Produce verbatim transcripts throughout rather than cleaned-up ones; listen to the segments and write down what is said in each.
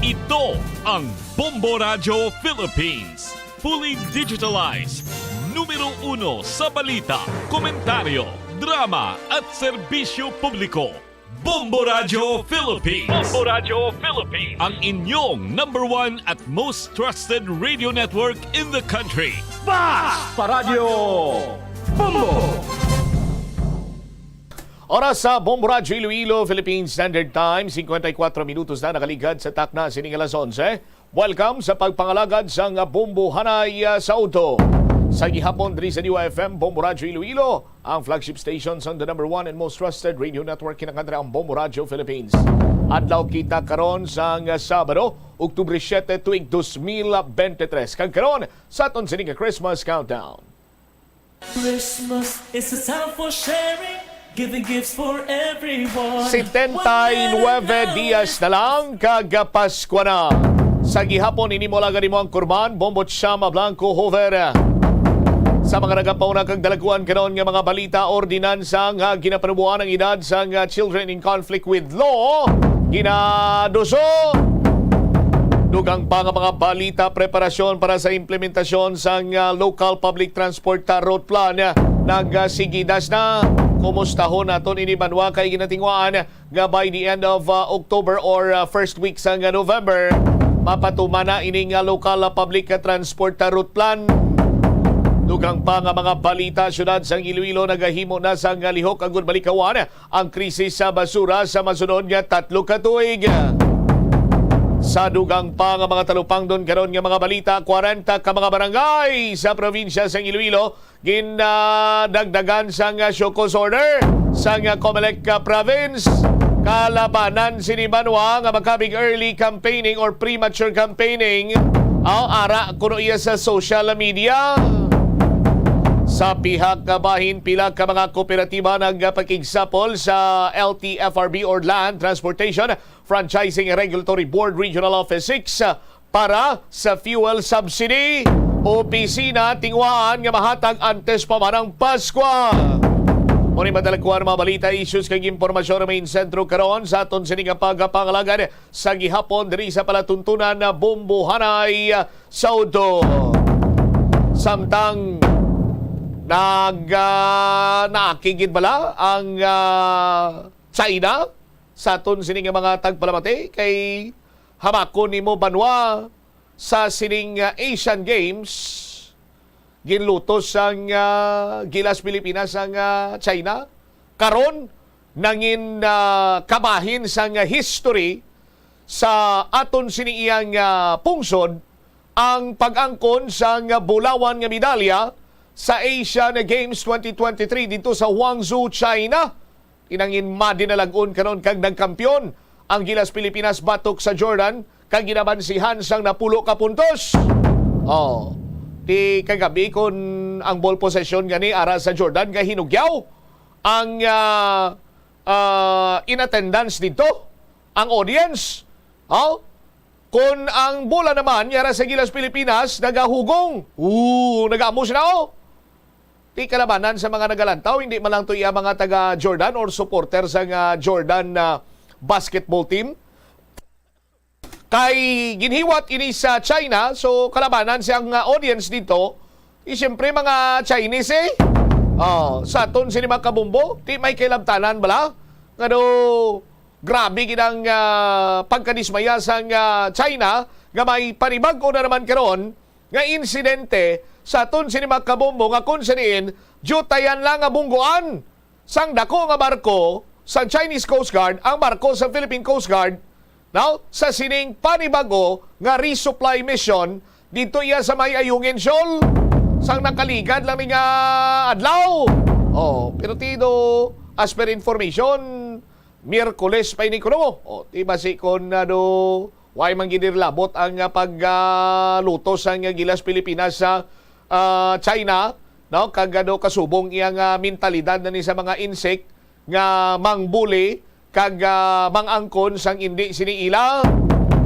Ito ang Bombo Radyo Philippines. Fully digitalized. Numero uno sa balita, komentaryo, drama, at serbisyo publiko. Bombo Radyo Philippines. Bombo Radyo Philippines. Ang inyong number one at most trusted radio network in the country. Bas! Paradyo Bombo! Oras sa Bombo Radyo Iloilo, Philippine Standard Time, singkwenta y kuwatro minutos na nakaligad sa takna sining alas onse. Welcome sa pagpangalagad sang Bombo Hanay, ah, sa udto. Sa gihapon diri sa D Y F M, Bombo Radyo Iloilo, ang flagship station sang the number one and most trusted radio network kinakantra ang Bombo Radyo Philippines. Adlaw kita karon sang Sabado, Oktubre siete, tuig dos mil bente tres. Kag karon, sa aton sini nga Christmas countdown. Christmas is a time for sharing, giving gifts for everyone. Setenta y nueve dias na lang kag Paskwa na. Sa gihapon, ini mo lang gani mo ang kurman, Bombo Chama Blanco Hover. Sa mga nagapauna kag dalaguan karon nga mga balita, ordinansa nga ginapanuboan ang edad sang, ah, children in conflict with law, ginaduso. Dugang pa nga mga balita, preparasyon para sa implementasyon sang, ah, local public transport, ah, route plan, ah, nagasigidas na. Kumustahon naton ini banwa kay ginatinguhaan nga by the end of, ah, October or, ah, first week sang, ah, November, mapatuman na ini nga local, ah, public, ah, transport, ah, route plan. Dugang pa nga mga balita, siyudad sang Iloilo nagahimo na sang, ah, lihok agud malikawan ang krisis sa basura sa masunod nga tatlo ka tuig. Sa dugang pa nga mga talupangdon karon nga mga balita, kwarenta ka mga barangay sa probinsya sang Iloilo ginadagdagan sang show cause order sang Comelec, ah, province. Kalabanan sini banwa nga makabig early campaigning or premature campaigning. Aw, ara kuno iya sa social media. Sa pihak nga bahin, pila ka mga kooperatiba nagpakigsapol sa L T F R B or Land Transportation Franchising Regulatory Board Regional Office six para sa fuel subsidy. Opisina tinguhaan nga mahatag antes pa man ang Paskwa. Mao ni madalakuan mga balita, issues kag impormasyon nga main sentro karon sa aton sini nga pagpangalagad sa gihapon diri sa palatuntunan na Bombo Hanay sa udto. Samtang nag, ah, naakig gid bala ang, ah, China sa aton sini nga mga tagpalamati kay hamakon nimo banwa sa sining, ah, Asian Games, ginlutos sang, ah, Gilas Pilipinas ang, ah, China. Karon, nangin, ah, kabahin sang, ah, history sa aton sini iyang, ah, pungsod ang pag-angkon sang, ah, bulawan nga medalya sa Asian Games twenty twenty-three dito sa Guangzhou, China. Inangin madinalag-on karon kag nagkampiyon ang Gilas Pilipinas batok sa Jordan kag ginabansihan sang napulo ka puntos. Oh, ti kagabi kon ang ball possession gani ara sa Jordan kay hinugyaw ang, ah, ah, in attendance didto, ang audience. Oh, kon ang bola naman yara sa Gilas Pilipinas nagahugong. Oo, nagaamo sila, oh. Ti kalabanan sa mga nagalantaw, hindi man lang to iya mga taga Jordan or supporter sa nga Jordan na basketball team. Kay ginhiwat ini sa China, so kalabanan siyang, ah, audience dito, eh, siyempre mga Chinese eh. Oh, sa aton sini mga kabumbo, ti may kailabtanan bala? Ngano, grabe gid ang, ah, pagkadismaya sang, ah, China nga may panibag-o na naman karon nga insidente sa aton sini mga kabumbo nga kung sa diin, diyutayan lang nga bunggoan sang dako nga barko sang Chinese Coast Guard ang barko sa Philippine Coast Guard, no? Sa sining panibago nga resupply mission dito iya sa may Ayungin Shoal sang nakaligad lang ni nga adlaw. Oh, pero ti do, as per information, Miyerkules pa ini kuno. Oh, ti basi kon, ah, do way man gid labot ang, ah, pag, ah, luto sang, ah, Gilas Pilipinas sa, ah, China, no? Kag, ah, do kasubong iyang, ah, mentalidad na ni sa mga insik nga mangbuli kag, ah, mangangkon sang indi sini ila.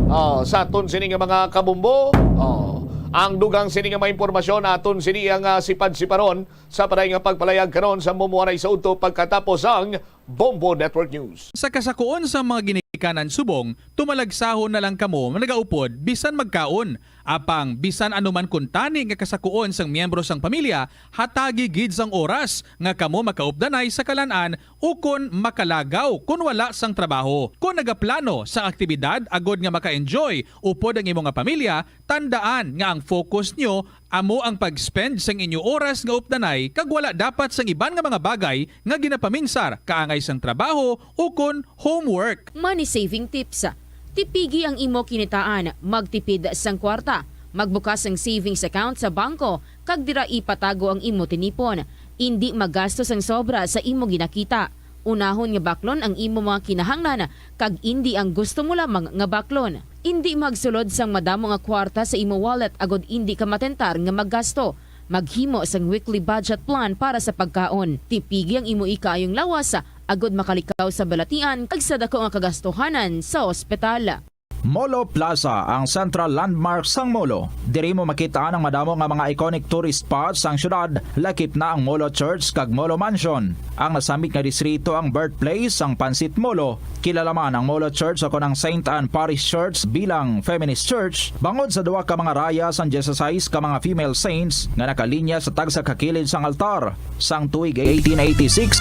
Oh, sa aton sini nga mga kabumbo. Oh, ang dugang sini nga mga impormasyon aton sini ang, ah, sipad-siparon sa paday nga pagpalayag karon sa Bombo Hanay sa udto pagkatapos ang Bombo Network News. Sa kasakuon sa mga kanan subong, tumalagsahon na lang kamo nagaupod bisan magkaon. Apang bisan ano man kuntani nga kasakuon sang miyembro sang pamilya, hatagi gid sang oras nga kamo makaupdanay sa kalan-an ukon makalagaw kon wala sang trabaho. Kon nagaplano sang aktibidad agod nga maka-enjoy upod ang imo nga pamilya, tandaan nga ang focus nyo amo ang pag-spend sang inyo oras nga updanay kag wala dapat sang iban nga mga bagay nga ginapaminsar kaangay sang trabaho ukon homework. Money saving tips. Tipigi ang imo kinitaan, magtipid sang kwarta, magbukas sang savings account sa bangko, kag dira ipatago ang imo tinipon. Indi maggasto sang sobra sa imo ginakita. Unahon nga baklon ang imo mga kinahanglan, kag indi ang gusto mo lamang nga baklon. Indi magsulod sang madamo nga kwarta sa imo wallet agod indi ka matentar nga maggasto. Maghimo sang weekly budget plan para sa pagkaon. Tipigi ang imo ikaayong lawas, agod makalikaw sa balatian kag sa daku nga kagastuhanan sa ospital. Molo Plaza, ang central landmark sang Molo. Diri mo makita ang madamo nga mga iconic tourist spots sang syudad, lakip na ang Molo Church kag Molo Mansion. Ang nasambit nga distrito ang birthplace sang Pansit Molo. Kilala man ang Molo Church o kon ang Saint Anne Parish Church bilang feminist church bangod sa duha ka mga raya sang dieciséis ka mga female saints nga nakalinya sa tagsa ka kilid sang altar sang tuig eighteen eighty-six.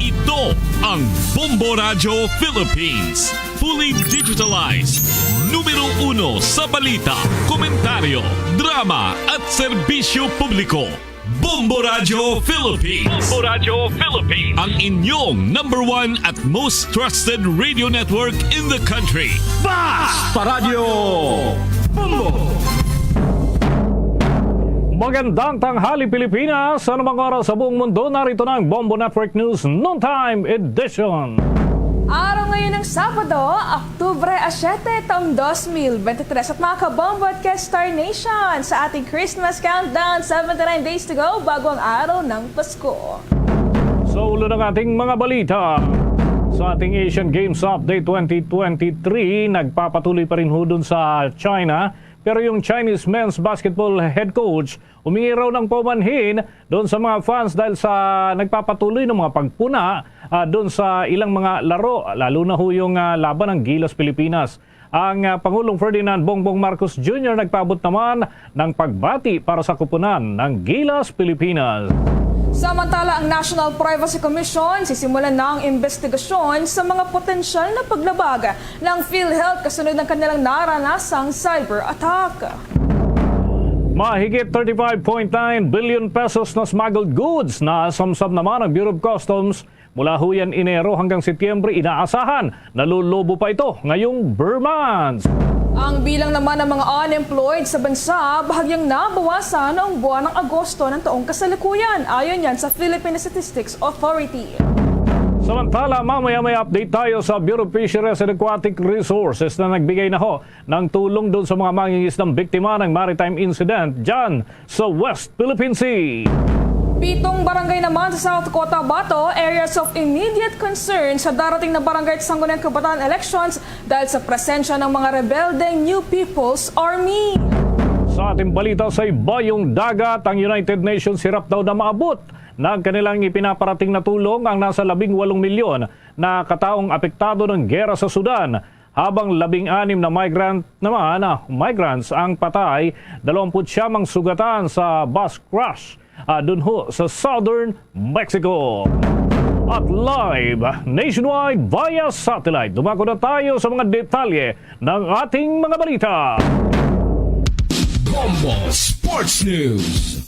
Ito ang Bombo Radyo Philippines, fully digitalized, numero uno sa balita, komentaryo, drama at serbisyo publiko. Bombo Radyo Philippines. Bombo Radyo Philippines. Ang inyong number one at most trusted radio network in the country. Basta Radyo Bombo. Magandang tanghali, Pilipinas. Sa anumang oras sa buong mundo, narito na ang Bombo Network News Noontime Edition. Araw ngayon ng Sabado, Oktubre a siete, taong dos mil bente tres. At mga kabombo at ka-Star Nation, sa ating Christmas countdown, seventy-nine days to go bago ang araw ng Pasko. Sa ulo ng ating mga balita, sa ating Asian Games Update twenty twenty-three, nagpapatuloy pa rin ho dun sa China. Pero yung Chinese men's basketball head coach, humingi raw ng paumanhin doon sa mga fans dahil sa nagpapatuloy ng mga pagpuna, ah, doon sa ilang mga laro, lalo na ho yung, ah, laban ng Gilas Pilipinas. Ang, ah, Pangulong Ferdinand Bongbong Marcos Junior nagpaabot naman ng pagbati para sa koponan ng Gilas Pilipinas. Samantala, ang National Privacy Commission sisimulan na ang investigasyon sa mga potensyal na paglabag ng PhilHealth kasunod ng kanilang naranasang cyber attack. Mahigit thirty-five point nine billion pesos na smuggled goods na samsam naman ang Bureau of Customs mula huyan Enero hanggang Setyembre, inaasahan na lulubo pa ito ngayong ber months. Ang bilang naman ng mga unemployed sa bansa bahagyang nabawasan noong buwan ng Agosto ng taong kasalukuyan, ayon yan sa Philippine Statistics Authority. Samantala, mamaya may update tayo sa Bureau of Fisheries and Aquatic Resources na nagbigay na ho ng tulong doon sa mga mangingisdang biktima ng maritime incident dyan sa West Philippine Sea. Pitong barangay naman sa South Cotabato, areas of immediate concern sa darating na barangay at sangguniang kabataan elections dahil sa presensya ng mga rebeldeng New People's Army. Sa ating balita sa ibayong dagat, ang United Nations hirap daw na maabot ng kanilang ipinaparating na tulong ang nasa labing walong milyon na kataong apektado ng gera sa Sudan, habang labing anim na migrant naman, ah, migrants ang patay, dalawampu't siyam ang sugatan sa bus crash, ah, dun ho sa southern Mexico. At live nationwide via satellite, dumako na tayo sa mga detalye ng ating mga balita. Bombo Sports News.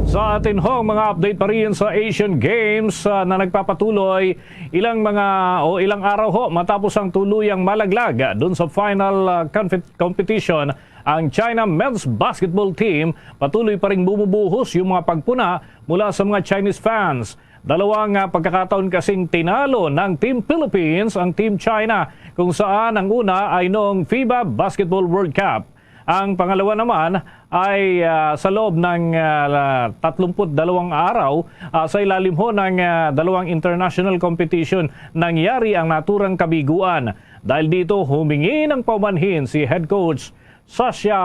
Sa atin hong mga update pa rin sa Asian Games, ah, na nagpapatuloy ilang mga o ilang araw ho matapos ang tuluyang malaglag, ah, dun sa final, ah, confe-, competition, ang China men's basketball team patuloy pa rin bumubuhos yung mga pagpuna mula sa mga Chinese fans. Dalawang, ah, pagkakataon kasing tinalo ng Team Philippines ang Team China, kung saan ang una ay noong FIBA Basketball World Cup. Ang pangalawa naman ay, ah, sa loob ng, ah, tatlumput dalawang araw, ah, sa ilalim ho ng, ah, dalawang international competition, nangyari ang naturang kabiguan. Dahil dito, humingi ng paumanhin si head coach Sasha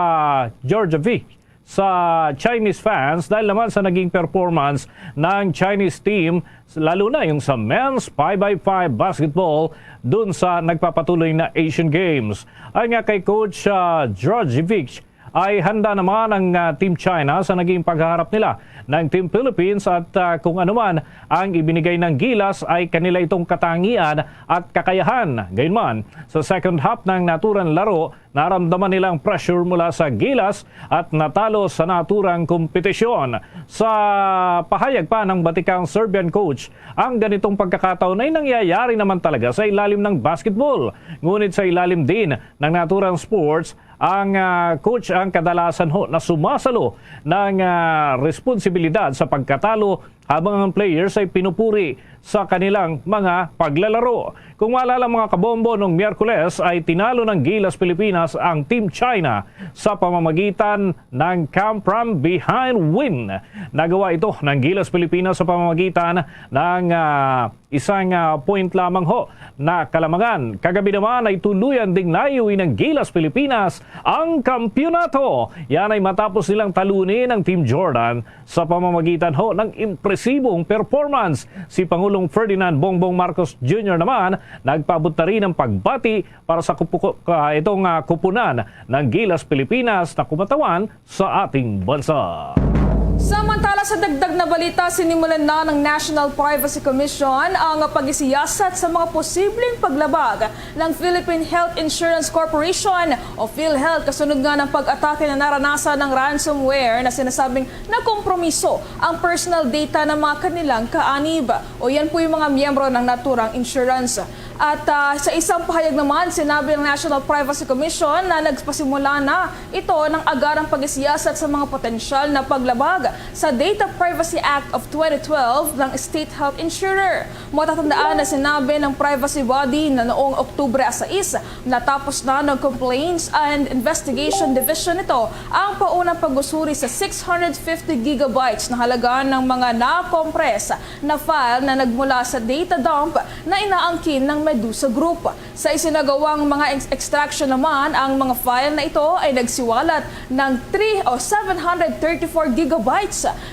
Georgievic sa Chinese fans dahil naman sa naging performance ng Chinese team, lalo na yung sa men's five by five basketball dun sa nagpapatuloy na Asian Games. Ayon nga kay Coach, ah, Djordjevic, ay handa naman ang, ah, Team China sa naging paghaharap nila ng Team Philippines at, ah, kung ano man ang ibinigay ng Gilas ay kanila itong katangian at kakayahan. Gayunman, sa second half ng naturang laro, naramdaman nila ang pressure mula sa Gilas at natalo sa naturang kompetisyon. Sa pahayag pa ng batikang Serbian coach, ang ganitong pagkakataon ay nangyayari naman talaga sa ilalim ng basketball. Ngunit sa ilalim din ng naturang sports, ang, ah, coach ang kadalasan ho na sumasalo ng, ah, responsibilidad sa pagkatalo habang ang players ay pinupuri sa kanilang mga paglalaro. Kung maalala, mga kabombo, nung Miyerkules ay tinalo ng Gilas Pilipinas ang Team China sa pamamagitan ng come from behind win. Nagawa ito ng Gilas Pilipinas sa pamamagitan ng, ah, isang, ah, point lamang ho na kalamangan. Kagabi naman ay tuluyan ding naiuwi ng Gilas Pilipinas ang kampiyonato. Yan ay matapos nilang talunin ang Team Jordan sa pamamagitan ho ng impresibong performance. Si Pangulong Ferdinand Bongbong Marcos Junior naman nagpaabot na rin ng pagbati para sa kupu-, ka-, itong, ah, kupunan ng Gilas Pilipinas na kumatawan sa ating bansa. Samantala, sa dagdag na balita, sinimulan na ng National Privacy Commission ang pag-isiyasat sa mga posibleng paglabag ng Philippine Health Insurance Corporation o PhilHealth kasunod nga ng pag-atake na naranasan ng ransomware na sinasabing nakompromiso ang personal data ng mga kanilang kaanib o yan po yung mga miyembro ng naturang insurance. At, ah, sa isang pahayag naman, sinabi ng National Privacy Commission na nagpasimula na ito ng agarang pag-isiyasat sa mga potensyal na paglabag sa Data Privacy Act of twenty twelve ng state health insurer. Matatandaan na sinabi ng privacy body na noong Oktubre sais, natapos na ng Complaints and Investigation Division nito ang paunang pag-usuri sa six hundred fifty gigabytes na halaga ng mga na-compress na file na nagmula sa data dump na inaangkin ng Medusa Group. Sa isinagawang mga ex-, extraction naman, ang mga file na ito ay nagsiwalat ng three o seven hundred thirty-four gigabytes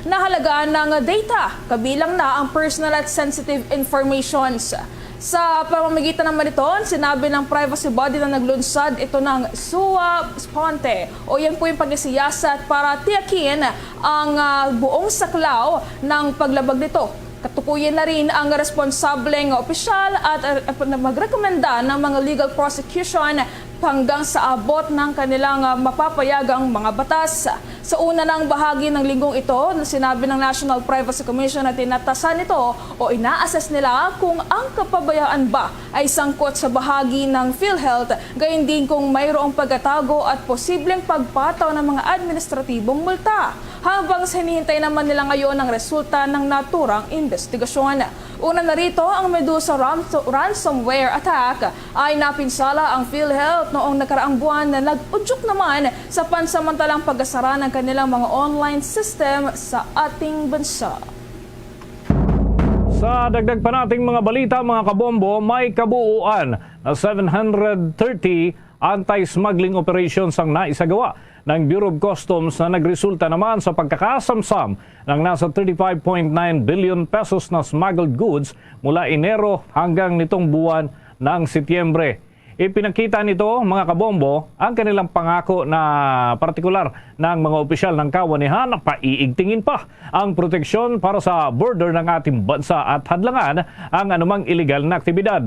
na halaga ng data, kabilang na ang personal at sensitive informations. Sa pamamagitan naman nito, sinabi ng privacy body na naglunsad ito ng sua sponte o yan po yung pag-isiyasat para tiyakin ang, ah, buong saklaw ng paglabag nito. Katukuyin na rin ang responsableng opisyal at, ah, na magrekomenda ng mga legal prosecution hanggang sa abot ng kanilang, ah, mapapayagang mga batas. Sa una nang bahagi ng linggong ito, sinabi ng National Privacy Commission na tinatasan nito o ina-assess nila kung ang kapabayaan ba ay sangkot sa bahagi ng PhilHealth, gayon din kung mayroong pagkatago at posibleng pagpataw ng mga administratibong multa. Habang hinihintay naman nila ngayon ang resulta ng naturang investigasyon. Una na rito ang Medusa ram-, ransomware attack ay napinsala ang PhilHealth noong nakaraang buwan na nag-udyok naman sa pansamantalang pagkasara ng kanilang mga online system sa ating bansa. Sa dagdag pa nating mga balita, mga kabombo, may kabuuan na seven hundred thirty anti-smuggling operations ang naisagawa ng Bureau of Customs na nagresulta naman sa pagkakasamsam ng nasa thirty-five point nine billion pesos na smuggled goods mula Enero hanggang nitong buwan ng Setyembre. Ipinakita nito, mga kabombo, ang kanilang pangako na partikular ng mga opisyal ng kawanihan na paiigtingin pa ang proteksyon para sa border ng ating bansa at hadlangan ang anumang iligal na aktibidad.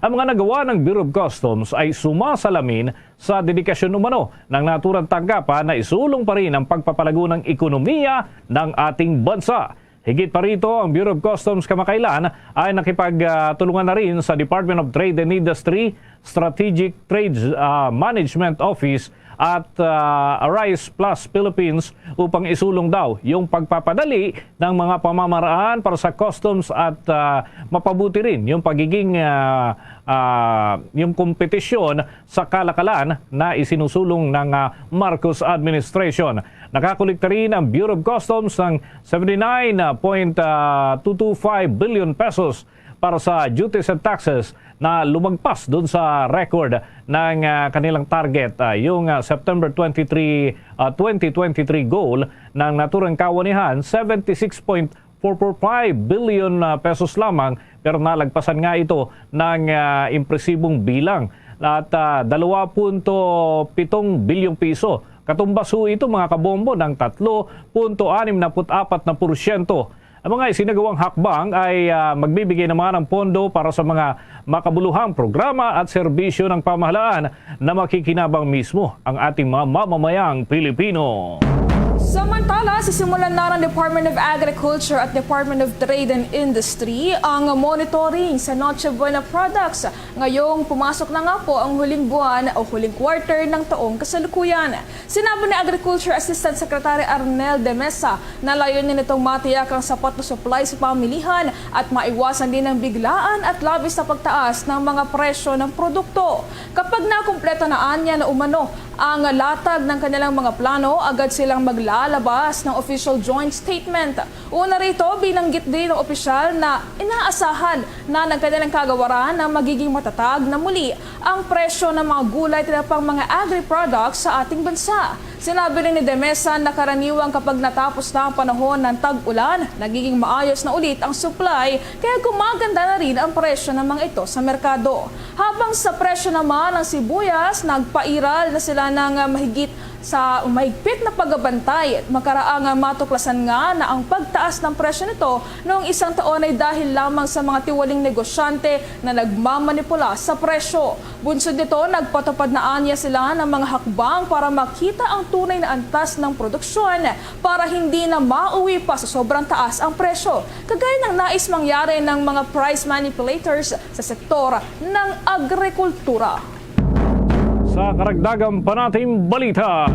Ang mga nagawa ng Bureau of Customs ay sumasalamin sa dedikasyon umano ng naturang tanggapan na isulong pa rin ang pagpapalago ng ekonomiya ng ating bansa. Higit pa rito, ang Bureau of Customs kamakailan ay nakipagtulungan na rin sa Department of Trade and Industry, Strategic Trade, ah, Management Office at, ah, Arise Plus Philippines upang isulong daw yung pagpapadali ng mga pamamaraan para sa customs at, ah, mapabuti rin yung pagiging, ah, ah, yung kompetisyon sa kalakalan na isinusulong ng, ah, Marcos administration. Nakakolekta rin ang Bureau of Customs ng seventy-nine point two two five billion pesos para sa duties and taxes na lumagpas dun sa record ng, ah, kanilang target. Ah, yung, ah, September twenty-three, ah, twenty twenty-three goal ng naturang kawanihan, seventy-six point four four five billion, ah, pesos lamang, pero nalagpasan nga ito ng, ah, impresibong bilang. At, ah, dalawa punto pitong bilyong piso. Katumbas ho ito, mga kabombo, ng tatlo punto anim na put apat na porsyento. Ang mga isinagawang hakbang ay, ah, magbibigay naman ng pondo para sa mga makabuluhang programa at serbisyo ng pamahalaan na makikinabang mismo ang ating mga mamamayang Pilipino. Samantala, sisimulan na ng Department of Agriculture at Department of Trade and Industry ang monitoring sa Noche Buena products ngayong pumasok na nga po ang huling buwan o huling quarter ng taong kasalukuyan. Sinabi ni Agriculture Assistant Secretary Arnel de Mesa na layunin nitong matiyak ang sapat na supply sa pamilihan at maiwasan din ang biglaan at labis na pagtaas ng mga presyo ng produkto. Kapag nakumpleto na anya na umano ang latag ng kanilang mga plano, agad silang maglalabas ng official joint statement. Una rito, binanggit din ng opisyal na inaasahan na ng kanilang kagawaran na magiging matatag na muli ang presyo ng mga gulay at iba pang mga agri-products sa ating bansa. Sinabi rin ni de Mesa na karaniwang kapag natapos na ang panahon ng tag-ulan, nagiging maayos na ulit ang supply, kaya gumaganda na rin ang presyo ng mga ito sa merkado. Habang sa presyo naman ng sibuyas, nagpairal na sila ng, ah, mahigit sa mahigpit na pagbantay, makaraang matuklasan nga na ang pagtaas ng presyo nito noong isang taon ay dahil lamang sa mga tiwaling negosyante na nagmamanipula sa presyo. Bunsod nito, nagpatupad na anya sila ng mga hakbang para makita ang tunay na antas ng produksyon para hindi na mauwi pa sa sobrang taas ang presyo, kagaya ng nais mangyari ng mga price manipulators sa sektor ng agrikultura. Sa karagdagan pa nating balita,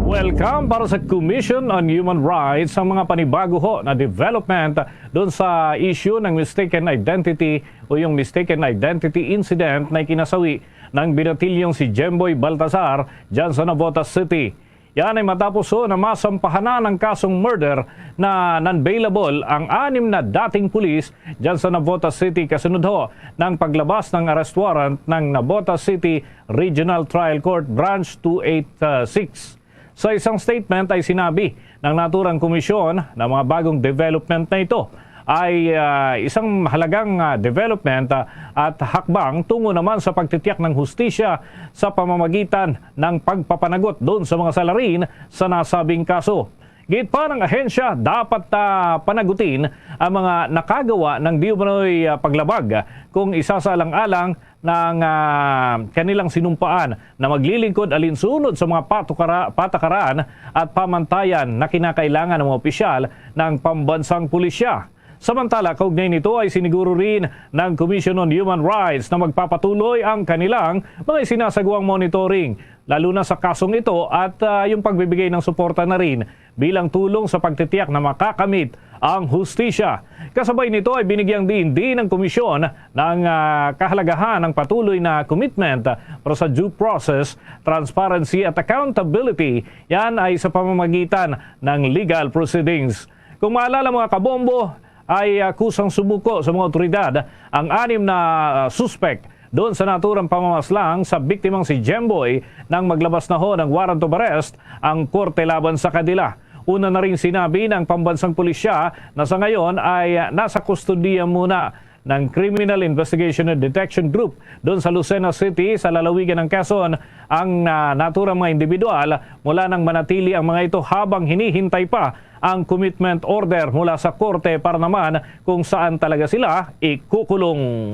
welcome para sa Commission on Human Rights ang mga panibago ho na development doon sa issue ng mistaken identity o yung mistaken identity incident na ikinasawi ng binatilyong si Jemboy Baltazar dyan sa Navotas City. Yan ay matapos ho na masampahan na ng kasong murder na non-bailable ang anim na dating pulis dyan sa Navotas City kasunod ho ng paglabas ng arrest warrant ng Navotas City Regional Trial Court Branch two eight six. Sa isang statement ay sinabi ng naturang komisyon na mga bagong development na ito ay, ah, isang mahalagang, ah, development, ah, at hakbang tungo naman sa pagtitiyak ng hustisya sa pamamagitan ng pagpapanagot doon sa mga salarin sa nasabing kaso. Giit pa ng ahensya, dapat, ah, panagutin ang mga nakagawa ng di umano'y, ah, paglabag kung isasaalang-alang ng, ah, kanilang sinumpaan na maglilingkod alinsunod sa mga patukara-, patakaran at pamantayan na kinakailangan ng mga opisyal ng pambansang pulisya. Samantala, kaugnay nito ay siniguro rin ng Commission on Human Rights na magpapatuloy ang kanilang mga isinasagawang monitoring, lalo na sa kasong ito at, ah, yung pagbibigay ng suporta na rin bilang tulong sa pagtitiyak na makakamit ang hustisya. Kasabay nito ay binigyang diin din ng komisyon ng, ah, kahalagahan ng patuloy na commitment para sa due process, transparency at accountability. Yan ay sa pamamagitan ng legal proceedings. Kung maalala, mga kabombo, ay, ah, kusang sumuko sa mga otoridad ang anim na, ah, suspek doon sa naturang pamamaslang sa biktimang si Jemboy nang maglabas na ho ng warrant of arrest ang korte laban sa kanila. Una na rin sinabi ng pambansang pulisya na sa ngayon ay, ah, nasa kustodiya muna ng Criminal Investigation and Detection Group doon sa Lucena City sa lalawigan ng Quezon ang, ah, naturang mga individual mula nang manatili ang mga ito habang hinihintay pa ang commitment order mula sa korte para naman kung saan talaga sila ikukulong.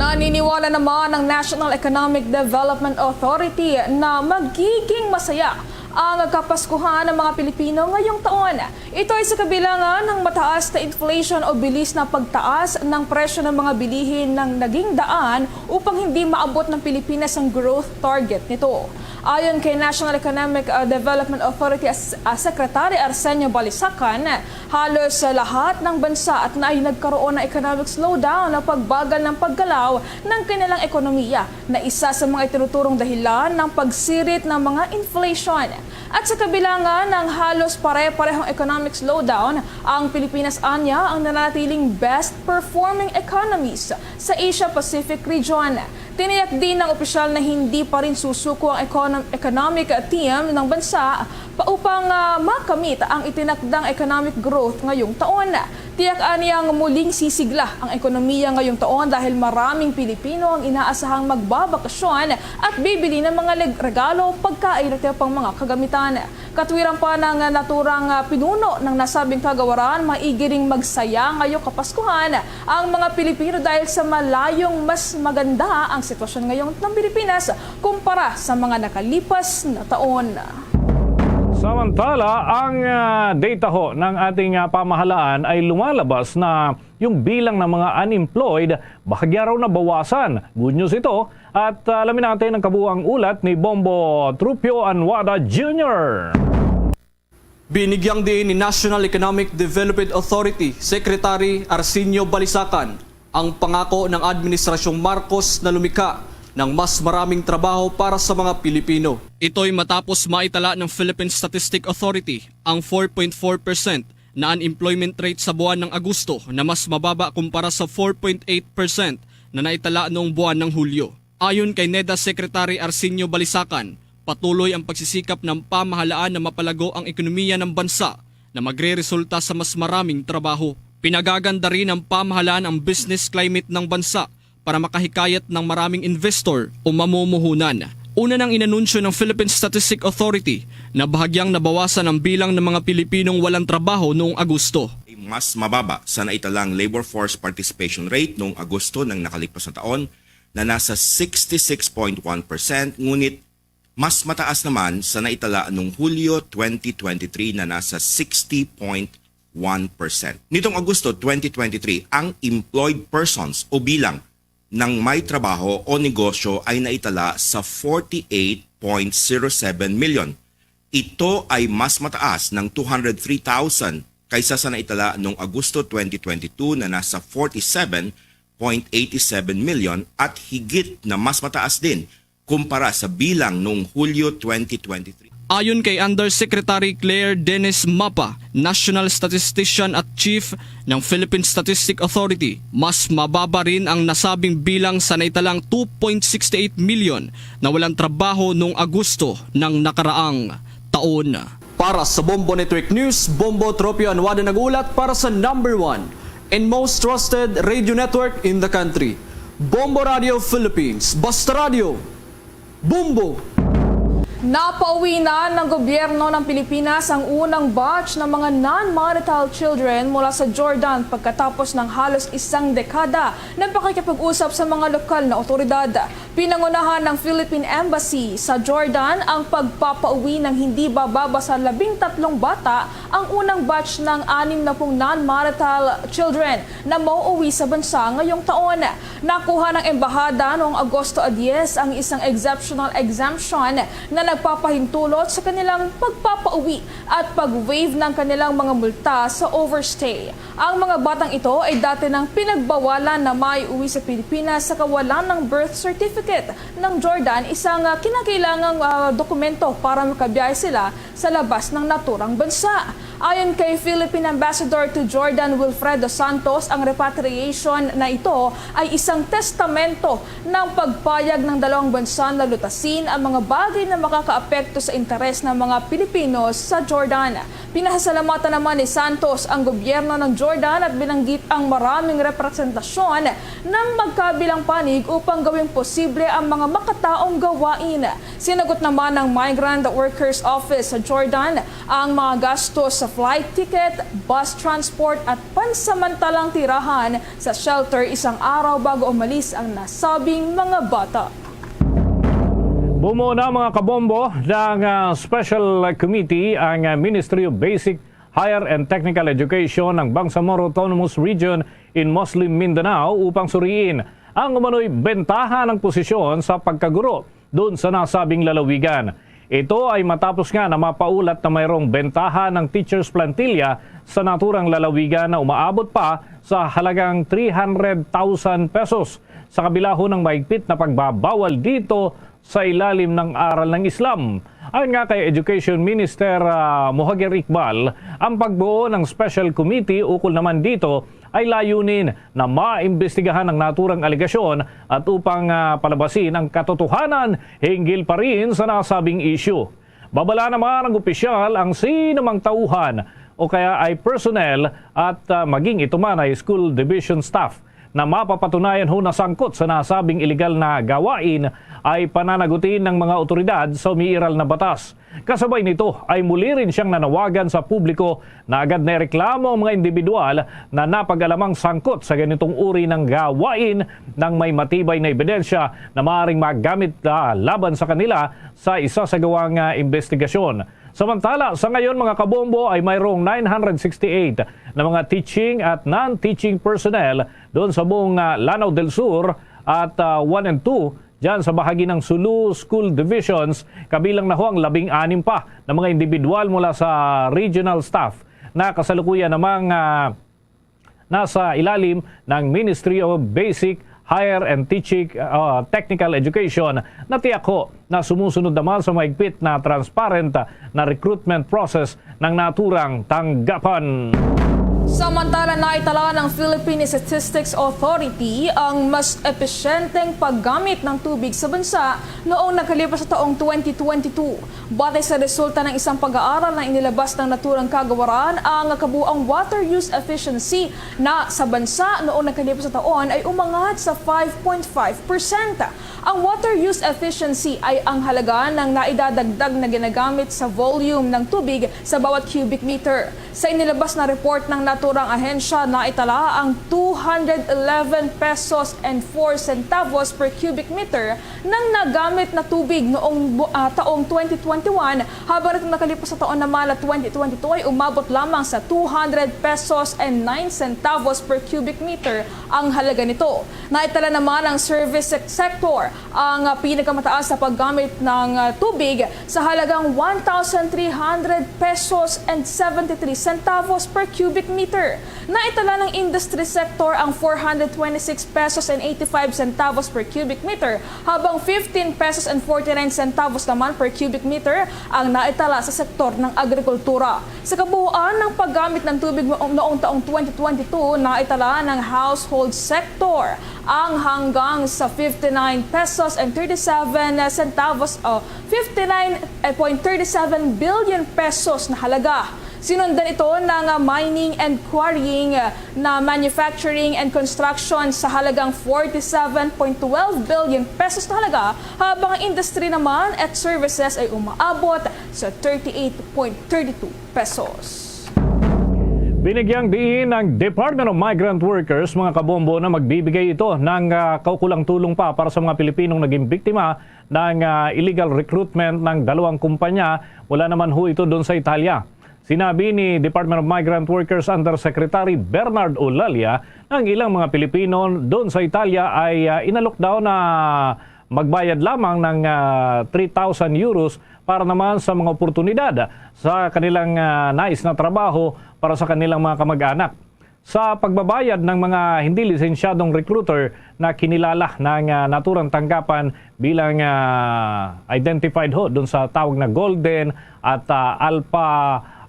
Naniniwala naman ang National Economic Development Authority na magiging masaya ang Kapaskuhan ng mga Pilipino ngayong taon. Ito ay sa kabilangan ng mataas na inflation o bilis na pagtaas ng presyo ng mga bilihin nang naging daan upang hindi maabot ng Pilipinas ang growth target nito. Ayon kay National Economic, uh, Development Authority as-, uh, Secretary Arsenio Balisacan, halos, uh, lahat ng bansa at na ay nagkaroon ng economic slowdown o pagbagal ng paggalaw ng kanilang ekonomiya, na isa sa mga itinuturong dahilan ng pagsirit ng mga inflation. At sa kabilangan ng halos pare-parehong economic slowdown, ang Pilipinas anya ang nananatiling best performing economies sa Asia-Pacific region. Tiniyak din ng opisyal na hindi pa rin susuko ang econo-, economic team ng bansa pa upang, ah, makamit ang itinakdang economic growth ngayong taon. Tiyak aniyang muling sisigla ang ekonomiya ngayong taon dahil maraming Pilipino ang inaasahang magbabakasyon at bibili ng mga leg-, regalo, pagkain at iba pang mga kagamitan. Katwiran pa ng naturang, ah, pinuno ng nasabing kagawaran, maigi ring magsaya ngayong Kapaskuhan ang mga Pilipino dahil sa malayong mas maganda ang sitwasyon ngayon ng Pilipinas kumpara sa mga nakalipas na taon. Samantala, ang, ah, data ho ng ating, ah, pamahalaan ay lumalabas na yung bilang ng mga unemployed bahagya raw nabawasan. Good news ito. At, ah, alamin natin ang kabuuang ulat ni Bombo Trupio Anwada Junior. Binigyang diin ni National Economic Development Authority Secretary Arsenio Balisacan ang pangako ng Administrasyong Marcos na lumikha ng mas maraming trabaho para sa mga Pilipino. Ito'y matapos maitala ng Philippine Statistic Authority ang four point four percent na unemployment rate sa buwan ng Agosto na mas mababa kumpara sa four point eight percent na naitala noong buwan ng Hulyo. Ayon kay neda Secretary Arsenio Balisacan, patuloy ang pagsisikap ng pamahalaan na mapalago ang ekonomiya ng bansa na magreresulta sa mas maraming trabaho. Pinagaganda rin ng pamahalaan ang business climate ng bansa para makahikayat ng maraming investor o mamumuhunan. Una nang inanunsyo ng Philippine Statistic Authority na bahagyang nabawasan ang bilang ng mga Pilipinong walang trabaho noong Agosto. Mas mababa sa naitalang labor force participation rate noong Agosto ng nakalipas na taon na nasa sixty-six point one percent, ngunit mas mataas naman sa naitala noong Hulyo twenty twenty-three na nasa sixty point one percent. Nitong Agosto twenty twenty-three, ang employed persons o bilang ng may trabaho o negosyo ay naitala sa forty-eight point zero seven million. Ito ay mas mataas ng two hundred three thousand kaysa sa naitala noong Agosto twenty twenty-two na nasa forty-seven point eight seven million at higit na mas mataas din kumpara sa bilang noong Hulyo twenty twenty-three. Ayon kay Undersecretary Claire Dennis Mapa, National Statistician at Chief ng Philippine Statistic Authority, mas mababa rin ang nasabing bilang sa naitalang two point six eight million na walang trabaho noong Agosto ng nakaraang taon. Para sa Bombo Network News, Bombo Tropio Anwada nag-uulat para sa number one and most trusted radio network in the country, Bombo Radio Philippines. Basta Radio, Bombo! Napauwi na ng gobyerno ng Pilipinas ang unang batch ng mga non-marital children mula sa Jordan pagkatapos ng halos isang dekada ng pakikipag-usap sa mga lokal na otoridad. Pinangunahan ng Philippine Embassy sa Jordan ang pagpapauwi ng hindi bababa sa labing tatlong bata, ang unang batch ng anim na pung non-marital children na mauuwi sa bansa ngayong taon. Nakuha ng embahada noong Agosto diyes ang isang exceptional exemption na nagpapahintulot sa kanilang pagpapauwi at pag-waive ng kanilang mga multa sa overstay. Ang mga batang ito ay dati nang pinagbawalan na maiuwi sa Pilipinas sa kawalan ng birth certificate ng Jordan, isang, ah, kinakailangang, ah, dokumento para makabiyahe sila sa labas ng naturang bansa. Ayon kay Philippine Ambassador to Jordan Wilfredo Santos, ang repatriation na ito ay isang testamento ng pagpayag ng dalawang bansa na lutasin ang mga bagay na makakaapekto sa interes ng mga Pilipino sa Jordan. Pinasasalamatan naman ni Santos ang gobyerno ng Jordan at binanggit ang maraming representasyon ng magkabilang panig upang gawing posible ang mga makataong gawain. Sinagot naman ng Migrant Workers Office sa Jordan ang mga gastos sa flight ticket, bus transport at pansamantalang tirahan sa shelter isang araw bago umalis ang nasabing mga bata. Bumuo na, mga kabombo, ng, ah, special committee ang, ah, Ministry of Basic, Higher and Technical Education ng Bangsamoro Autonomous Region in Muslim Mindanao upang suriin ang umano'y bentaha ng posisyon sa pagkaguro doon sa nasabing lalawigan. Ito ay matapos nga na mapaulat na mayroong bentaha ng teachers plantilla sa naturang lalawigan na umaabot pa sa halagang three hundred thousand pesos, sa kabila ho ng mahigpit na pagbabawal dito sa ilalim ng aral ng Islam. Ayon nga kay Education Minister, ah, Muhajir Iqbal, ang pagbuo ng special committee ukol naman dito ay layunin na maimbestigahan ang naturang alegasyon at upang, ah, palabasin ang katotohanan hinggil pa rin sa nasabing isyu. Babala naman ang opisyal ang sino mang tauhan o kaya ay personnel at, ah, maging ito man ay school division staff na mapapatunayan ho na sangkot sa nasabing iligal na gawain ay pananagutin ng mga otoridad sa umiiral na batas. Kasabay nito ay muli rin siyang nanawagan sa publiko na agad na ireklamo ang mga individual na napag-alamang sangkot sa ganitong uri ng gawain nang may matibay na ebidensya na maaaring magamit, ah, laban sa kanila sa isasagawang, ah, investigasyon. Samantala, sa ngayon, mga kabombo, ay mayroong nine hundred sixty-eight na mga teaching at non-teaching personnel doon sa buong, ah, Lanao del Sur at, ah, one and two dyan sa bahagi ng Sulu School Divisions, kabilang na ho ang labing-anim pa na mga individual mula sa regional staff na kasalukuyan namang, ah, nasa ilalim ng Ministry of Basic, Higher and Teaching, ah, Technical Education, na tiyak ho na sumusunod naman sa mahigpit na transparent na recruitment process ng naturang tanggapan. Samantala, naitala ng Philippine Statistics Authority ang mas episyenteng paggamit ng tubig sa bansa noong nakalipas na taong twenty twenty-two. Batay sa resulta ng isang pag-aaral na inilabas ng naturang kagawaran, ang kabuang water use efficiency na sa bansa noong nakalipas na taon ay umangat sa five point five percent. Ang water use efficiency ay ang halaga ng naidadagdag na ginagamit sa volume ng tubig sa bawat cubic meter. Sa inilabas na report ng naturang ahensya, naitala ang two hundred eleven pesos and four centavos per cubic meter ng nagamit na tubig noong bu- ah, taong twenty twenty-one, habang itong nakalipas na taon naman na twenty twenty-two ay umabot lamang sa two hundred pesos and nine centavos per cubic meter ang halaga nito. Naitala naman ang service sec- sector ang, ah, pinakamataas sa paggamit ng, ah, tubig sa halagang one thousand three hundred pesos and seventy-three centavos per cubic meter. Naitala ng industry sector ang four hundred twenty-six pesos and eighty-five centavos per cubic meter, habang fifteen pesos and forty-nine centavos naman per cubic meter ang naitala sa sektor ng agrikultura. Sa kabuuan ng paggamit ng tubig noong, noong taong twenty twenty-two, naitala ng household sector ang hanggang sa fifty-nine pesos and thirty-seven centavos o fifty-nine point thirty-seven billion pesos na halaga. Sinundan ito ng, ah, mining and quarrying, ah, na manufacturing and construction sa halagang forty-seven point twelve billion pesos na halaga, habang ang industry naman at services ay umaabot sa thirty-eight point thirty-two pesos. Binigyang diin ng Department of Migrant Workers, mga kabombo, na magbibigay ito ng, ah, kaukulang tulong pa para sa mga Pilipinong naging biktima ng, ah, illegal recruitment ng dalawang kumpanya. Wala naman ho ito doon sa Italia. Sinabi ni Department of Migrant Workers Undersecretary Bernard Olalia na ang ilang mga Pilipino doon sa Italia ay, ah, inalok daw na magbayad lamang ng, ah, three thousand euros para naman sa mga oportunidad sa kanilang, ah, nais na trabaho para sa kanilang mga kamag-anak. Sa pagbabayad ng mga hindi lisensyadong recruiter na kinilala ng, ah, naturang tanggapan bilang, ah, identified ho dun sa tawag na Golden at, ah, Alpha,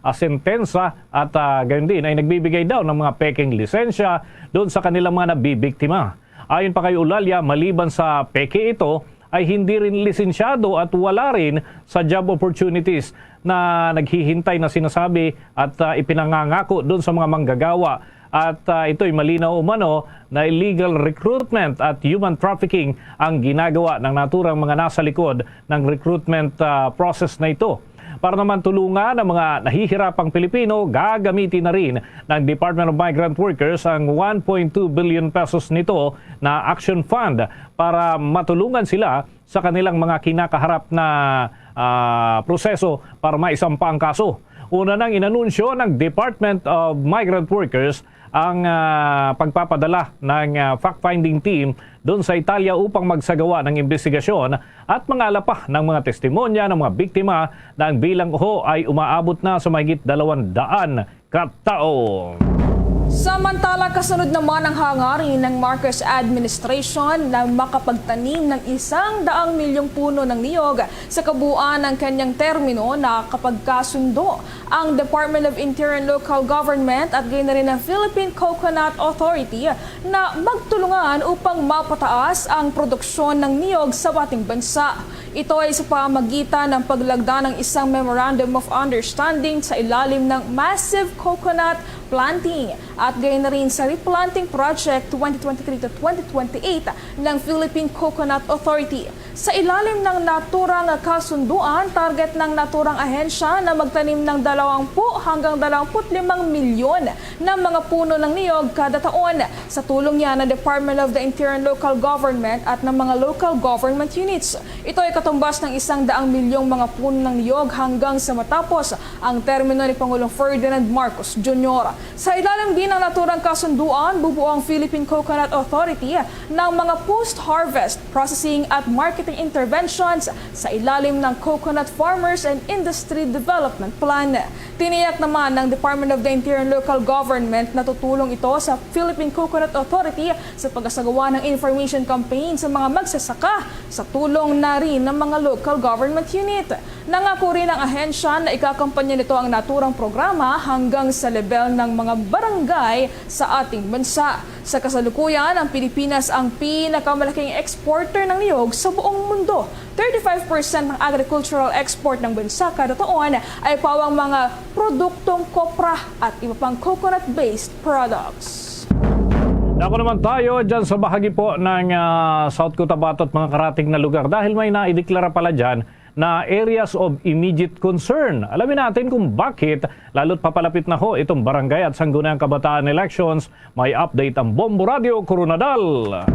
ah, Sentensa at, ah, gayon din ay nagbibigay daw ng mga pekeng lisensya doon sa kanilang mga nabibiktima. Ayon pa kay Olalia, maliban sa peke ito, ay hindi rin lisensyado at wala rin sa job opportunities na naghihintay na sinasabi at, ah, ipinangangako doon sa mga manggagawa. At, ah, ito'y malinaw umano na illegal recruitment at human trafficking ang ginagawa ng naturang mga nasa likod ng recruitment, ah, process na ito. Para naman tulungan ang mga nahihirapang Pilipino, gagamitin na rin ng Department of Migrant Workers ang one point two billion pesos nito na Action Fund para matulungan sila sa kanilang mga kinakaharap na, ah, proseso para maisampa ang kaso. Una nang inanunsyo ng Department of Migrant Workers ang, ah, pagpapadala ng, ah, fact-finding team doon sa Italia upang magsagawa ng imbestigasyon at mangalap pa ng mga testimonya ng mga biktima na ang bilang ho ay umaabot na sa mahigit dalawang daan ka tawo. Samantala, kasunod naman ang hangarin ng Marcos administration na makapagtanim ng isang daang milyong puno ng niyog sa kabuuan ng kanyang termino, nakapagkasundo ang Department of Interior and Local Government at gayon na rin ang Philippine Coconut Authority na magtulungan upang mapataas ang produksyon ng niyog sa ating bansa. Ito ay sa pamagitan ng paglagda ng isang Memorandum of Understanding sa ilalim ng Massive Coconut Planting at gayon na rin sa Replanting Project twenty twenty-three to twenty twenty-eight ng Philippine Coconut Authority. Sa ilalim ng naturang kasunduan, target ng naturang ahensya na magtanim ng dalawampu hanggang dalawampu't limang milyon na mga puno ng niyog kada taon. Sa tulong niya ng Department of the Interior and Local Government at ng mga local government units, ito ay katumbas ng isang daang milyong mga puno ng niyog hanggang sa matapos ang termino ni Pangulong Ferdinand Marcos Junior. Sa ilalim din ng naturang kasunduan, bubuo ang Philippine Coconut Authority ng mga post-harvest processing at marketing interventions sa ilalim ng Coconut Farmers and Industry Development Plan. Tiniyak naman ng Department of the Interior and Local Government na tutulong ito sa Philippine Coconut Authority sa pagkasagawa ng information campaign sa mga magsasaka sa tulong na rin ng mga local government unit. Nangako rin ang ahensya na ikakampanya nito ang naturang programa hanggang sa lebel ng mga barangay sa ating bansa. Sa kasalukuyan, ang Pilipinas ang pinakamalaking exporter ng niyog sa buong mundo. Thirty-five percent ng agricultural export ng bansa kada taon ay pawang mga produktong kopra at iba pang coconut-based products. Dako naman tayo dyan sa bahagi po ng, ah, South Cotabato at mga karating na lugar dahil may naideklara pala dyan na areas of immediate concern. Alamin natin kung bakit, lalo't papalapit na ho itong barangay at sangguniang kabataan elections. May update ang Bombo Radio Koronadal.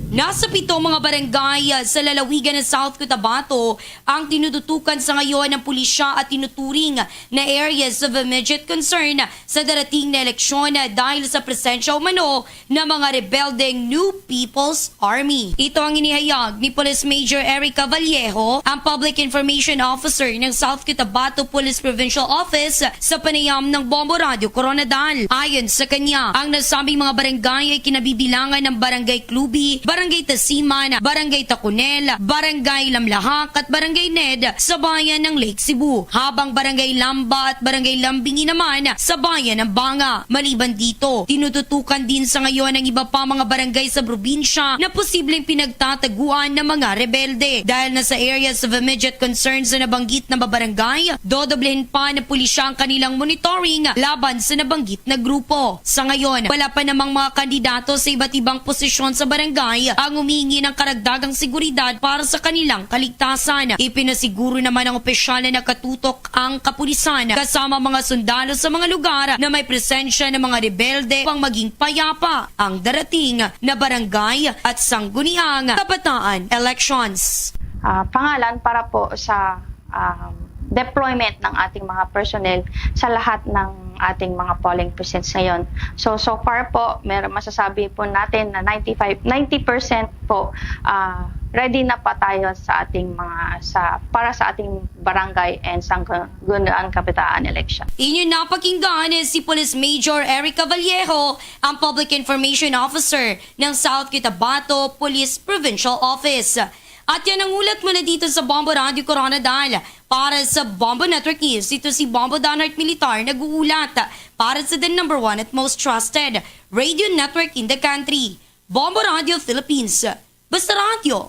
Nasa pito mga barangay sa lalawigan ng South Cotabato ang tinututukan sa ngayon ng pulisya at tinuturing na areas of immediate concern sa darating na eleksyon dahil sa presensya umano ng mga rebeldeng New People's Army. Ito ang inihayag ni Police Major Erica Vallejo, ang Public Information Officer ng South Cotabato Police Provincial Office, sa panayam ng Bombo Radio Koronadal. Ayon sa kanya, ang nasabing mga barangay ay kinabibilangan ng Barangay Cluby, Barangay Tasiman, Barangay Takunel, Barangay Lamlahak at Barangay Ned sa bayan ng Lake Cebu, habang Barangay Lamba at Barangay Lambingi naman sa bayan ng Banga. Maliban dito, tinututukan din sa ngayon ang iba pa mga barangay sa probinsya na posibleng pinagtataguan ng mga rebelde. Dahil na sa areas of immediate concerns na nabanggit na mga barangay, dodoblehin pa ng pulisya ang kanilang monitoring laban sa nabanggit na grupo. Sa ngayon, wala pa namang mga kandidato sa iba't ibang posisyon sa barangay ang humingi ng karagdagang seguridad para sa kanilang kaligtasan. Ipinasiguro naman ng opisyal na nakatutok ang kapulisan kasama mga sundalo sa mga lugar na may presensya ng mga rebelde upang maging payapa ang darating na barangay at sangguniang kabataan elections. Ah, pangalan para po sa, um, deployment ng ating mga personnel sa lahat ng ating mga polling precincts ngayon. So, so far po, mer-, masasabi po natin na ninety-five, ninety percent po, ah, ready na pa tayo sa ating mga, sa, para sa ating barangay and sangguniang kabataan election. Inyo napakinggan si Police Major Erica Vallejo, ang Public Information Officer ng South Cotabato Police Provincial Office. At yan ang ulat mula dito sa Bombo Radio Koronadal. Para sa Bombo Network News, ito si Bombo Donald Militar nag-uulat para sa the number one at most trusted radio network in the country, Bombo Radio Philippines. Basta radyo,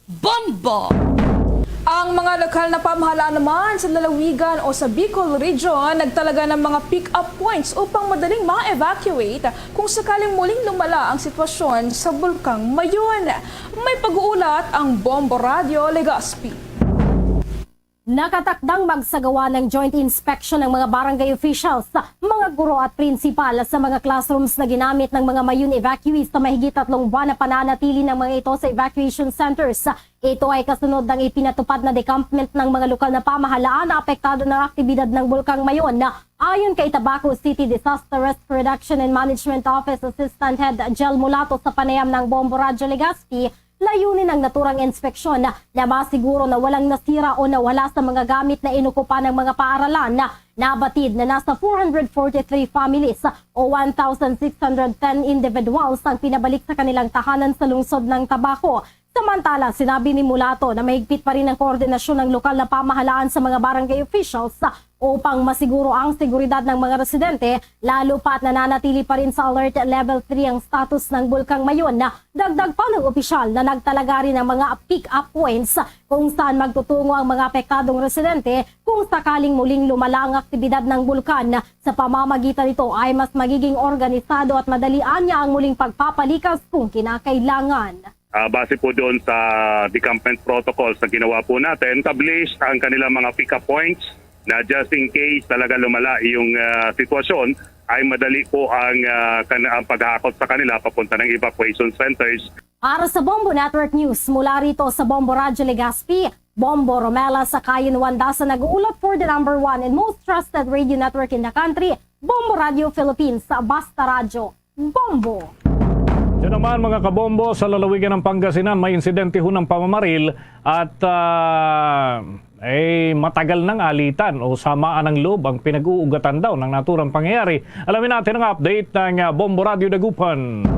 bombo! Ang mga lokal na pamahalaan naman sa lalawigan o sa Bicol Region nagtalaga ng mga pick-up points upang madaling ma-evacuate kung sakaling muling lumala ang sitwasyon sa Bulkang Mayon. May pag-uulat ang Bombo Radio Legazpi. Nakatakdang magsagawa ng joint inspection ng mga barangay officials, mga guro at prinsipal sa mga classrooms na ginamit ng mga Mayun evacuees sa mahigit tatlong buwan na pananatili ng mga ito sa evacuation centers. Ito ay kasunod ng ipinatupad na decampment ng mga lokal na pamahalaan na apektado ng aktibidad ng Bulkang Mayun. Ayon kay Tabaco City Disaster Risk Reduction and Management Office Assistant Head Jel Mulato sa panayam ng Bombo Radyo Legazpi, layunin ang naturang inspeksyon na masiguro na walang nasira o nawala sa mga gamit na inukupan ng mga paaralan. Nabatid na nasa four hundred forty-three families o one thousand six hundred ten individuals ang pinabalik sa kanilang tahanan sa lungsod ng Tabaco. Samantala, sinabi ni Mulato na mahigpit pa rin ang koordinasyon ng lokal na pamahalaan sa mga barangay officials upang masiguro ang seguridad ng mga residente, lalo pa't nananatili pa rin sa Alert Level three ang status ng Bulkang Mayun. Dagdag pa ng opisyal na nagtalaga rin ang mga pick-up points kung saan magtutungo ang mga apektadong residente kung sakaling muling lumala ang aktibidad ng bulkan. Sa pamamagitan nito ay mas magiging organisado at madalian niya ang muling pagpapalikas kung kinakailangan. Ah, base po doon sa decampment protocols na ginawa po natin, established ang kanilang mga pick-up points na just in case talaga lumala yung, ah, sitwasyon, ay madali po ang, ah, kan-, ang paghakot sa kanila papunta ng evacuation centers. Para sa Bombo Network News, mula rito sa Bombo Radyo Legazpi, Bombo Romela Sakayon Wandasa nag-uulat for the number one and most trusted radio network in the country, Bombo Radio Philippines, Basta Radyo. Bombo. Diyan naman, mga kabombo, sa lalawigan ng Pangasinan, may insidente ho ng pamamaril at, ah, eh, matagal nang alitan o samaan ng loob ang pinag-uugatan daw ng naturang pangyayari. Alamin natin ang update ng, ah, Bombo Radio Dagupan.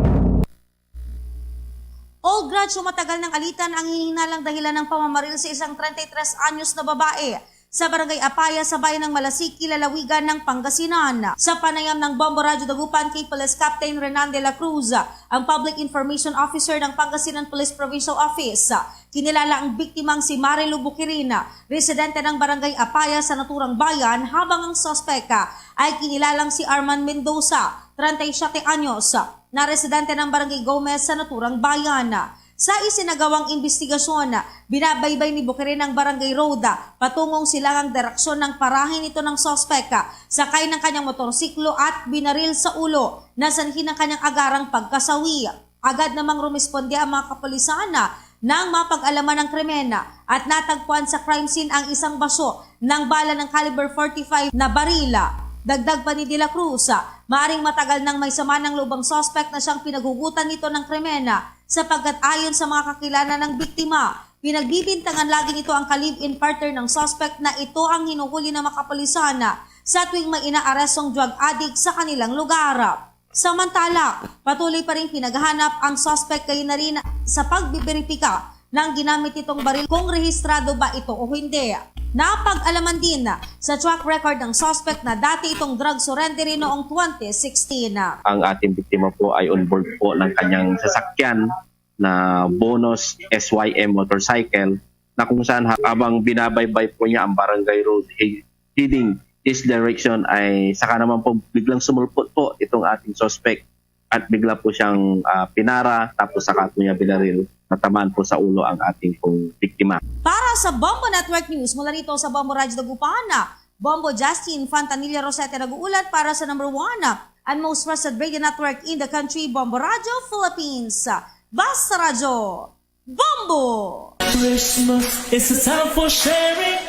Old grudge o matagal nang alitan ang hinihinalang dahilan ng pamamaril sa isang treinta y tres anyos na babae sa Barangay Apaya sa bayan ng Malasiqui, lalawigan ng Pangasinan. Sa panayam ng Bombo Radyo Dagupan kay Police Captain Renan de la Cruz, ang Public Information Officer ng Pangasinan Police Provincial Office, kinilala ang biktimang si Marilu Bukirin, residente ng Barangay Apaya sa naturang bayan, habang ang suspek ay kinilalang si Arman Mendoza, treinta y siete anyos, na residente ng Barangay Gomez sa naturang bayan. Sa isinagawang imbestigasyon, binabaybay ni Bukirin ang Barangay Road patungong silangang direksyon ng parahe nito ng suspek, sakay ng kanyang motorsiklo at binaril sa ulo na sanhi ng kanyang agarang pagkasawi. Agad namang rumisponde ang mga kapulisan nang mapag-alaman ang krimen at natagpuan sa crime scene ang isang baso ng bala ng caliber forty-five na baril. Dagdag pa ni De La Cruz, maaring matagal nang may sama ng loob ang suspek na siyang pinaghugutan nito ng krimen, sapagkat ayon sa mga kakilala ng biktima, pinagbibintangan lagi nito ang ka-live-in partner ng suspek na ito ang hinuhuli ng mga kapulisan sa tuwing may inaarestong drug addict sa kanilang lugar. Samantala, patuloy pa ring pinaghahanap ang suspek, gayon na rin sa pagbiberipika ng ginamit nitong baril kung rehistrado ba ito o hindi. Napag-alaman din sa track record ng suspek na dati itong drug surrendery noong twenty sixteen. Ang ating biktima po ay on board po ng kanyang sasakyan na Bonus S Y M motorcycle, na kung saan ha-, habang binabaybay po niya ang Barangay Road he-, heading his direction, ay saka naman po biglang sumulpot po itong ating suspect at bigla po siyang, ah, pinara, tapos saka po niya binaril. Natamaan po sa ulo ang ating pong biktima. Para sa Bombo Network News, mula rito sa Bombo Radyo Dagupan, Bombo Justin Fontanilla Rosete nag-uulat para sa number one and most trusted radio network in the country, Bombo Radyo Philippines. Basta Radyo, Bombo! Christmas is a time for sharing.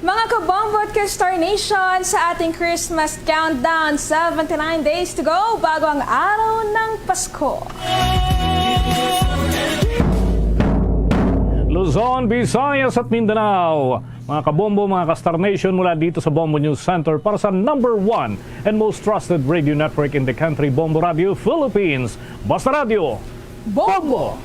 Mga kabombo at ka-Star Nation, sa ating Christmas countdown, seventy-nine days to go bago ang araw ng Pasko. Luzon, Visayas at Mindanao. Mga kabombo, mga ka-Star Nation, mula dito sa Bombo News Center para sa number one and most trusted radio network in the country, Bombo Radio Philippines. Basta Radio, Bombo!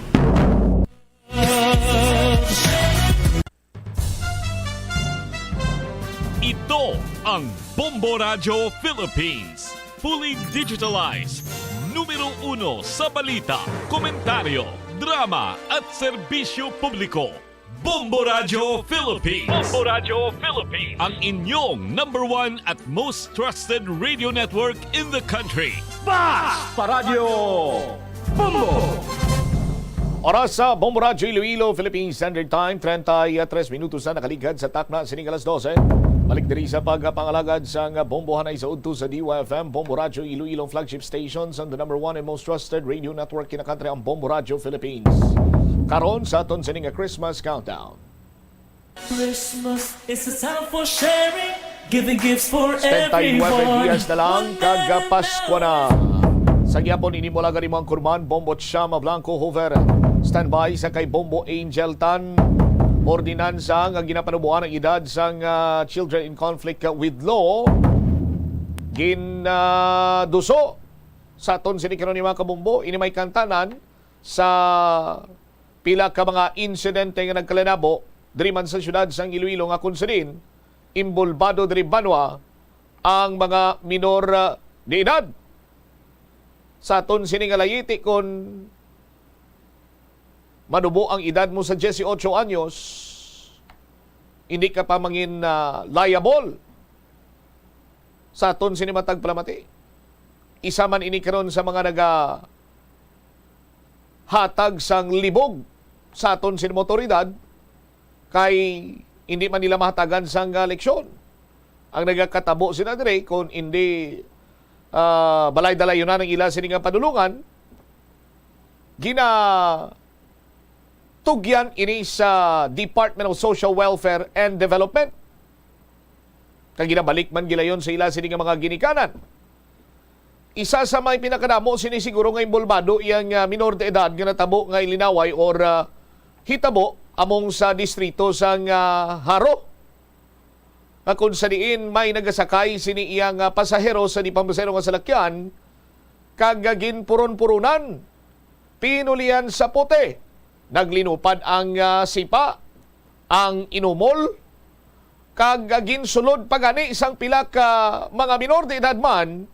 Ito ang Bombo Radyo Philippines. Fully digitalized. Numero uno sa balita, komentaryo, drama at serbisyo publiko. Bombo Radyo Philippines. Bombo Radyo Philippines. Ang inyong number one at most trusted radio network in the country. Basta Radyo Bombo! Oras sa Bombo Radyo Iloilo, Philippine Standard Time, treinta y tres minutos na nakaligad sa takna sining alas dose. Balik diri sa pagpangalagad sang bombohanay sa udto sa D Y F M, Bombo Radyo Iloilo, flagship station sang the number one and most trusted radio network in the country, ang Bombo Radyo Philippines. Karon sa aton sini nga Christmas countdown. Christmas is a time for sharing, giving gifts for Setenta y nuebe everyone. Dias na lang, kag Pasko na. Sa gihapon, ini mo lang ang imong kurman, Bombo Chama Blanco Hoover. Standby sa kay Bombo Angel Tan. Ordinansa nga ginapanuboan ang edad sang, ah, children in conflict, ah, with law. Gin, ah, duso sa aton sini karon ni mga kabombo. Ini may kantanan sa pila ka mga insidente nga nagkalinabo diri man sa siyudad sang Iloilo nga kung sa diin inbolbado diri banwa ang mga minor, ah, de edad. Sa aton sini nga layiti, kon manubo ang edad mo sa dieciocho anyos, hindi ka pa mangin, ah, liable sa aton sini matag palamati. Isa man ini karon sa mga naga hatag sang libog sa aton sini mga awtoridad, kay hindi man nila mahatagan sang, ah, leksyon. Ang nagakatabo sila diri, kung hindi, ah, balay-dalayunan ang ila sini nga padulungan, ginatugyan ini sa Department of Social Welfare and Development. Kag ginabalik man gilayon sa ila sini nga mga ginikanan. Isa sa may pinakadamo sini siguro nga inbolbado iyang, ah, minor de edad nga natabo nga ilinaway or, ah, hitabo among sa distrito sang, ah, Jaro, nga kung sa diin may nagasakay sini iyang, ah, pasahero sa di pampasahero nga salakyan kag, ah, ginpuron-purunan, pinulian sa puti, naglinupad ang, ah, sipa, ang inumol, kag, ah, ginsulod pa gani sang pila ka mga minor de edad man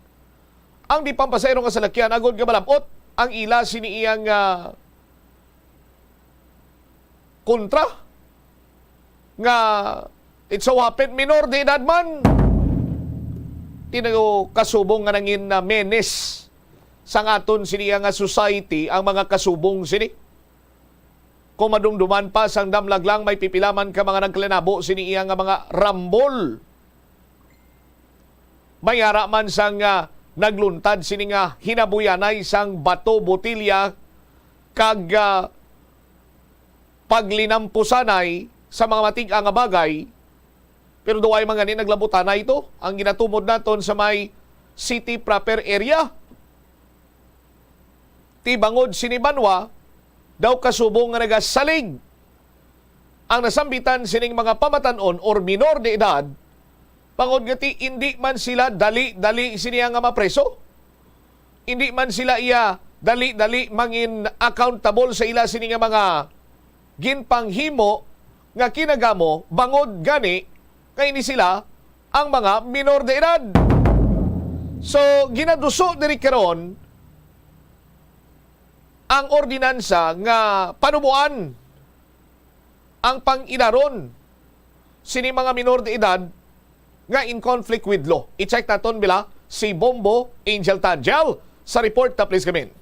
ang di pampasahero nga salakyan agod nga malab-ot ang ila sini iyang, ah, kontra nga it so happen minor de edad man. Tinago kasubong nga nangin na menace sang aton sini nga society ang mga kasubong sini. Kung madumduman pa sang damlag lang, may pipila man ka mga nagkalinabo sini iya nga mga rambol. May ara man sang, ah, nagluntad sini nga hinabuyanay sang bato, botilya, kag, ah, paglinampusanay sa mga matig-a nga bagay, pero duway man gani naglabutanay ito ang ginatumod naton sa may city proper area. Ti bangod sini banwa, daw kasubong nga nagasalig ang nasambitan sining mga pamatan-on or minor de edad, bangod nga ti indi man sila dali-dali sini nga mapreso. Indi man sila iya dali-dali mangin accountable sa ila sini nga mga ginpanghimo nga kinagamo, bangod gani nga ini sila ang mga minor de edad. So, ginaduso diri karon ang ordinansa nga panuboan ang pang-idaron sini mga minor de edad nga in conflict with law. I-check naton bila si Bombo Angel Tanjel sa report na, please come in.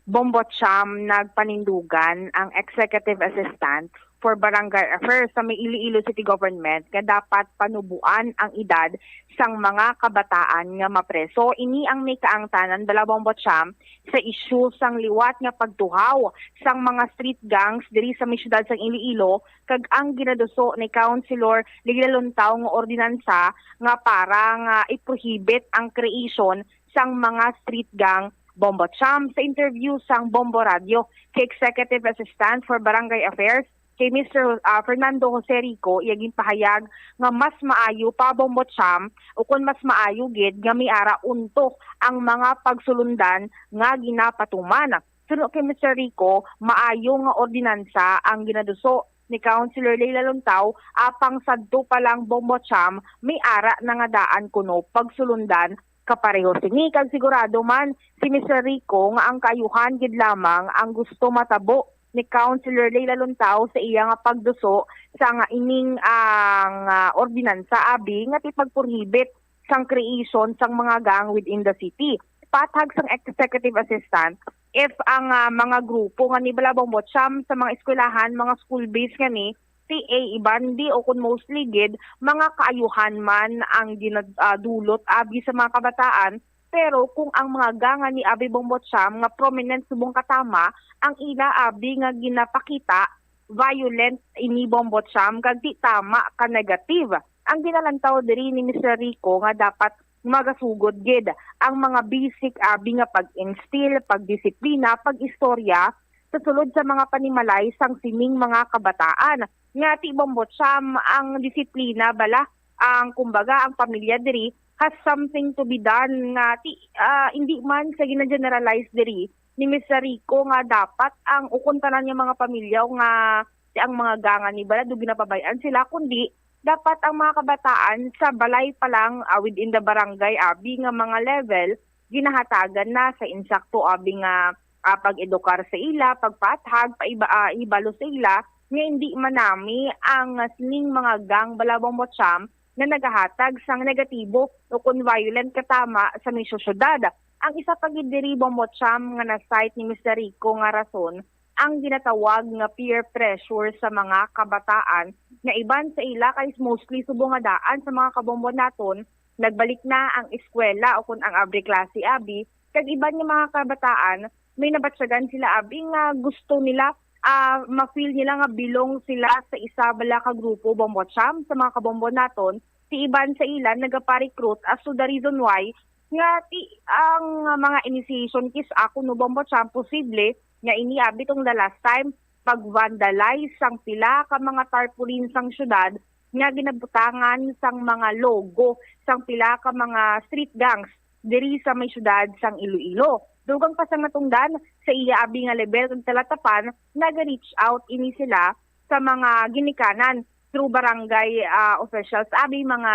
Bombo Cham, nagpanindugan ang Executive Assistant for Barangay Affairs sa may Iloilo City Government nga dapat panubuan ang edad sang mga kabataan nga mapreso. Ini ang may kaangtanan, bala, Bombo Cham, sa isyu sang liwat nga pagtuhaw sang mga street gangs diri sa may siyudad sang Iloilo, kag ang ginaduso ni Councilor Leila Luntaw nga ordinansa nga para nga i-prohibit ang creation sang mga street gang, Bombo Cham. Sa interview sang Bombo Radio kay Executive Assistant for Barangay Affairs, kay Mister Ho-, ah, Fernando Jose Rico, iya ginpahayag nga mas maayo pa, Bombo Cham, ukon mas maayo gid nga may ara unto ang mga pagsulundan nga ginapatuman. Suno kay Mister Rico, maayo nga ordinansa ang ginaduso ni Councilor Leila Luntaw, apang sadto pa lang, Bombo Cham, may ara na nga daan kuno pagsulundan kapareho sini. Kag sigurado man si Mister Rico nga ang kaayuhan gid lamang ang gusto matabo ni Councilor Leila Luntaw sa iya nga pagduso sa nga ining ang, ah, ordinansa, abi nga ti pagprohibit sang creation sang mga gang within the city. Pathag sang executive assistant, If ang, ah, mga grupo nga ni bala, Bombo Cham, sa mga eskwelahan, mga school-based nga ni, T A iban di o kung mostly gid, mga kaayuhan man ang ginadulot abi sa mga kabataan, pero kung ang mga gang nga ni abi, Bombo Cham, nga prominent subong katama, ang ila abi nga ginapakita, violent ini, Bombo Cham, kag di tama ka negative. Ang ginalantaw diri ni Mister Rico nga dapat magasugod gid ang mga basic abi nga pag-instill, pagdisiplina, pag-istorya sa sulod sa mga panimalay sang sining mga kabataan. Nga ti, Bombo Cham, ang disiplina bala, ang, kumbaga, ang pamilya diri has something to be done nga ti, ah, hindi man sa gina-generalize diri ni Mister Rico nga dapat ang ukon tanan nga mga pamilya o nga ti ang mga gang nga ni bala do ginapabay-an sila, kundi dapat ang mga kabataan sa balay pa lang, ah, within the barangay abi nga mga level, ginahatagan na sa insakto abi nga, ah, pag-edukar sa ila, pagpaathag, paiba-, ah, ibalo sa ila nga hindi manami ang sining mga gang bala, Bombo Cham, nga nagahatag sang negatibo o kon violent katama sa misyo syudad. Ang isa pa gid diri, Bombo Cham, nga na-cite ni Mister Rico nga rason ang ginatawag nga peer pressure sa mga kabataan, nga iban sa ila kay mostly subong nga daan sa mga kabombo naton, nagbalik na ang eskwela o kon ang abri klase abi, kag iban nga mga kabataan may nabatyagan sila abi nga gusto nila, ah, ma-feel nila nga belong sila sa isa bala ka grupo, Bombo Cham, sa mga kabombo naton, ti iban sa ila nagapa-recruit as to the reason why nga ti ang mga initiation kits ako, no, Bombo Cham, posible nga ini abi tong the last time pag-vandalize sang pila ka mga tarpaulin sang syudad nga ginabutangan sang mga logo sang pila ka mga street gangs diri sa may syudad sang Iloilo. Dugang pa sang natungdan, sa iya abi nga level kag talatapan, naga-reach out ini sila sa mga ginikanan through barangay, ah, officials abi, mga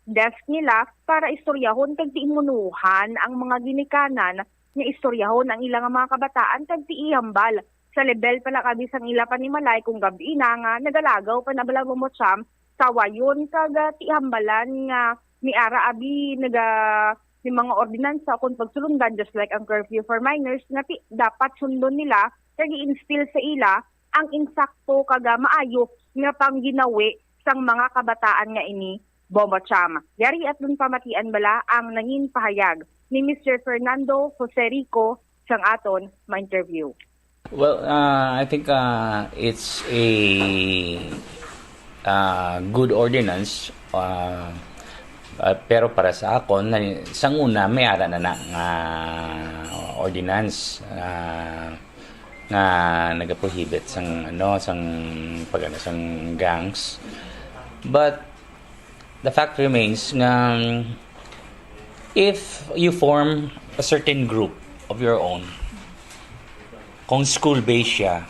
desk nila para istoryahon kag tiimunuhan ang mga ginikanan nga istoryahon ang ila nga mga kabataan kag tiihambal sa level pa lang abi sang ila panimalay kung gab-i na nga nagalagaw pa na bala, Bombo Cham, sawayon kag, ah, tihambalan nga may ara abi naga may mga ordinansa kon pagsulundan, just like ang curfew for minors, nga ti-, dapat sundon nila kag i-instill sa ila ang insakto kag, ah, maayo nga pangginawi sang mga kabataan nga ini, Bombo Cham. Yari aton pamatian bala ang nangin pahayag ni Mister Fernando Jose Rico sang aton ma-interview. Well, uh, I think, uh, it's a, uh, good ordinance, uh, uh, pero para sa akon, na, sang una, may ara na na nga ordinance, uh, nga nagaprohibit sang, ano, sang pag-, ano, sang gangs. But the fact remains nga, um, if you form a certain group of your own, kung school-based siya,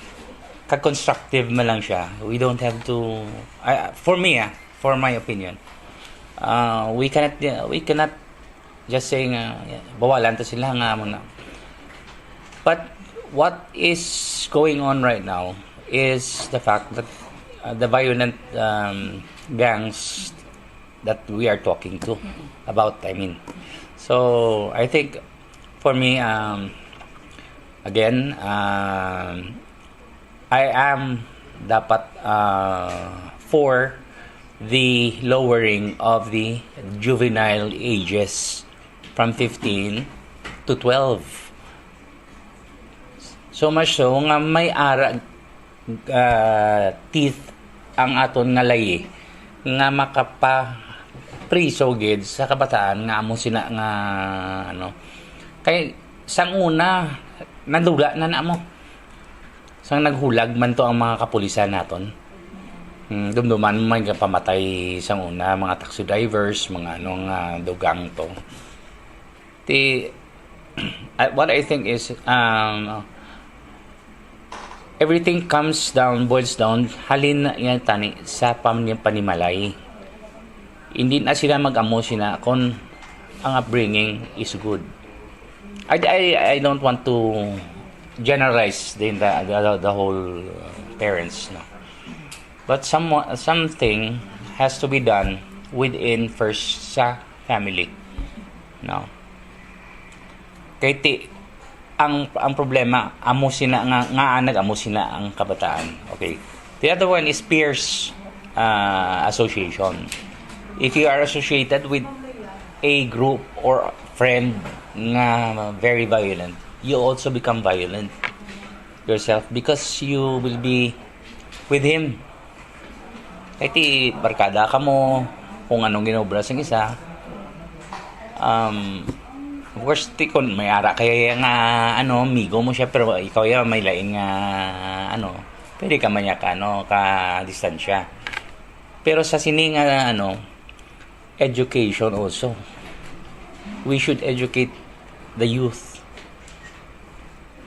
kag constructive man lang siya, we don't have to, I, for me, ah, for my opinion, uh, we cannot, we cannot just say nga, bawalan to sila nga amo na. But what is going on right now is the fact that, uh, the violent, um, gangs that we are talking to about, I mean. So, I think for me, um, again, um, I am dapat, uh, for the lowering of the juvenile ages from fifteen to twelve. So much so nga may ara, uh, teeth ang aton nga layi nga makapapriso gid sa kabataan nga amo sina nga, ano. Kay sang una, nadula na namo. Sang naghulag man to ang mga kapulisan naton. Hmm, dumduman mo may pamatay sang una, mga taxi drivers, mga ano nga dugang to. Ti, I, what I think is, um, everything comes down, boils down, halin na yan tani sa pam-, panimalay. Hindi na sila mag-amo sina kung ang upbringing is good. I, I, I don't want to generalize the, the, the, the whole, uh, parents, no? But some, something has to be done within first sa family, no? Kay ti, Ang ang problema, amo sina nga, nga nag-amo sina ang kabataan. Okay. The other one is peers, ah, association. If you are associated with a group or friend nga very violent, you also become violent yourself because you will be with him. Kay ti barkada ka mo, kung anong ginobra sang isa. Um, of course, ti kun may ara kay nga, ano, amigo mo siya, pero ikaw ya may lain nga, ano, pwede ka man niya ka, ano, ka distansya. Pero sa sini nga, ano, education also, we should educate the youth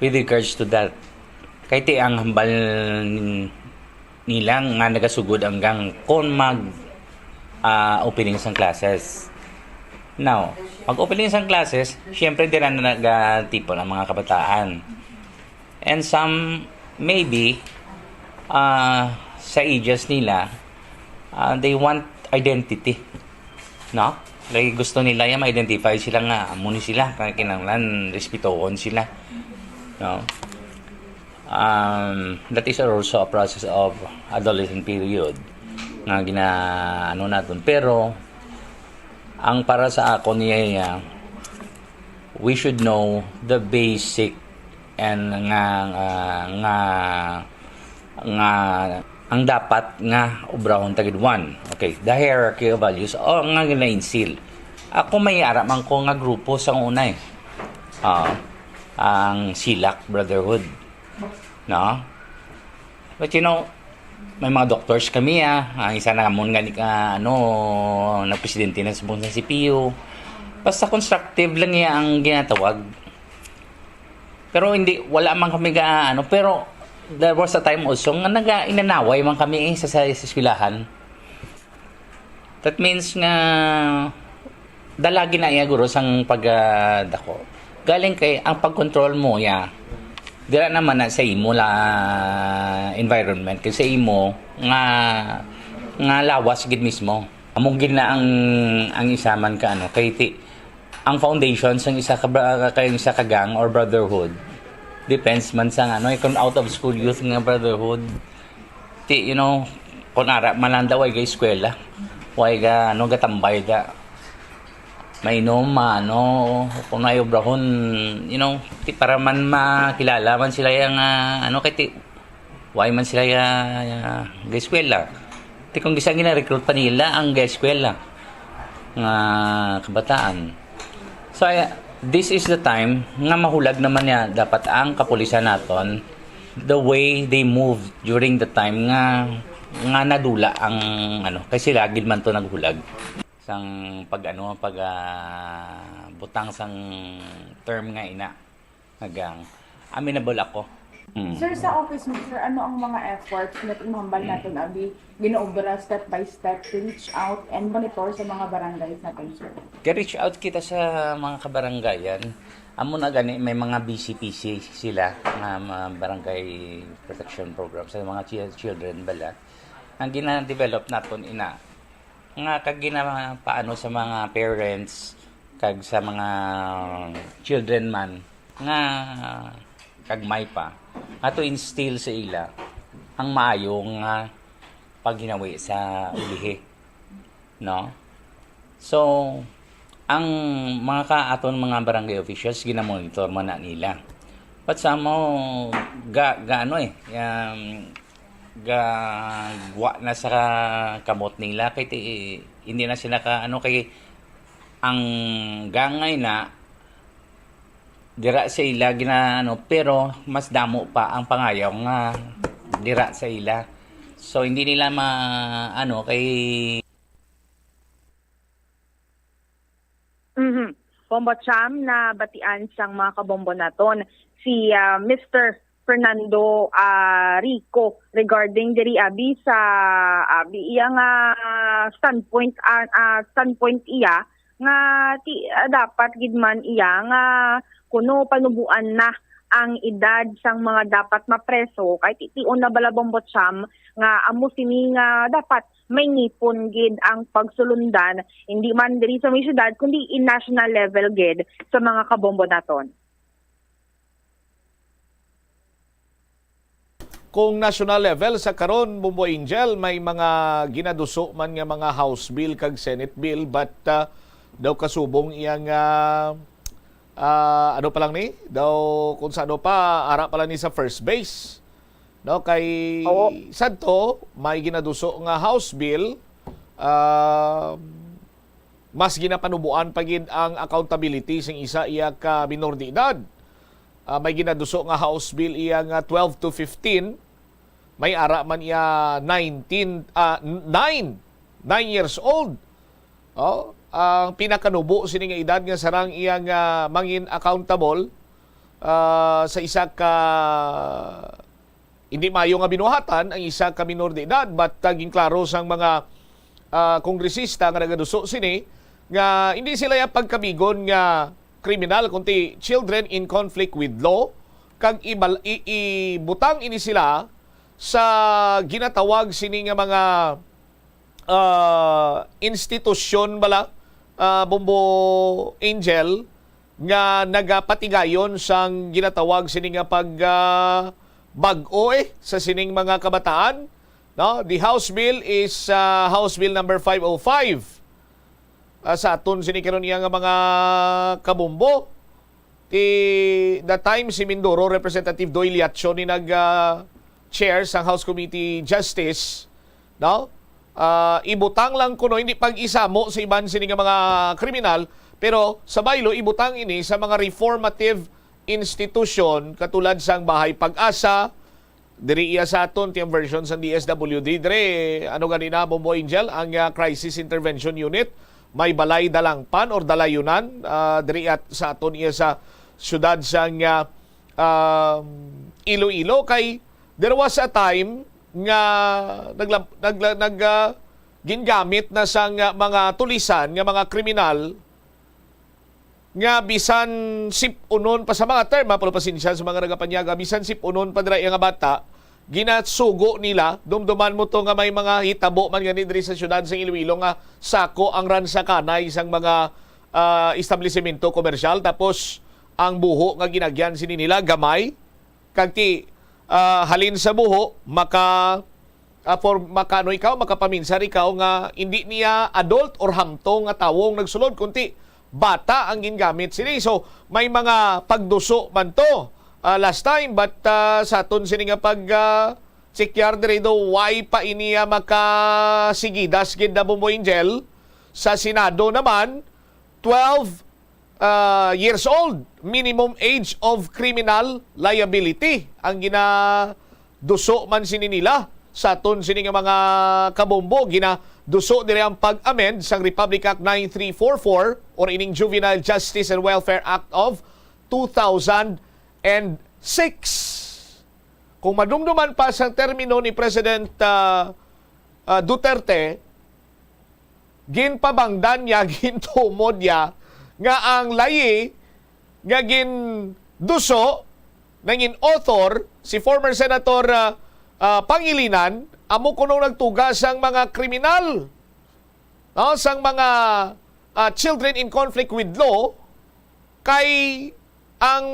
with regards to that. Kay ti ang hambal nila nga nagasugod hanggang kon mag, ah, opening sang classes. Now, mag-opening sang classes, siyempre dira na nagatipon ang mga kabataan. And some, maybe, ah, sa ages nila, ah, they want identity. No? Like, gusto nila yan, ma-identify sila nga, amo ni sila, kaya kinahanglan, respetohon sila. No? Um, that is also a process of adolescent period nga gina, ano naton. Pero, ang para sa ako niya, we should know the basic and nga, nga, nga, nga ang dapat nga obrahon ta gid, one. Okay, the hierarchy of values o nga gina-instill. Ako may ara man ko nga grupo sa una eh. Ah, ang Silak Brotherhood. No? But you know, may mga doctors kami ah. Ang isa namon gani ka, ano, nagpresidente na sa buong C P U. Basta constructive lang iya ang ginatawag. Pero hindi, wala man kami ga, ano, pero there was a time also nga naga-inanaway man kami eh, sa, sa, sa eskwelahan. That means nga dalagi na iya guro sang pagdako. Galing kay ang pag-control mo ya dira naman na sa imo la environment kay sa imo nga nga lawas gid mismo. Amo gid na ang ang isa man ka ano kay ti, ang foundation sang isa ka bra- kay isa ka gang or brotherhood depends man sa ano, eh, kung out of school youth nga brotherhood, ti, you know, kung ara man lang daw, way ga eskwela, way ga, ano, gatambay da. Mainom, ano, kung ay obrahon, you know, ti, para man makilala man sila yang, ah, ano, kay ti, way man sila ya, ya, ga eskwela. Ti, kung gisa gina-recruit pa nila ang ga eskwela nga kabataan. So, ay, this is the time nga mahulag naman niya dapat ang kapulisan naton the way they move during the time nga nga nadula ang ano kay sila gid man to naghulag sang pag ano pag ah, butang sang term nga ina nga gang aminable ako. Mm. Sir, sa office mo, sir, ano ang mga efforts na mahambal natin abi ginaobra step by step to reach out and monitor sa mga barangays natin, sir? Ga-reach out kita sa mga kabarangayan. Amo na gani may mga B C P C sila nga mga barangay protection program sa mga chi- children bala. Ang gina-develop naton ina nga kag ginapaano sa mga parents kag sa mga children man nga kagmay pa nga to instill sa ila ang maayo nga paghinawi sa ulihi, no? So, ang mga ka aton mga barangay officials ginamonitor man na nila. But somehow, ga, ga ano eh, um, gagwa na sa kamot nila kay ti, hindi na sila ka ano kay ang gangay na dira sa ila gina ano pero mas damo pa ang pangayaw nga dira sa ila. So hindi nila ma ano kay Mhm. Bombo Cham, nabatian sang mga kabombo naton si, ah, Mister Fernando, ah, Rico regarding diri abi sa abi iya nga standpoint, ah, ah, standpoint iya nga ti, ah, dapat gid man iya nga kuno panubuan na ang edad sang mga dapat mapreso kay ti-, tion na bala Bombo Cham nga amo sini nga dapat may ngipon gid ang pagsulundan, hindi man diri sa may syudad, kundi in national level gid sa mga kabombo naton. Kung national level sa karon, Bombo Angel, may mga ginaduso man nga mga House bill kag Senate bill, but, ah, daw kasubong iya nga, ah, ano pa lang ni? Daw kung sa ano pa, ara pa lang ni sa first base. No, kay Oo. Sadto, may ginaduso nga House bill, ah, mas ginapanubuan pa gid ang accountability sing isa iya ka minor de edad. Ah, may ginaduso nga House bill iya nga twelve to fifteen, may ara man iya nineteen, ah, nine, nine years old. Oh, ang pinakanubo sini nga edad nga sarang iya nga mangin accountable, ah, sa isa ka hindi maayo nga binuhatan ang isa ka minor de edad, but, ah, ginklaro sang mga, ah, kongresista nga nagaduso sini nga hindi sila ya pagkabigon nga kriminal, kundi children in conflict with law, kag ibal-, i-, ibutang ini sila sa ginatawag sini nga mga, ah, institusyon bala, ah, Bombo Angel, nga nagapatigayon sang ginatawag sini nga pag, ah, bag-o, eh, sa sining mga kabataan, no? The House Bill is, ah, House Bill number five oh five. Ah, sa aton sini karon iya nga mga kabombo, ti the time si Mindoro, Representative Doy Liacho ni nag, ah, chair sang House Committee Justice, no? Ah, ibutang lang kuno, hindi pag-isamo sa iban sini nga mga kriminal, pero sa baylo, ibutang ini sa mga reformative institution katulad sang Bahay Pag-asa, diri iya sa aton, ti ang version sang D S W D, diri, ano gani na, Bombo Angel, ang, ah, Crisis Intervention Unit, may Balay Dalangpan or Dalayunan, ah, diri at sa aton iya sa siyudad sang, ah, um, Iloilo, kay there was a time nga nagla-, nagla-, nag, ah, gingamit na sang, ah, mga tulisan nga mga kriminal nga bisan sip-unon pa sa mga term, ha, pero pasensya sa mga nagapanyaga, bisan sip-unon pa dira iya nga bata, ginasugo nila. Dumduman mo to nga may mga hitabo man gani diri sa siyudad sa Iloilo nga sako ang ransakanay sang mga, ah, establisemento komersyal, tapos ang buho nga ginagyan sini nila gamay, kag ti, ah, halin sa buho, maka, ah, for, makaano ikaw, makapaminsar ikaw nga hindi niya adult or hamtong nga tawo ang nagsulod, kundi bata ang gingamit sini. So, may mga pagduso man to, ah, last time, but, ah, sa aton sini nga pag, ah, check-yar diri do, why pa ini, ah, makasigidas gid na, Bombo Angel? Sa Senado naman, twelve, ah, years old, minimum age of criminal liability ang ginaduso man sini nila. Sa aton sini nga mga kabombo, ginaduso diri ang pag-amend sang Republic Act nine three four four or ining Juvenile Justice and Welfare Act of two thousand and six. Kung madumduman pa sang termino ni President, ah, ah, Duterte, ginpabangdan niya, gintumod niya nga ang layi nga ginduso, nangin author, si former Senator, ah, ah, Pangilinan, amo kuno nagtuga sang mga kriminal, no, sang mga, ah, children in conflict with law, kay ang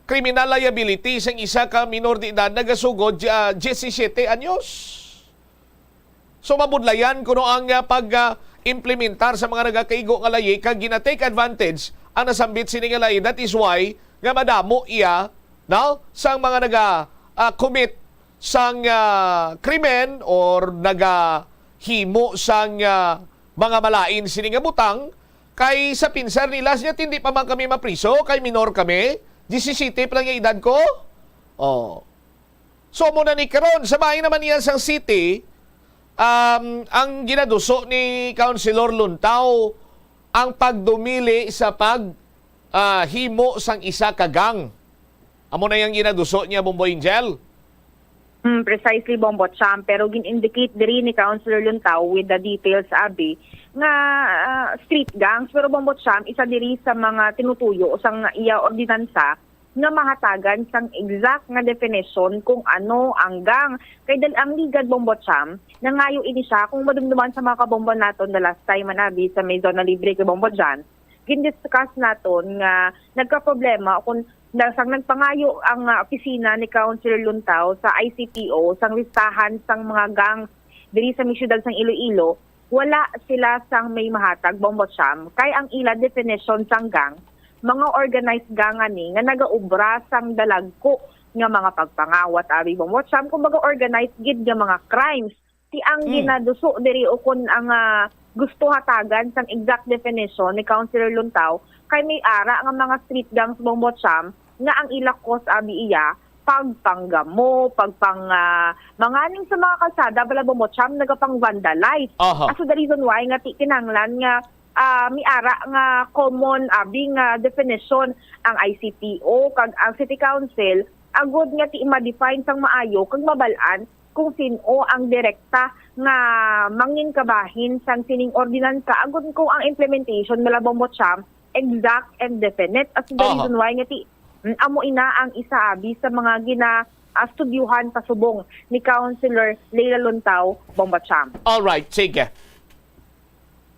criminal liability sang isa ka minor de edad nagasugod, ah, diyesisiyete anyos. So, mabudlayan kuno ang, ah, pag, ah, implementar sa mga nagakaigo nga layi kag gina-take advantage ang nasambit sini nga layi. That is why nga madamo iya, no, sang mga naga, ah, commit sang, ah, krimen or nagahimo sang, ah, mga malain sini nga butang, kay sa pinsar nila, siya, "Hindi pa man kami mapriso, kay minor kami, diyesisiyete pa lang ang edad ko." Oh. So, amo na ni karon, sa bahin naman niya sang city, um, ang ginaduso ni Councilor Luntaw ang pagdumili sa pag, ah, himo sang isa ka gang. Amo na yang ginaduso niya, Bombo Angel. Hmm, precisely, Bombo Cham. Pero gin-indicate diri ni Councilor Luntaw with the details, abi, nga, ah, street gangs. Pero, Bombo Cham, isa diri sa mga tinutuyo sang iya ordinansa nga mahatagan sang exact nga definition kung ano ang gang. Kay dal-, ang Ligad, Bombo Cham, nangayo ini siya, kung madumduman sa mga kabombo naton the last time, man, abi, sa may Zona Libre kay Bombo Jan, gin-discuss naton nga nagkaproblema kung Dahil sang nagpangayo ang, ah, opisina ni Councilor Luntaw sa I C P O sang listahan sang mga gangs diri sa may siyudad sang Iloilo, wala sila sang may mahatag, Bombo Cham, kay ang ila definition sang gang, mga organized gang ani nga nagaobra sang dalagko nga mga pagpangawat, abi, Bombo Cham, kumbaga organized gid nga mga crimes. Ti ang Mm. ginaduso diri ukon ang, ah, gusto hatagan sang exact definition ni Councilor Luntaw kay may ara nga mga street gangs, Bombo Cham, nga ang ila cause, abi, iya pagpanggamo, pagpang, ah, manganing sa mga kalsada, bala, Bombo Cham, nagapang-vandalize. Aha. Ah, so the reason why nga ti kinahanglan nga, ah, may ara nga common, abi, nga definition ang I C P O kag ang City Council, agud nga ti ma-define sang maayo kag mabal-an kung sin-o ang direkta nga mangin kabahin sang sining ordinansa, agud kung ang implementation, bala, Bombo Cham, exact and definite. As the Aha. reason why nga ti, mm, amo ina ang isa, abi, sa mga gina, ah, studyuhan pasubong ni Councilor Leila Luntaw, Bombo Cham. All right, sige.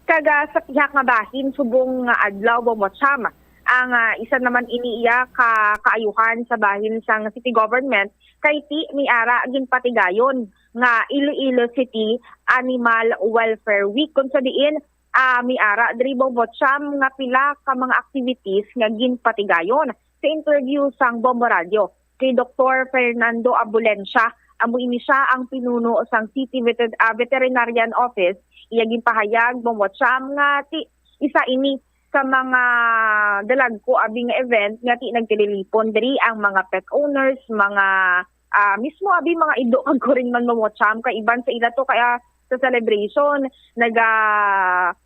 Kag, ah, sa pihak nga bahin, subong nga adlaw, Bombo Cham, ang, ah, isa naman ini iya ka kaayuhan sa bahin sang city government, kay ti may ara ginpatigayon nga Iloilo City Animal Welfare Week, kung sa diin, ah, may ara diri, Bombo Cham, nga pila ka mga activities nga ginpatigayon. Sa interview sang Bombo Radio kay Doktor Fernando Abulencia, amo ini sia ang pinuno sang City Veter-, ah, Veterinarian Office, iya ginpahayag, Bombo Cham, nga ti isa ini sa mga dalagko, abi, nga event nga ti nagtililipon diri ang mga pet owners, mga, ah, mismo, abi, mga ido kag kuring man, Bombo Cham, kay iban sa ila to kaya sa celebration naga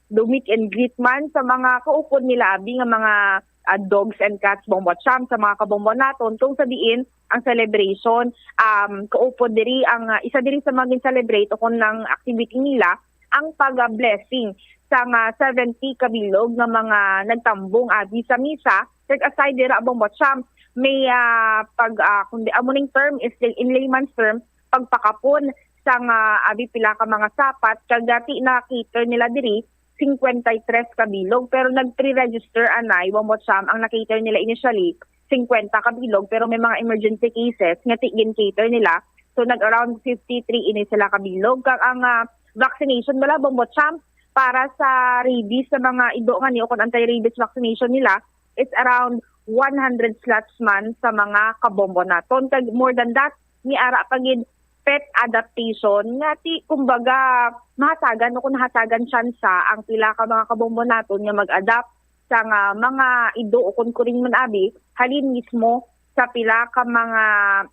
do meet and greet man sa mga kaupod nila, abi, nga mga, ah, dogs and cats, Bombo Cham, sa mga kabombo naton, kung sa diin ang celebration, um, kaupod diri ang, ah, isa diri sa mga gin-celebrate o kung ang activity nila, ang pag-blessing sang, ah, seventy ka bilog nga mga nagtambong, abi, sa misa. Kag aside dira, Bombo Cham, may, ah, pag, ah, kung di, amo ning term is in layman's term, pagpakapon sang, ah, abi, pila ka mga sapat, kag dati na-cater nila diri cincuenta y tres ka bilog, pero nag-pre-register anay, Bombo Cham, ang na-cater nila initially, cincuenta ka bilog, pero may mga emergency cases nga ti gin-cater nila. So, nag-around fifty-three ini sila ka bilog. Kag ang, ah, vaccination bala, Bombo Cham, para sa rabies sa mga ido nga ni, o kon anti-rabies vaccination nila, is around one hundred slots man sa mga kabombo naton. Kag more than that, may ara pa gid pet adaptation nga ti, kumbaga, mahatagan o kung nahatagan tsansa ang pila ka mga kabombo naton nga mag-adapt sa nga mga ido o kung kuring man, abi, halin mismo sa pila ka mga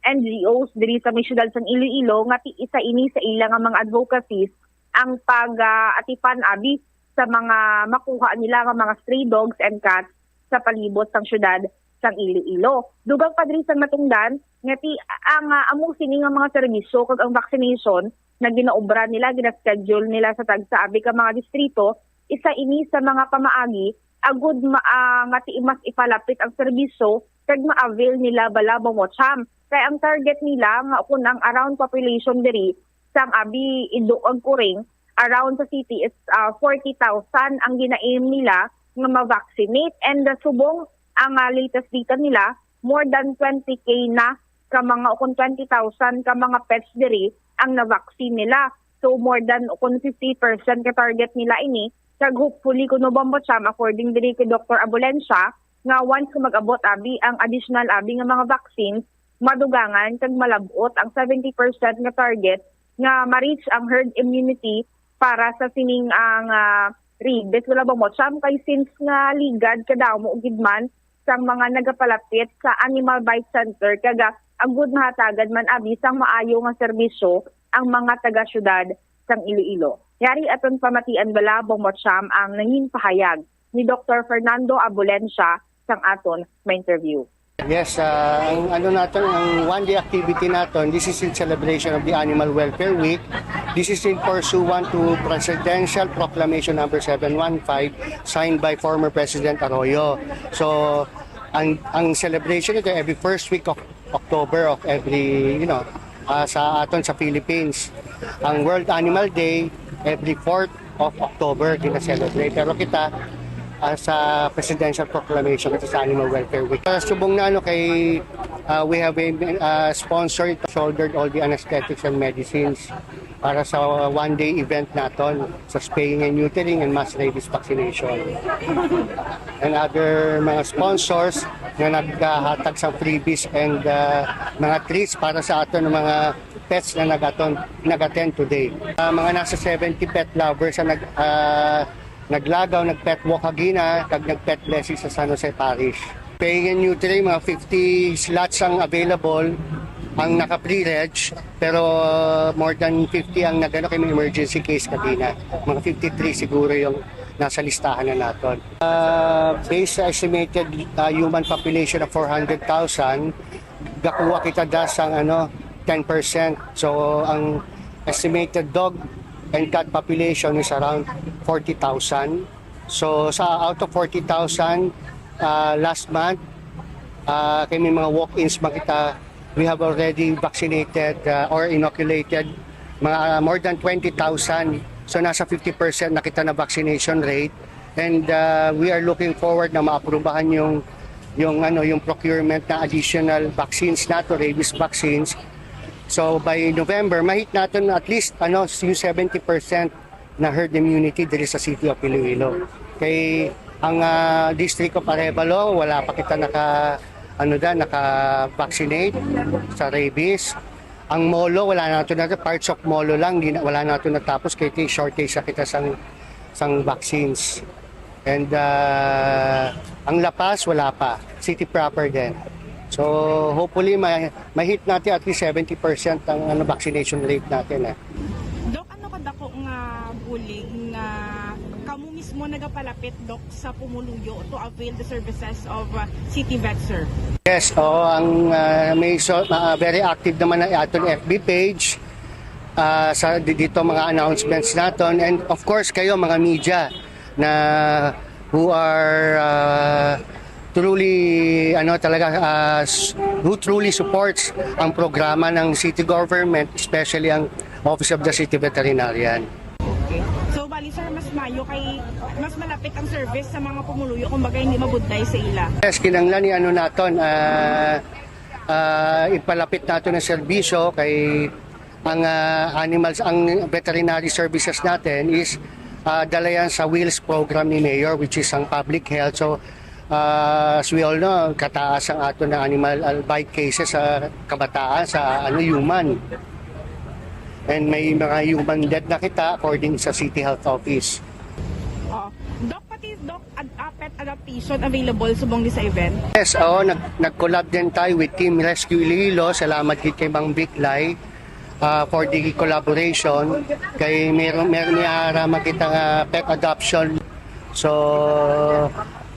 N G Os diri sa may siyudad sang Iloilo nga ti isa ini sa ila nga mga advocacies ang pag, ah, atipan, abi, sa mga makuha nila nga mga stray dogs and cats sa palibot sang siyudad sang Iloilo. Dugang pa diri sang natungdan nga ti ang, ah, amo sini nga mga serbisyo kag ang vaccination nga ginaobra nila, gina-schedule nila sa tagsa abi ka mga distrito, isa ini sa mga pamaagi agud ma-, ah, nga ti mas ipalapit ang serbisyo kag ma-avail nila bala, Bombo Cham. Kay ang target nila nga kun ang around population diri sang abi ido kag kuring around sa city is, ah, forty thousand ang gina-aim nila nga ma-vaccinate. And, ah, subong ang, ah, latest data nila, more than twenty K na ka mga, o kung twenty thousand ka mga pets diri ang na-vaccine nila. So, more than, o kung fifty percent ka target nila ini. Kag hopefully, kuno, Bombo Cham, according diri kay Doktor Abulencia, nga once nga mag-abot abi ang additional abi nga mga vaccines, madugangan kag malab-ot ang seventy percent nga target nga ma-reach ang herd immunity para sa sining, ah, nga rabies, wala ba mo? Siyam kay since nga ligad kadamo gid man sang mga nagapalapit sa Animal Bite Center, kag, ah, agud mahatagan man abi sang maayo nga serbisyo ang mga taga-syudad sang Iloilo. Yari aton pamatian bala, Bombo Cham, ang nangin pahayag ni Doktor Fernando Abulencia sang aton ma-interview. Yes, ah, ang ano naton, ang one-day activity naton, this is in celebration of the Animal Welfare Week. This is in pursuant to Presidential Proclamation Number seven one five, signed by former President Arroyo. So, ang, ang celebration ito every first week of October of every, you know, ah, sa aton sa Philippines. Ang World Animal Day, every fourth of October, gina-celebrate. Pero kita, Ah, sa Presidential Proclamation at sa Animal Welfare Week. Para subong na ano kay, ah, we have a, ah, sponsor, shouldered all the anesthetics and medicines para sa one-day event naton sa spaying and neutering and mass rabies vaccination. And other mga sponsors na naghahatag sa freebies and, ah, mga treats para sa aton mga pets na nag-aton-, nag-attend today. Ah, mga nasa seventy pet lovers ang nag-, ah, naglagaw, nag-pet walk kagina, kag nag-pet blessing sa San Jose Parish. Spaying and neutering, mga fifty slots ang available, ang naka-pre-reg, pero more than fifty ang nagano kay may emergency case kagina. Mga fifty-three siguro yung nasa listahan na naton. Ah, based sa estimated, ah, human population of four hundred thousand, gakuha kita da sang ano, ten percent. So ang estimated dog and cat population is around forty thousand. So sa out of forty thousand, ah, last month, ah, kay may mga walk-ins man kita, we have already vaccinated, ah, or inoculated mga, ah, more than twenty thousand. So nasa fifty percent na kita na vaccination rate, and, ah, we are looking forward na maaprubahan yung, yung ano, yung procurement na additional vaccines nato, rabies vaccines. So by November, ma-hit naton at least ano, yung seventy percent na herd immunity diri sa City of Iloilo. Kay ang, ah, District of Arevalo, wala pa kita naka, ano da, naka-vaccinate sa rabies. Ang Molo, wala nato na, parts of Molo lang, di na, wala nato natapos kay ti-, shortage sa kita sang, sang vaccines. And, ah, ang La Paz, wala pa. City proper din. So hopefully, ma-, ma-hit natin at least seventy percent ang ano, vaccination rate natin, eh. Doc, ano kadako nga bulig nga kamo mismo nagapalapit, Doc, sa pumuluyo to avail the services of, uh, City Vet, sir? Yes, oo, ang, ah, may so, ah, very active naman ang aton F B page, ah, sa di-, dito mga announcements naton, and of course kayo mga media na who are, ah, truly, ano talaga, ah, s-, who truly supports ang programa ng city government, especially ang Office of the City Veterinarian. Okay. So, bali, sir, mas mayo kay, mas malapit ang service sa mga pumuluyo, kumbaga, hindi mabudlay sa ila. Yes, kinahanglan ni ano naton, ah, ah, ipalapit naton ang serbisyo kay ang, ah, animals, ang veterinary services natin is, ah, dala yan sa wheels program ni Mayor, which is ang public health. So, ah, as we all know, kataas ang ato na animal albite cases sa kabataan, sa ano, human. And may mga human death na kita according sa City Health Office. Oh. Doc, pati, Doc, ad-, ah, pet adaptation available subong di sa event? Yes, oo, nag-, nag-collab din tayo with Team Rescue Iloilo. Salamat gid kay Mang Vic Lai, ah, for the collaboration. Kay meron, meron niya arama kita nga pet adoption. So,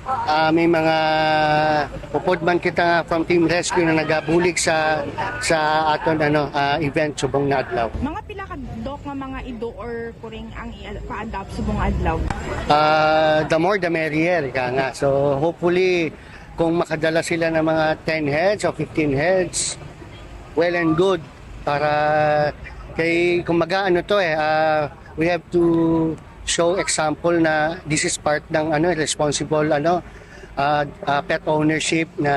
ah, may mga upod man kita nga from Team Rescue na nagabulig sa, sa aton, ano, ah, event subong na adlaw. Mga pila ka, Doc, nga mga ido or kuring ang i-, pa-adopt subong nga adlaw? Ah, the more the merrier, ka nga. So, hopefully, kung makadala sila ng mga ten heads o fifteen heads, well and good. Para kay, kumbaga, ano to eh, ah, we have to show example na this is part ng ano, responsible ano, ah, ah, pet ownership na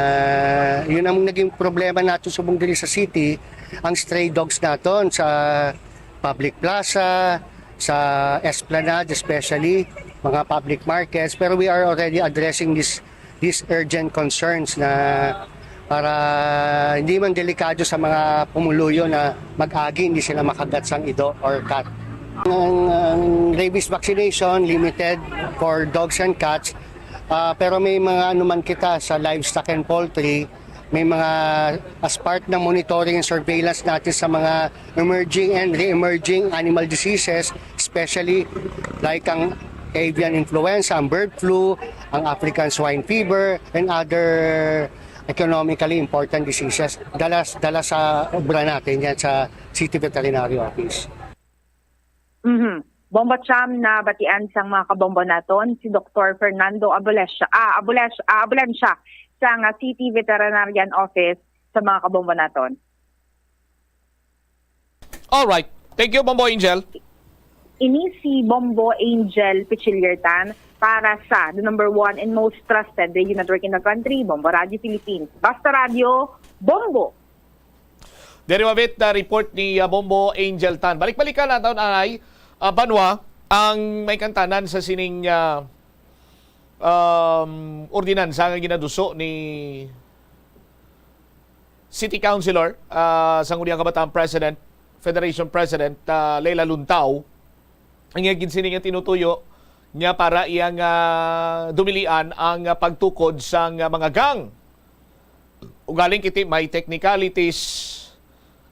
yun ang naging problema nato subong diri sa city, ang stray dogs naton sa public plaza, sa esplanade especially, mga public markets. Pero we are already addressing this, these urgent concerns na para hindi man delikado sa mga pumuluyo na mag-agi, hindi sila makagat sang ido or cat. Ang, ang rabies vaccination limited for dogs and cats, ah, pero may mga ano man kita sa livestock and poultry, may mga as part ng monitoring and surveillance natin sa mga emerging and re-emerging animal diseases, especially like ang avian influenza, ang bird flu, ang African swine fever, and other economically important diseases. Dala, dala sa obra natin yan sa City Veterinary Office. Mhm. Bombo Cham, nabatian sang mga kabombo naton si Doktor Fernando Abulesha, ah, Abulesh-, ah, Abulencia sang, ah, City Veterinarian Office sa mga kabombo naton. All right. Thank you, Bombo Angel. Ini si Bombo Angel Pichiliertan. Para sa the number one and most trusted radio network in the country, Bombo Radio Philippines. Basta Radio, Bombo! Diri mabit na report ni uh, Bombo Angel Tan. Balik-balikan naton, anay, uh, Banwa, ang may kantanan sa sining uh, um, ordinansa nga ginaduso ni City Councilor, uh, Sangguniang Kabataan President, Federation President, uh, Leila Luntao, ang iya ginsiling nga tinutuyo niya para iyang uh, dumilian ang uh, pagtukod sang uh, mga gang. Ugaling kiti may technicalities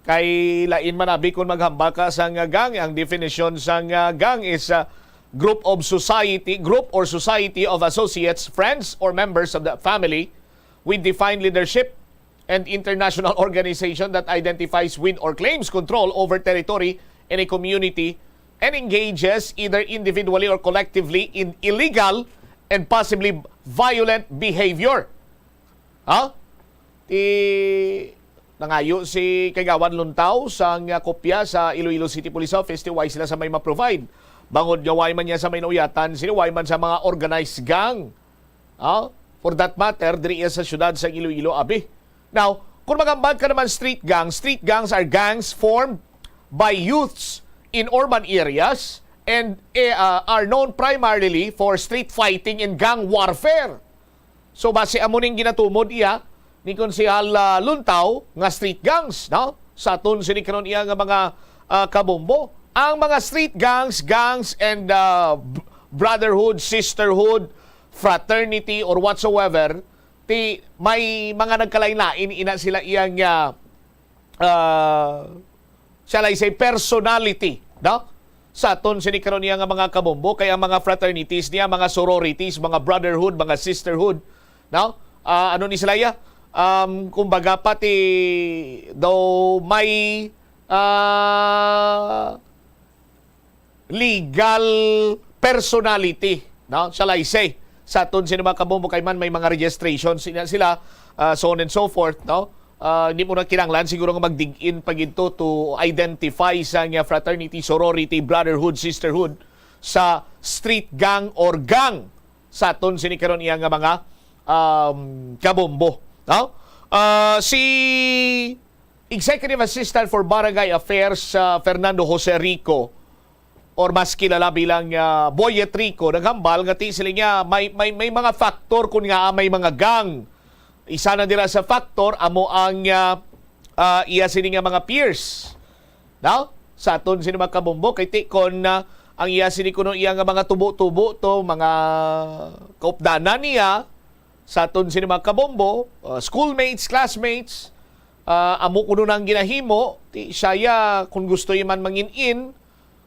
kay lain man abi kung maghambal ka sang uh, gang. Ang definition sang uh, gang is a group of society, group or society of associates, friends, or members of the family with defined leadership and international organization that identifies with or claims control over territory in a community and engages either individually or collectively in illegal and possibly violent behavior. Ha? Ti nangayo si Kagawad Luntaw sang kopya sa Iloilo City Police Office ti way sila sa may ma-provide. Bangod nga way man niya sa may nauyatan, sila way man sa mga organized gang. Ah, for that matter, diri iya sa siyudad sa Iloilo, abi. Now, kung magambag ka naman street gang, street gangs are gangs formed by youths in urban areas and eh, ah, are known primarily for street fighting and gang warfare. So, base amo ning ginatumod iya ni Konsehal ah, Luntaw nga street gangs, no? Sa aton sini karon iya nga mga ah, kabombo, ang mga street gangs, gangs and ah, b- brotherhood, sisterhood, fraternity or whatsoever, ti may mga nagkalain-lain ina sila iya nga ah, shall I say, personality, no? Sa aton sini karon niya nga mga kabombo, kay ang mga fraternities niya, mga sororities, mga brotherhood, mga sisterhood, no? Ah, ano ni sila ya? Um, kumbaga pati daw may ah, legal personality, no? Shall I say, sa aton sini mga kabombo kay man may mga registrations sila, sila ah, so on and so forth, no? Ah, hindi mo na kinahanglan siguro nga mag-dig-in pa gid to to identify sa nga fraternity, sorority, brotherhood, sisterhood sa street gang or gang sa aton sini karon iya nga mga um, kabombo, no? Ah, si Executive Assistant for Barangay Affairs ah, Fernando Jose Rico, or mas kilala bilang ah, Boyet Rico, naghambal nga ti sila niya may, may, may mga factor kun nga may mga gang. Isa na dira sa factor amo ang ah, ah, iya sini nga mga peers. No? Sa aton sini mga kabombo, kay ti kon ah, ang iya sini kuno iya nga mga tubo-tubo to, mga kaupdanan niya, sa aton sini mga kabombo, ah, schoolmates, classmates, ah, amo kuno nang ginahimo, ti siya ya, kung gusto ya man mangin-in,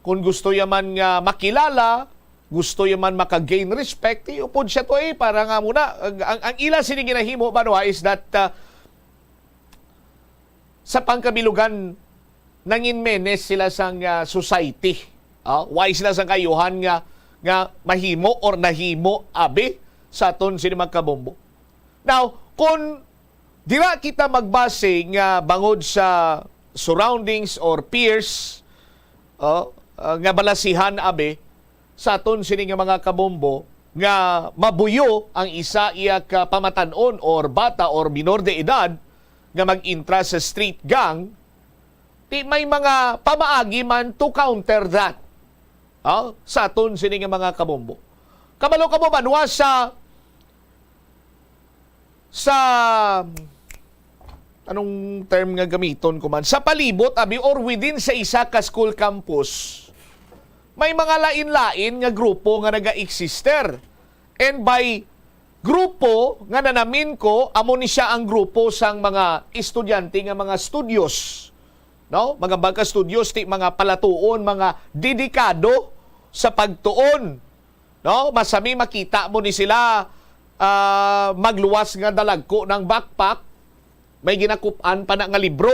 kung gusto ya man nga makilala, gusto ya man maka-gain respect, ti upod siya to eh, para nga muna, ang, ang, ang ila sini ginahimo, Banwa, is that ah, sa pangkabilugan, nangin menes sila sang ah, society. Ah, why sila sang kayuhan nga nga mahimo or nahimo abi sa aton sini mga kabombo. Now, kung dira kita magbase nga bangod sa surroundings or peers, oh, ah, nga balasihan abi sa aton sini nga mga kabombo nga mabuyo ang isa iya ka pamatan-on or bata or minor de edad nga mag-intra sa street gang, ti may mga pamaagi man to counter that. Ah, sa aton sini nga mga kabombo. Kabalo ka mo, Banwa, sa sa anong term nga gamiton ko man, sa palibot abi or within sa isa ka school campus, may mga lain-lain nga grupo nga naga-eksister. And by grupo nga nanamin ko, amo ni siya ang grupo sang mga estudyante nga mga studios, no? Mga bag ka studios, ti mga palatuon, mga dedikado sa pagtuon, no? Masami makita mo ni sila ah, magluwas nga dalagko ng backpack, may ginakup-an pa na nga libro.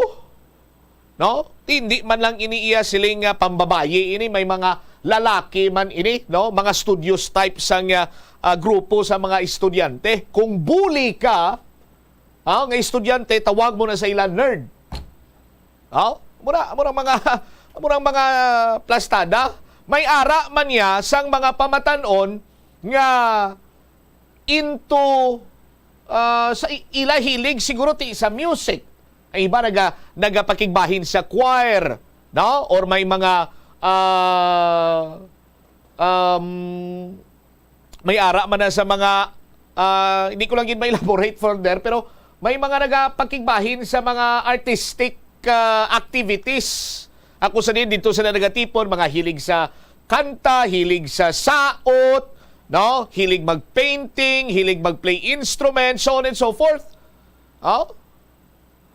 No? Hindi man lang ini iya siling nga pambabayi ini, may mga lalaki man ini, no? Mga studious type sang ah, ah, grupo sa mga estudyante. Kung bully ka, ah, nga estudyante, tawag mo na sa ila nerd. Oh, mura mura mga murang mga plastada. May ara man niya sang mga pamatan-on nga into, ah, sa i-, ila hilig siguro ti sa music. Ang iba naga-, nagapakigbahin sa choir, no? Or may mga, ah, um, may ara man na sa mga, ah, hindi ko lang gid ma-elaborate further, pero may mga nagapakigbahin sa mga artistic, ah, activities. Ako sa din, dito sila nagatipon, mga hilig sa kanta, hilig sa saot, no? Hilig mag-painting, hilig mag-play instruments, so on and so forth. Oh?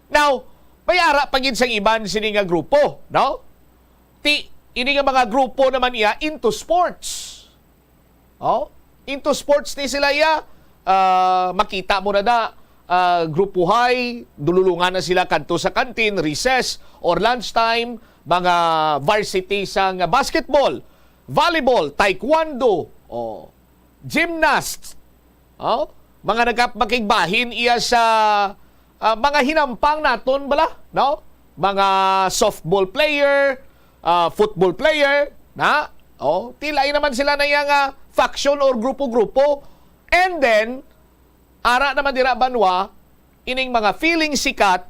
Now, may ara pa gid sang iban sini nga grupo, no? Ti, ini nga mga grupo naman iya into sports. Oh? Into sports ni sila iya, ah, makita mo na da, ah, grupuhay, dululungan na sila kadto sa canteen, recess, or lunchtime, mga varsity sang basketball, volleyball, taekwondo, oh, gymnast, oh, mga nagapakigbahin iya sa, ah, mga hinampang naton bala, no? Mga softball player, ah, football player, na? Oh, tilay naman sila na iya nga faction or grupo-grupo. And then, ara naman dira banwa, ining mga feeling sikat,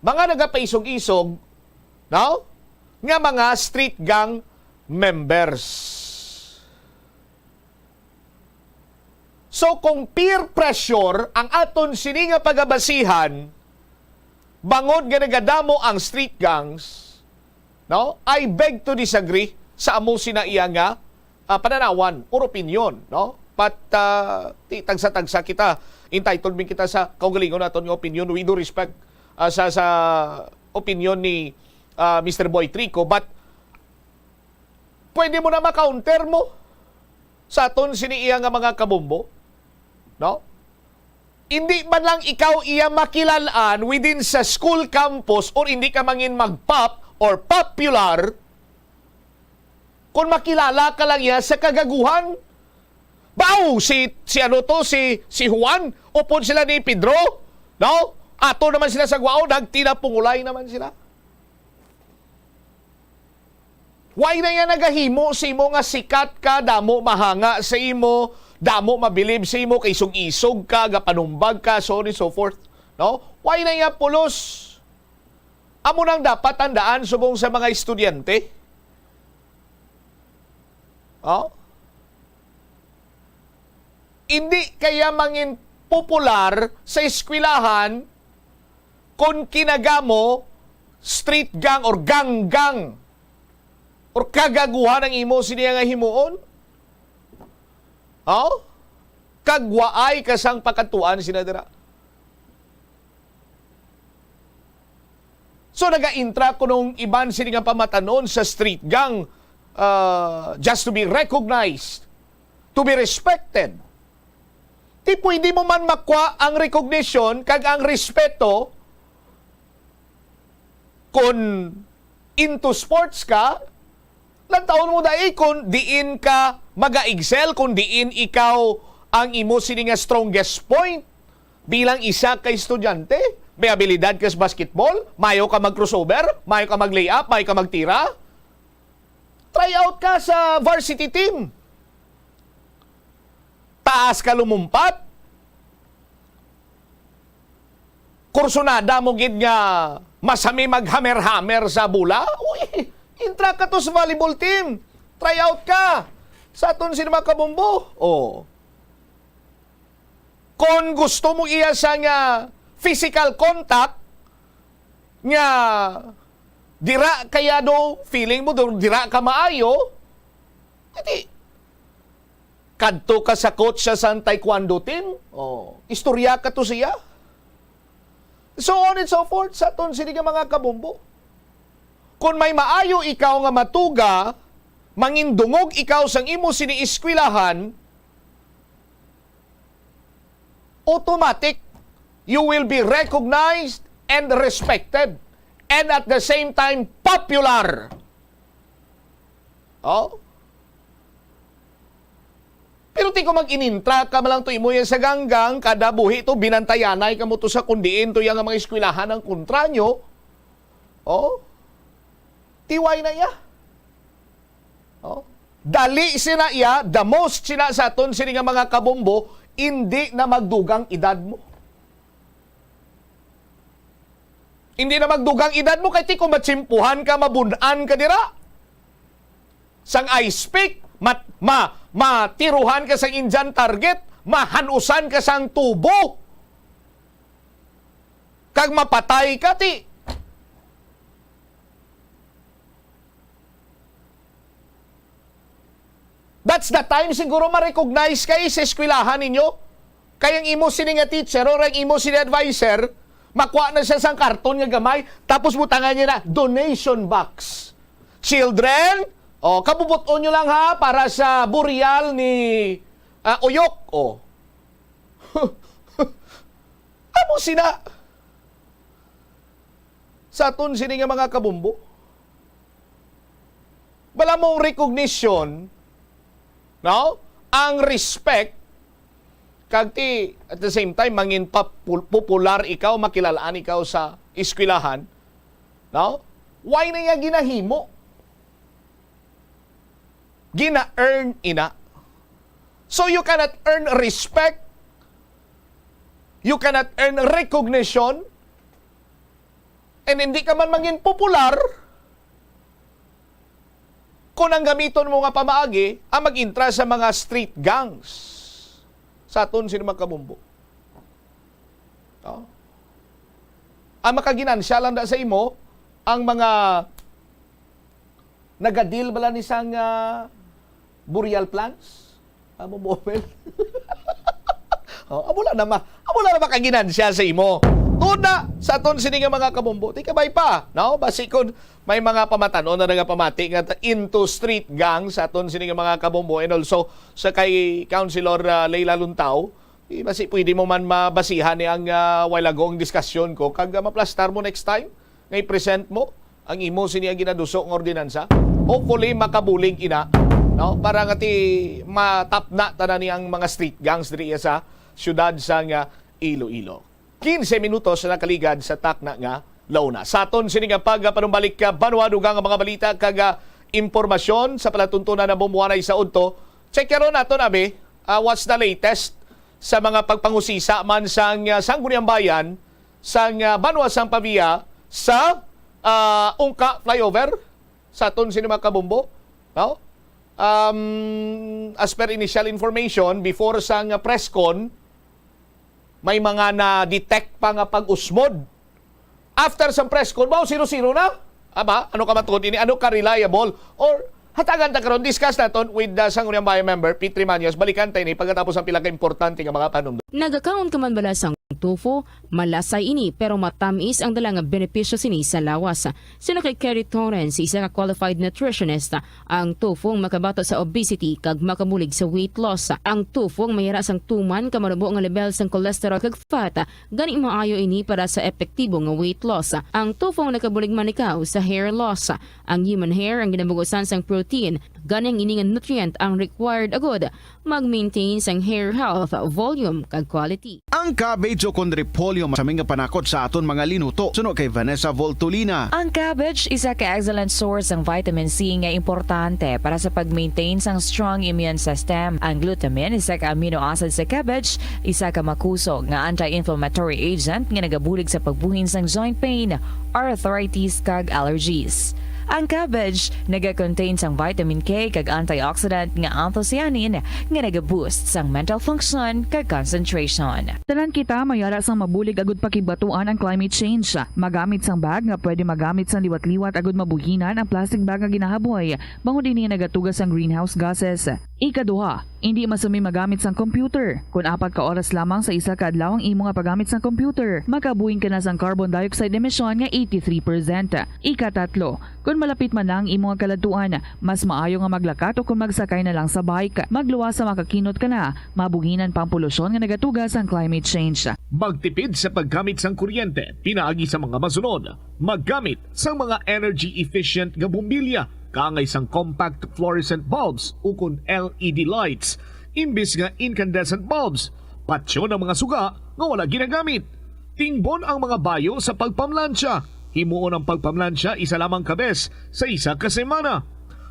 mga nagapaisog-isog, no? Nga mga street gang members. So, kung peer pressure ang aton sini nga pagabasihan, bangod nga nagadamo ang street gangs, no? I beg to disagree sa amo sina iya nga, ah, pananawan or opinyon, no? But, ah, ti-, tagsa-tagsa kita, entitled man kita sa kaugalingon naton nga opinyon. We do respect, ah, sa, sa opinyon ni, ah, Mister Boy Trico, but pwede mo na ma-counter mo sa aton sini iya nga mga kabombo, no? Hindi man lang ikaw iya makilalaan within sa school campus or hindi ka mangin mag-pop or popular kung makilala ka lang iya sa kagaguhan. Baw, si, si ano to, si, si Juan, upod sila ni Pedro, no? Ato naman sila sa Guao, nagtinapungulay naman sila. Why na iya nagahimo sa imo nga sikat ka, damo mahanga sa imo, damo mabilib sa imo, kay isog-isog ka, gapanumbag ka, so on and so forth? No? Why na iya pulos? Amo nang dapat tandaan subong sa mga estudyante. Oh? Hindi kaya mangin popular sa eskwelahan kon kinagamo street gang or gang-gang or kagaguhan ang imo sini nga himuon? Oh? Kag waay ka sang pakadtuan sina dira. So, nagaintra kunong iban sini nga pamatanon sa street gang, uh, just to be recognized, to be respected. Ti pwede mo man makwa ang recognition kag ang respeto kon into sports ka, lantawon mo dai kon diin ka maga-excel, kon diin ikaw ang imo sini nga strongest point bilang isa ka estudyante. May abilidad ka sa basketball, mayo ka mag-crossover, mayo ka mag-layup, mayo ka magtira. Try out ka sa varsity team. Taas ka lumumpat. Kursunada mo gid nga masami maghammer-hammer sa bola. Uy, intra ka to sa volleyball team. Try out ka. Sa aton sini mga kabombo. Oh. Kon gusto mo iya sa nga physical contact, nga dira kaya do feeling mo, do-, dira ka maayo, edi, kadto ka sa coach sa sang taekwondo team. Oh, istorya ka to siya. So on and so forth, sa aton sini nga mga kabombo. Kung may maayo ikaw nga matuga, mangindungog ikaw sang imo sini eskwelahan, automatic, you will be recognized and respected, and at the same time, popular. Oh? Pero ti ko mag-inintra ka man lang to imo yan sa ganggang, kada buhi to, binantayanay ka mo to sa kundiin to yang mga eskwelahan ang kontra nyo. Oh? Tiway na iya. Oh? Dali sina iya, the most sina sa aton sini nga mga kabombo, indi na magdugang edad mo. Indi na magdugang edad mo, kay ti kung matsimpuhan ka, mabun-an ka dira. Sang ice pick, mat-, ma-, matiruhan ka sang Indian target, mahanusan ka sang tubo, kag mapatay ka, ti. That's the time siguro ma-recognize kay sa eskwelahan ninyo. Kay ang imo sini nga teacher or ang imo sini advisor, makuha na siya sang karton nga gamay, tapos butangan niya na, "Donation box. Children, oh, kabubot-on nyo lang ha, para sa burial ni, ah, Uyok." Oh. Amo sina sa aton sini nga mga kabombo. Wala mong recognition, no? Ang respect, kag ti, at the same time, mangin pa-, pul-, popular ikaw, makilalaan ikaw sa eskwelahan, no? Why na iya ginahimo? Gina-earn ina. So you cannot earn respect. You cannot earn recognition. And hindi ka man mangin popular kung ang gamiton mo nga pamaagi ang mag-intra sa mga street gangs sa aton sini mga kabombo. No? Ang makaginansya lang da sa imo, ang mga nagadil bala ni sang, ah, burial plans? Amo mo, Mel? Oh, amo lang na ma-, amo lang na makaginansya sa imo. Tuna, sa aton sini nga mga kabombo, ti kabay pa, no? Basi kun may mga pamatan-on na nga pamati nga ta-, into street gang sa aton sini nga mga kabombo, and also sa kay Councilor, ah, Leila Luntao, eh, basi pwede mo man mabasihan ni ang, ah, while ago ang diskusyon ko, kag, ah, maplastar mo next time nga i-present mo ang imo sini nga ginaduso nga ordinansa. Hopefully, makabulig ina, no? Para nga ti matapna tanan ni ang mga street gangs diri sa siyudad sang Iloilo. Quince minutos na nakaligad sa takna nga launa. Sa aton sini nga pagpanumbalik ka, banwa, dugang nga mga balita kag, ah, impormasyon sa palatuntunan na bumuanay sa udto, check karon naton, abi, ah, what's the latest sa mga pagpangusisa man sang, ah, Sangguniang Bayan sang, ah, banwa sang Pavia sa, ah, Ungka flyover sa aton sini mga kabombo, no? Um, as per initial information, before sang, ah, press con, may mga na-detect pa nga pag-usmod. After sang press con, wow, zero zero na. Aba, ano ka matuod ini? Ano ka reliable? Or hatagan ta karon, discuss naton with the Sangguniang Bayan member, Pete Remanios. Balikan ta ini pagkatapos ang pila ka importante nga mga panumdom. Nagakaon ka man bala sang tofu? Malasay ini, pero matamis ang dala nga benepisyo sini sa lawas. Suno kay Kerry Torrens, isa ka qualified nutritionist, ang tofu ang makabato sa obesity kag makabulig sa weight loss. Ang tofu ang mayara sang tuman ka manubo nga level sang cholesterol kag fat, gani maayo ini para sa epektibo nga weight loss. Ang tofu ang nakabulig man ikaw sa hair loss. Ang human hair ang ginabugusan sang protein, gani ang ini nga nutrient ang required agud mag-maintain sang hair health, volume, kag quality. Ang cabbage o kon repolyo, masami nga panakot sa aton mga linuto. Suno kay Vanessa Voltolina. Ang cabbage isa ka excellent source sang vitamin C nga importante para sa pag-maintain sang strong immune system. Ang glutamine, isa ka amino acid sa cabbage, isa ka makusog nga anti-inflammatory agent nga nagabulig sa pagbuhin sang joint pain, arthritis, kag allergies. Ang cabbage naga-contain sang vitamin K kag antioxidant nga anthocyanin nga naga-boost sang mental function kag concentration. Tanan kita mayara sang mabulig agud pakigbatuan ang climate change. Magamit sang bag nga pwede magamit sang liwat-liwat agud mabuhinan ang plastic bag nga ginahaboy, bangod ini nagatuga sang greenhouse gases. Ikaduha, indi masumi magamit sang computer kon apat ka oras lamang sa isa ka adlaw ang imo nga paggamit sang computer. Makabuhin ka na sang carbon dioxide emission nga eighty-three percent. Ikatatlo, kon malapit man na ang imo nga kaladtuan, mas maayo nga maglakat o kon magsakay na lang sa bike. Magluwas sa makakinot ka na, mabuhinan pa ang polusyon nga nagatuga sang climate change. Magtipid sa paggamit sang kuryente pinaagi sa mga masunod: maggamit sang mga energy efficient nga bombilya kaangay sang compact fluorescent bulbs ukon L E D lights imbis nga incandescent bulbs. Patyon ang mga suga nga wala ginagamit. Tingbon ang mga bayo sa pagpamlansya. Himuon ang pagpamlansya isa lamang ka bes sa isa ka semana.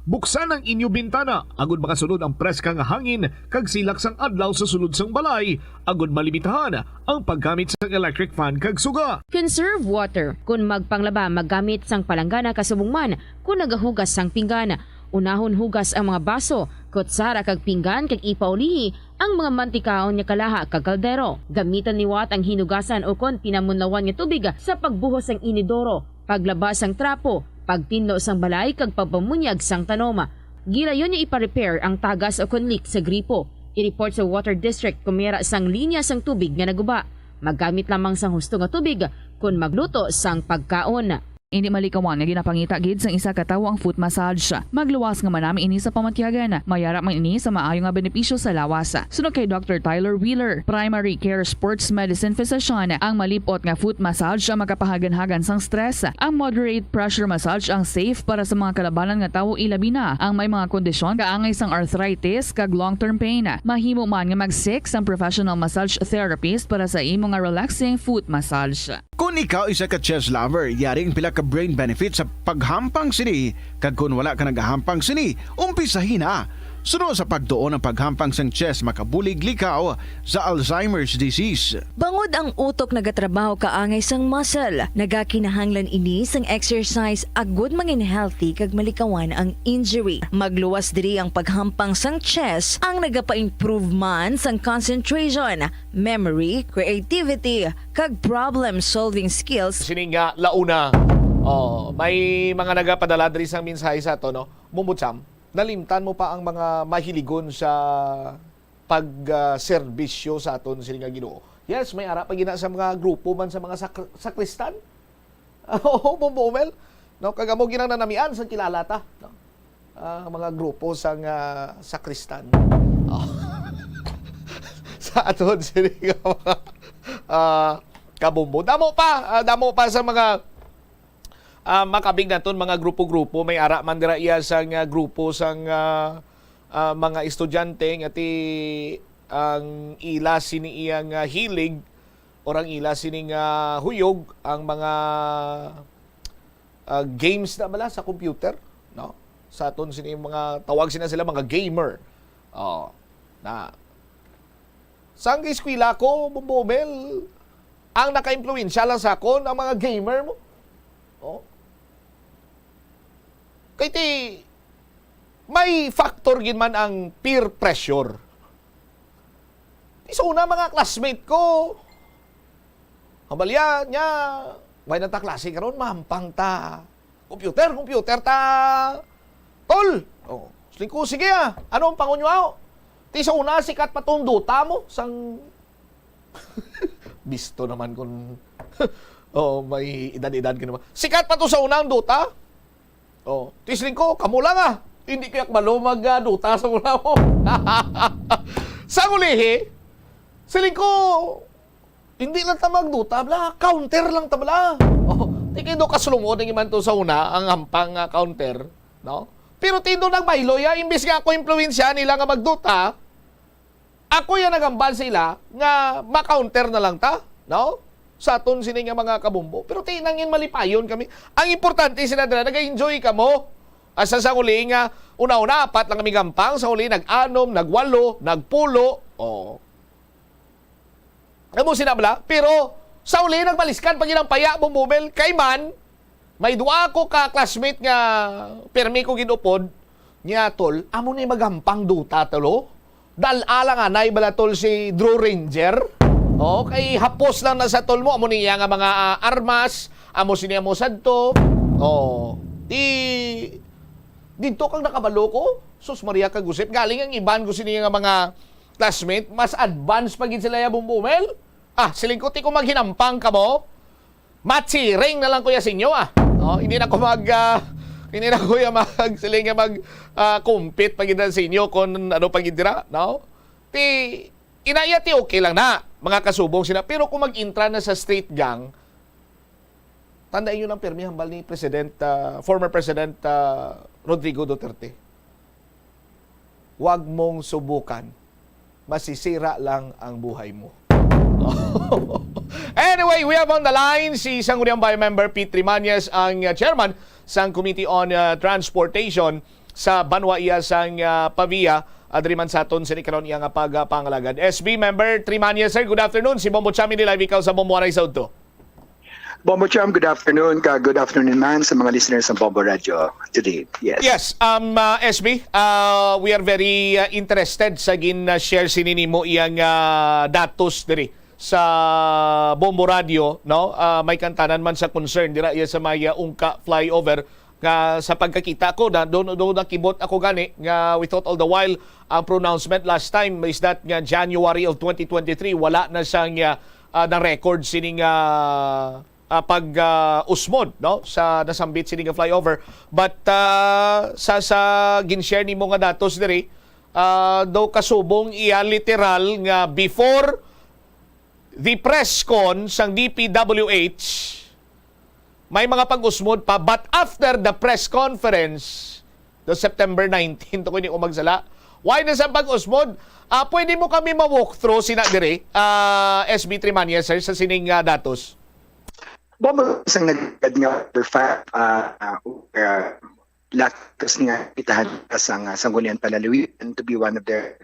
Buksan ang inyo bintana agud makasulod ang preska nga hangin kag silak sang adlaw sa sulod sang balay, agud malimitahan ang paggamit sang electric fan kag suga. Conserve water. Kon magpanglaba, maggamit sang palanggana kasubong man kon nagahugas sang pinggan. Unahon hugas ang mga baso, kutsara kag pinggan kag ipaulihi ang mga mantikaon nga kalaha kag kaldero. Gamitan liwat ang hinugasan ukon pinamunlawan nga tubig sa pagbuhos sang inidoro, paglaba sang trapo, pagtinlo sang balay kag pagpamunyag sang tanom. Gilayon nga ipa-repair ang tagas ukon leak sa gripo. I-report sa water district kon may ara sang linya sang tubig nga naguba. Maggamit lamang sang husto nga tubig kon magluto sang pagkaon. Indi malikawan nga ginapangita gid sang isa ka tawo ang foot massage. Magluwas nga manami ini sa pamatyagan. May ara man ini sa maayo nga benepisyo sa lawas. Suno kay Doctor Tyler Wheeler, primary care sports medicine physician, ang malip-ot nga foot massage ang makapahaganhagan sang stress. Ang moderate pressure massage ang safe para sa mga kalabanan nga tawo, ilabi na ang may mga kondisyon kaangay sang arthritis kag long-term pain. Mahimo man nga mag-seek sang professional massage therapist para sa imo nga relaxing foot massage. Kon ikaw isa ka chess lover, yari ang pila ka brain benefits sa paghampang sini, kag kon wala ka nagahampang sini, umpisahi na. Suno sa pagtuon, ang paghampang sang chess makabulig likaw sa Alzheimer's disease. Bangod ang utok nagatrabaho kaangay sang muscle, nagakinahanglan ini sang exercise agud mangin healthy kag malikawan ang injury. Magluwas diri ang paghampang sang chess, ang nagapa-improve man sang concentration, memory, creativity, kag problem-solving skills. Sini nga launa, oh, may mga nagapadala diri sang mensahe sa ato, no? Bumbot Sam, nalimtan mo pa ang mga mahiligon sa pagserbisyo sa aton sini nga Ginoo. Yes, may ara pa gina sa mga grupo man sa mga sak- sakristan. Oo, Bombo Umel. No, kag amo ginang nanamian sa kilala ta, no? Ah, mga grupo sang ah, sakristan. Oh. Sa aton sini nga mga ah, kabombo. Damo pa, ah, damo pa sa mga ah, makabig naton mga grupo-grupo. May ara man dira iya sang ah, grupo sang ah, ah, mga estudyante nga ti ang ila sini iya nga hilig or ang ila sini nga huyog ang mga ah, games na bala sa computer, no? Sa aton sini mga tawag sina sila mga gamer. Oh, na sang eskwela ko, Bombo Mel, ang naka-impluwensya lang sa akon ang mga gamer mo. Oh. Kay ti may factor gid man ang peer pressure. Ti sa una mga classmate ko, hambalya niya, may nata klase karon, mahampang ta. Computer, computer ta. Tol! Oh, siling ko, sige ah, ano ang pangunyo? Ti sa una, sikat pa tong Dota mo, sang bisto naman kung oh, may edad-edad ka naman. Sikat pa to sa una ang Dota. Oh, ti siling ko, kamo lang ah. Hindi kaya malo mag ah, Dota sa una mo. Sa ulihi, siling ko, hindi lang ta mag Dota, bla, counter lang ta bla. Oh, ti kay do kasulungod ang iman to sa una, ang hampang nga counter, no? Pero ti do nagbaylo ya, imbis nga ako impluwensya nila nga mag Dota, ako ya nagambal sa ila nga ma-counter na lang ta, no? Sa aton sini nga mga kabombo. Pero ti nangin malipayon kami. Ang importante sila dira, nag-enjoy kamo. Asa sa uli nga, una-una, apat lang kami gampang, sa uli, nag-anom, nagwalo, nagpulo. Oh. Amo sina bala, pero sa uli, nagbaliskan pa gid ang paya, Bombo Mel, kay man, may duha ko ka classmate nga permi ko gid-upod, niya, tol, amo ni magampang Dota, tol, oh. Dal-a lang anay bala, tol, si Drew Ranger. Oh, kay hapos lang na sa tol mo, amo niya nga mga ah, armas, amo sini amo sadto. Oh, di dito kang nakabalo ko. Sus Maria kag Josep, galing ang iban ko sini nga mga classmate, mas advance pa gid sila ya, Bombo Mel. Ah, siling ko, ti ko maghinampang kamo, machiring na lang kuya sinyo ah. No, hindi na ko mag ah, hindi na kuya mag siling nga mag ah, compete pa gid sa inyo kung ano pa gid dira, no? Ti inaya ti okay lang na mga kasubong sila, pero kung mag-intra na sa street gang, tandaan niyo lang permi hambal ni President ah, former President ah, Rodrigo Duterte. Huwag mong subukan. Masisira lang ang buhay mo. Anyway, we have on the line si Sangguniang Bayan member Pete Trimañez, ang uh, chairman sang Committee on, ah, Transportation sa banwa iya sang, ah, Pavia, ah, diri man sa aton sini karon iya nga pagpangalagad. S B member Trimania, sir, good afternoon. Si Bombo Cham ini live ikaw sa Bombo Aray sa udto. Bombo Cham, good afternoon. Ka good afternoon man sa mga listeners ng Bombo Radio today. Yes. Yes, um, uh, S B, uh, we are very uh, interested sa gin-share sini nimo iyang uh, datos diri sa Bombo Radio, no? Uh, may kantanan man sa concern dira iya sa may uh, Ungka flyover nga sa pagkakita ko na do, do nakibot ako gani nga we thought all the while ang pronouncement last time is that nga January of twenty twenty-three wala na sang uh, uh, na record sining uh, uh, pag uh, usmod, no, sa nasambit sini nga flyover. But uh, sa sa gin-share nimo nga datos diri, uh, do kasubong iya literal nga before the press con sang D P W H may mga pag-usmod pa, but after the press conference do September nineteen, to ko ini ko magsala, why na sa pag-usmod? Uh, pwede mo kami ma-walk through sina diri, uh, S B Trimania, sir, sa sining uh, datos. Bombo sang nagad nga the fact uh, uh, lakas nga itahan ka sang uh, Sangguniang Panlalawigan to be one of their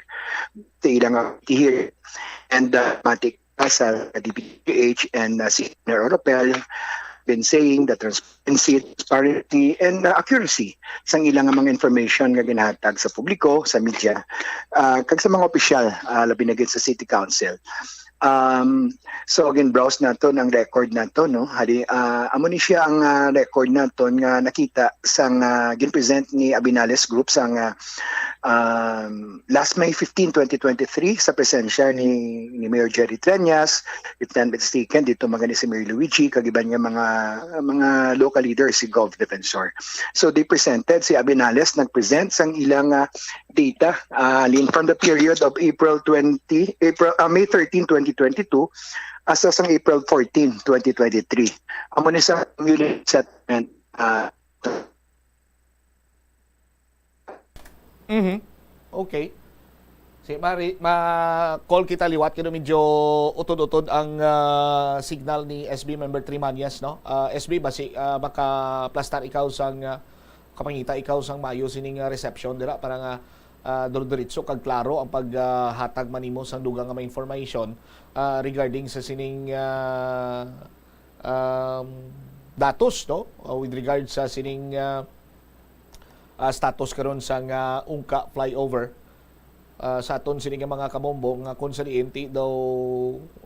sa ilang uh, here and uh, matik sa D P H and uh, si Senator Oropel been saying that transparency, transparency, and uh, accuracy sang ilang mga information nga ginahatag sa publiko, sa media, uh, kag sa mga opisyal, uh, labi na gid sa City Council. Um, so gin-browse naton ang record nato, no? Hali, uh, amo ni siya ang uh, record naton nga nakita sang uh, gin-present ni Abinales Group sang uh, um, last May fifteen, twenty twenty-three sa presensya ni, ni Mayor Jerry Treñas, if not mistaken, dito magani si Mayor Luigi, kag iban nga mga mga local leaders si Gov Defensor. So they presented, si Abinales nag-present sang ilang uh, data uh, from the period of April twenty, April uh, May thirteen, twenty twenty-two hasta sang April fourteen, twenty twenty-three. Amo ni sa community settlement uh, Mhm. Okay. Si Mari, ma-call kita liwat kay medyo utod-utod ang ah, signal ni S B member Trimanias, no? Ah, S B, basi ah, makaplastar ikaw sang ah, kapangita ikaw sang mayo sining ah, reception dira para nga ah, duro-diretso kag klaro ang paghatag man nimo sang dugang nga mga information ah, regarding sa sining ah, um, datos, no? Ah, with regard sa sining ah, ah, status karon sang ah, Ungka flyover. Ah, sa aton sini nga mga kabombo nga kung sa diin ti daw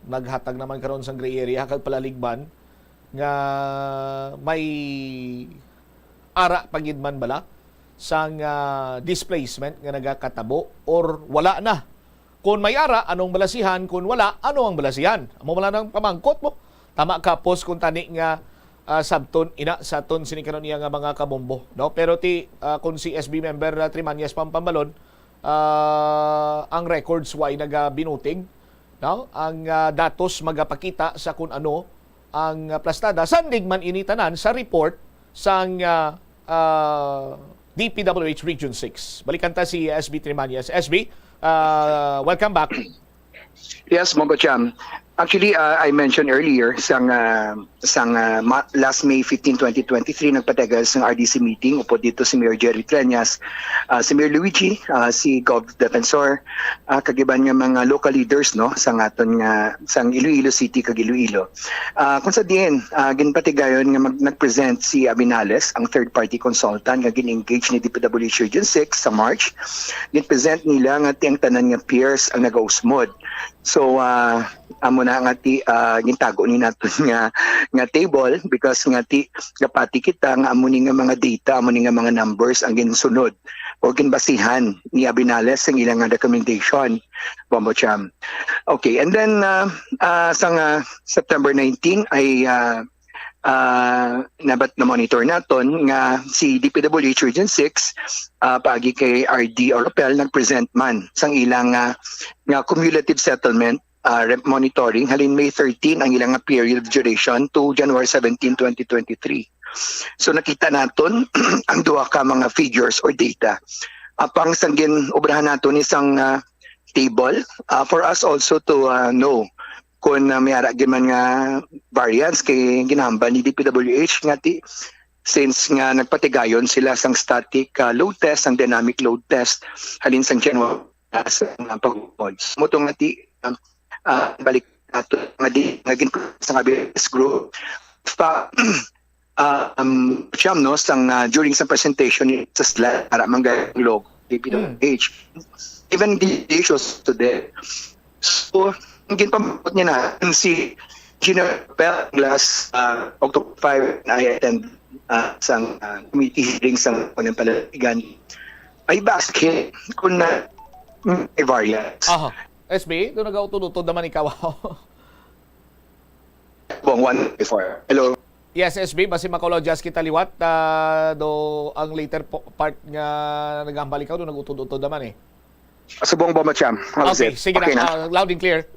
naghatag naman karon sang gray area kag palaligban nga may ara pa gid man bala sang ah, displacement nga nagakatabo or wala na. Kung may ara, anong balasihan? Kung wala, ano ang balasihan? Amo bala nang pamangkot mo. Tama ka, pos kung tani nga ah, sabton ina sa aton sini karon iya nga mga kabombo, no? Pero ti ah, kung si S B member ah, Trimanias Pampambalon, ah, ang records way nagabinutig, no? Ang ah, datos magapakita sa kung ano ang ah, plastada. Sandig man ini tanan sa report sang ah, ah, D P W H Region six. Balikan ta si S B Trimanias. S B, ah, welcome back. Yes, Mongo Cham. Actually, uh, I mentioned earlier sang uh, sang uh, ma- last May fifteen, twenty twenty-three nagpatagal sang R D C meeting upod dito si Mayor Jerry Treñas, uh, si Mayor Luigi, uh, si Gov Defensor, uh, kag iban nga mga local leaders, no, sang aton nga sang Iloilo City kag Iloilo. Uh, kung sa diin uh, ginpatigayon nga mag- nag-present si Abinales, ang third party consultant nga gin-engage ni D P W H Region six sa March, gin-present nila nga ti ang tanan nga piers ang nagausmod. So uh, amo na nga ti uh, gintago ni naton nga nga table because nga ti gapati kita nga amo ni nga mga data, amo ni nga mga numbers ang ginsunod o ginbasihan ni Abinales ang ilang nga recommendation, Bombo Cham. Okay, and then uh, uh, sa nga September nineteen ay uh, uh, nabat na monitor naton nga si D P W H Region six uh, paagi kay R D Oropel nag-present man sang ilang uh, nga cumulative settlement uh, monitoring halin May thirteen ang ilang period of duration to January seventeen, twenty twenty-three. So nakita naton ang duha ka mga figures or data. Apang sang gin-obrahan nato ni sang uh, table uh, for us also to uh, know kung uh, may ara man nga variance kay ginahambal ni D P W H nga ti since nga nagpatigayon sila sang static, ah, load test, sang dynamic load test, halin sang January, ah, sa mga pagbuod. So, mo to nga ti, ah, ah, balik nato nga di, nga gin-, sa Abinales group. Pa, ah, um, siyam, no, sang, ah, during sa presentation ni sa slide, para mangga ang logo, D P W H. Even the issues today. So, ang ginpamabot niya na, si Engineer Pel last, ah, October five, I attend, ah, sang, ah, committee hearing sang Unang Panaligan. I asked him kung na, may variance. Aha. S B, doon nag-utod-utod naman ikaw. Bong one before. Hello. Yes, S B, basi makaulaw just kita liwat, ah, do ang later po, part nga nagahambal ikaw, do nag-utod-utod naman eh. Subong Bomba Cham. How is Okay, it? Sige Okay na, na? Ah, loud and clear.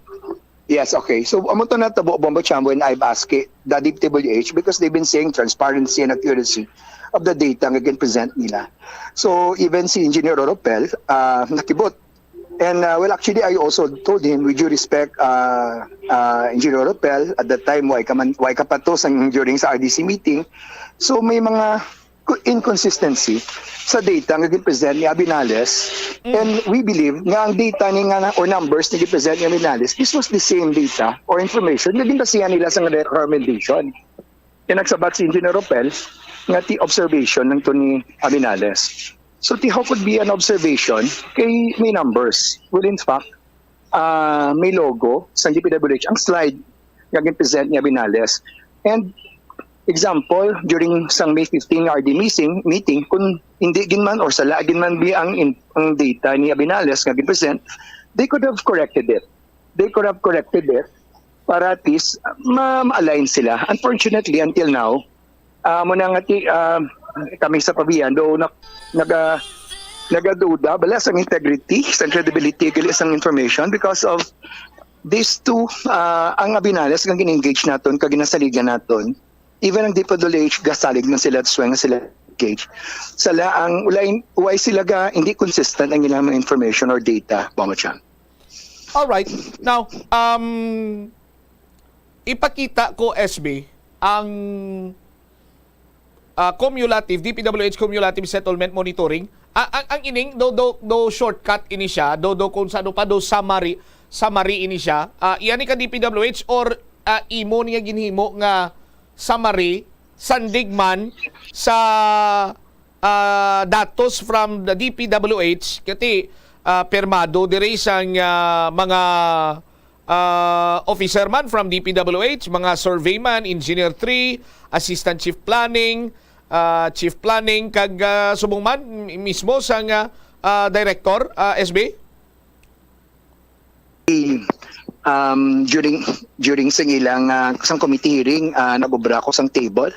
Yes, okay. So, amo to na tabo, Bomba Cham, when I've asked it, the D P W H, because they've been saying transparency and accuracy of the data nga gin-present nila. So, even si Engineer Oropel, uh, nakibot. And, uh, well, actually, I also told him, with due respect, uh, uh, Engineer Oropel, at that time, why ka, man, why ka pa to sang, during sa R D C meeting? So, may mga co- inconsistency sa data nga gin-present ni Abinales. And we believe nga ang data ni nga, or numbers nga gin-present ni Abinales, this was the same data or information nga ginbasihan nila sa recommendation. Kaya nagsabat si Engineer Ropel nga ti observation lang to ni Abinales. So ti how could be an observation kay may numbers? Well, in fact, ah, may logo sa D P W H ang slide nga gin-present ni Abinales. And example, during sang May fifteen R D meeting, meeting, kung hindi gin man or sala gin man bi ang, in- ang data ni Abinales nga gin-present, they could have corrected it. They could have corrected it para at least ma- ma-align sila. Unfortunately, until now, ah, mo na nga ti, ah, kami sa Pabian, do na, naga, nagaduda bala sang integrity, sang credibility, gali sang information because of these two, ah, ang Abinales nga gin-engage naton, kag ginasaligan naton. Even ang D P W H, gasalig man sila, swing sila engage. Sala ang, wala, why sila ga, hindi consistent ang ilang mga information or data, Bomba Cham. Alright. Now, um, ipakita ko, S B, ang ah, cumulative, D P W H cumulative settlement monitoring. Ah, ang, ang ining, do, do, do shortcut ini siya, do, do kung sa ano pa, do summary, summary ini siya. Ah, iya ni ka D P W H or ah, imo niya ginhimo nga summary, sandig man sa ah, datos from the D P W H, kati ah, permado diri sang ah, mga ah, officer man from D P W H, mga surveyman, engineer three, assistant chief planning, ah, chief planning, kag ah, subong man mi- mismo sang ah, ah, director, ah, S B? Um, during during sang ilang, ah, sang committee hearing, ah, nag-obra ko sang table.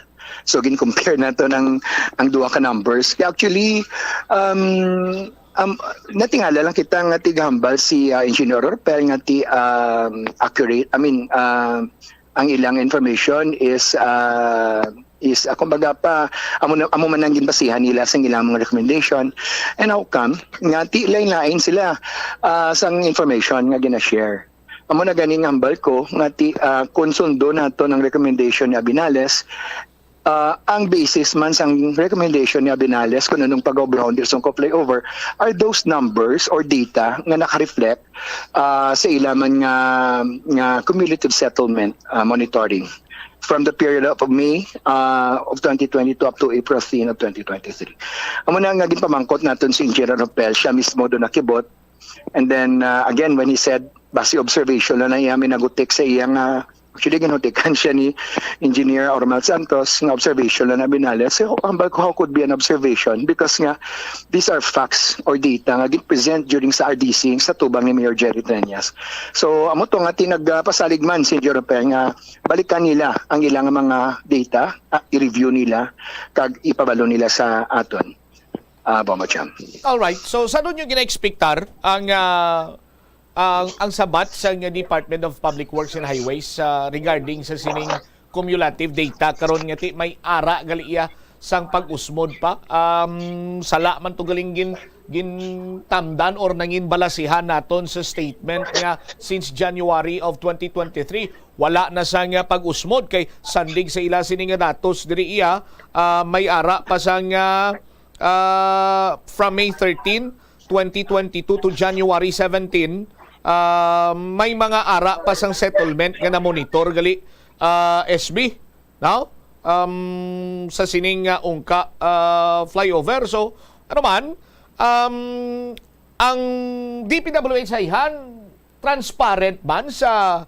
So gin-compare nato ang ang duha ka numbers. Kaya actually, um, um, natingala lang kita nga tigahambal si ah, Engineer Orpel nga ti um, accurate, I mean, ah, ang ilang information is ah, is ah, kumbaga pa amo na, amo man ang ginbasihan nila sa ilang mga recommendation. And how come nga ti lain-lain sila ah, sang information nga gina-share? Amo na ganing hambal ko nga ti ah, kung sundo nato ang recommendation ni Abinales, ah, ang basis man sang recommendation ni Abinales kung anong pag-obra sa Sungko flyover are those numbers or data nga naka-reflect ah, sa ila man nga, nga cumulative settlement ah, monitoring from the period of May ah, of twenty twenty-two up to April fifteen of twenty twenty-three. Amo na nga ginpamangkot naton si Engineer Ropel, siya mismo do nakibot. And then ah, again, when he said, basi observation lang na iya, may nagutik sa iya nga, actually, ginhutikan siya ni Engineer Ormal Santos nga observation lang na Abinales. So, hambal ko, how could be an observation? Because nga, these are facts or data nga gin-present during sa R D C sa tubang ni Mayor Jerry Treñas. So, amo to nga tinagpasalig man si Engineer Ropel nga balikan nila ang ilang mga data, ah, i-review nila, kag ipabalo nila sa aton. Ah, Bomba Cham. Alright. So, sa ninyo gina-expectar ang ah, ang ang sabat sa nga Department of Public Works and Highways ah, regarding sa sining cumulative data karon nga ti may ara gali iya sang pag-usmod pa. Um, sala man to galing gin, gintamdan or nangin balasihan naton sa statement nga since January of twenty twenty-three, wala na sang pag-usmod kay sandig sa ila sini nga datos diri iya, ah, may ara pa sang, ah, ah, from May thirteen, twenty twenty-two to January seventeen, ah, may mga ara pa sang settlement nga na-monitor gali, ah, S B, no? Um, sa sining, ah, Ungka, ah, flyover. So, ano man, um, ang D P W H ayhan, transparent man sa,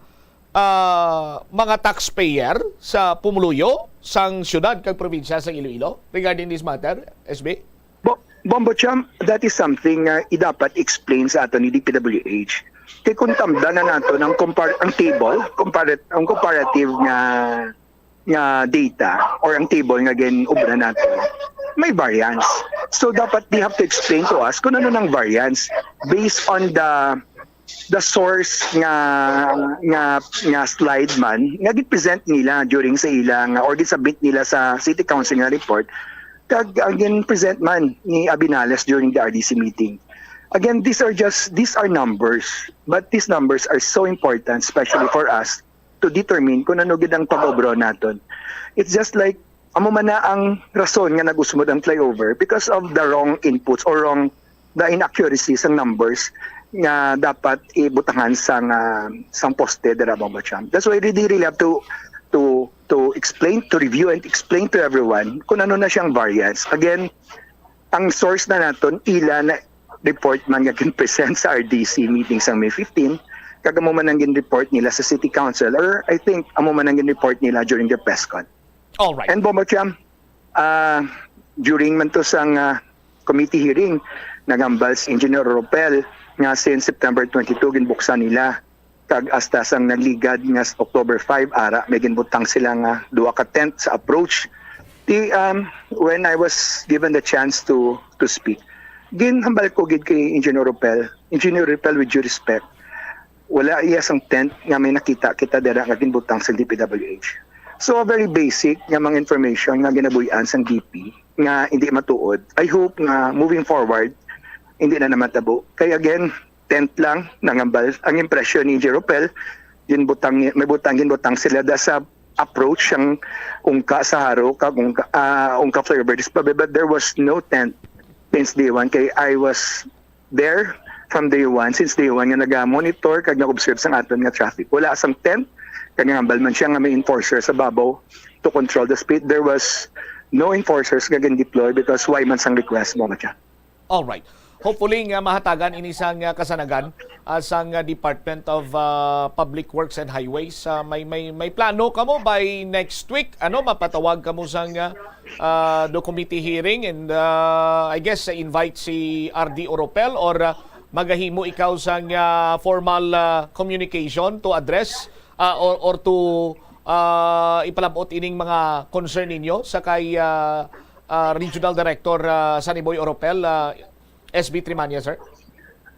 ah, mga taxpayer sa pumuluyo sang siyudad kag probinsya sa Iloilo regarding this matter, S B? Bo-, Bombo Cham, that is something nga idapat explain sa ato ni D P W H. Kay kung tamdan na nato ang compar-, ang table, compar-, ang comparative nga, nga data or ang table nga gin-obra nato, may variance. So dapat they have to explain to us kung ano nang variance based on the the source nga, nga, nga slide man nga gin-present nila during sa ila nga or gin-submit nila sa City Council nga report, kag ang gin-present man ni Abinales during the R D C meeting. Again, these are just, these are numbers, but these numbers are so important, especially for us, to determine kung ano gid ang pag-obra naton. It's just like, amo man na ang rason nga nag-usmod ang flyover because of the wrong inputs or wrong, the inaccuracies sang numbers nga dapat ibutangan sang, ah, sang poste dira, Bombo Cham. That's why we really have to, to, to explain, to review and explain to everyone kung ano na siyang variance. Again, ang source na naton, ila na report man nga gin-present sa R D C meeting sang May fifteen, kag amo man ang gin-report nila sa City Council, or I think amo man ang gin-report nila during the press con. All right. And Bombo Cham, ah, during man to sang, ah, committee hearing, naghambal si Engineer Ropel nga since September twenty-two ginbuksan nila, kag hasta sang nagligad nga s-, October five, ara, may ginbutang sila nga duha ka tent sa approach. Di, um, when I was given the chance to, to speak, ginhambal ko gid kay Engineer Ropel, Engineer Ropel, with due respect, wala iya sang tent nga may nakita kita dira nga ginbutang sa D P W H. So, a very basic nga mga information nga ginabuy-an sang D P nga hindi matuod. I hope nga moving forward, hindi na naman tabo. Kay again, tent lang, nangambal. Ang impresyon ni Engineer Ropel, ginbutang, may butang, ginbutang sila da sa approach sang Ungka sa Jaro, kag Ungka, ah, Ungka flyover. But, but there was no tent since day one. Kay I was there from day one, since day one, nga naga-monitor kag nag-observe sang aton nga traffic. Wala sang tent, kag nangambal man siya nga may enforcer sa babaw to control the speed. There was no enforcers nga gin-deploy because why man sang request mo, Macha? All right. Hopefully nga mahatagan ini sang, ah, kasanagan, ah, sang, ah, Department of, ah, Public Works and Highways. Ah, may, may, may plano kamo by next week, ano, mapatawag kamo sang, ah, ah, do committee hearing and, ah, I guess, uh, invite si R D Oropel or, ah, magahimo ikaw sang, ah, formal, ah, communication to address, ah, or, or to, ah, ipalab-ot ining mga concern ninyo sa kay, ah, ah, Regional Director, ah, Sunny Boy Oropel, ah, S B Trimanya, sir?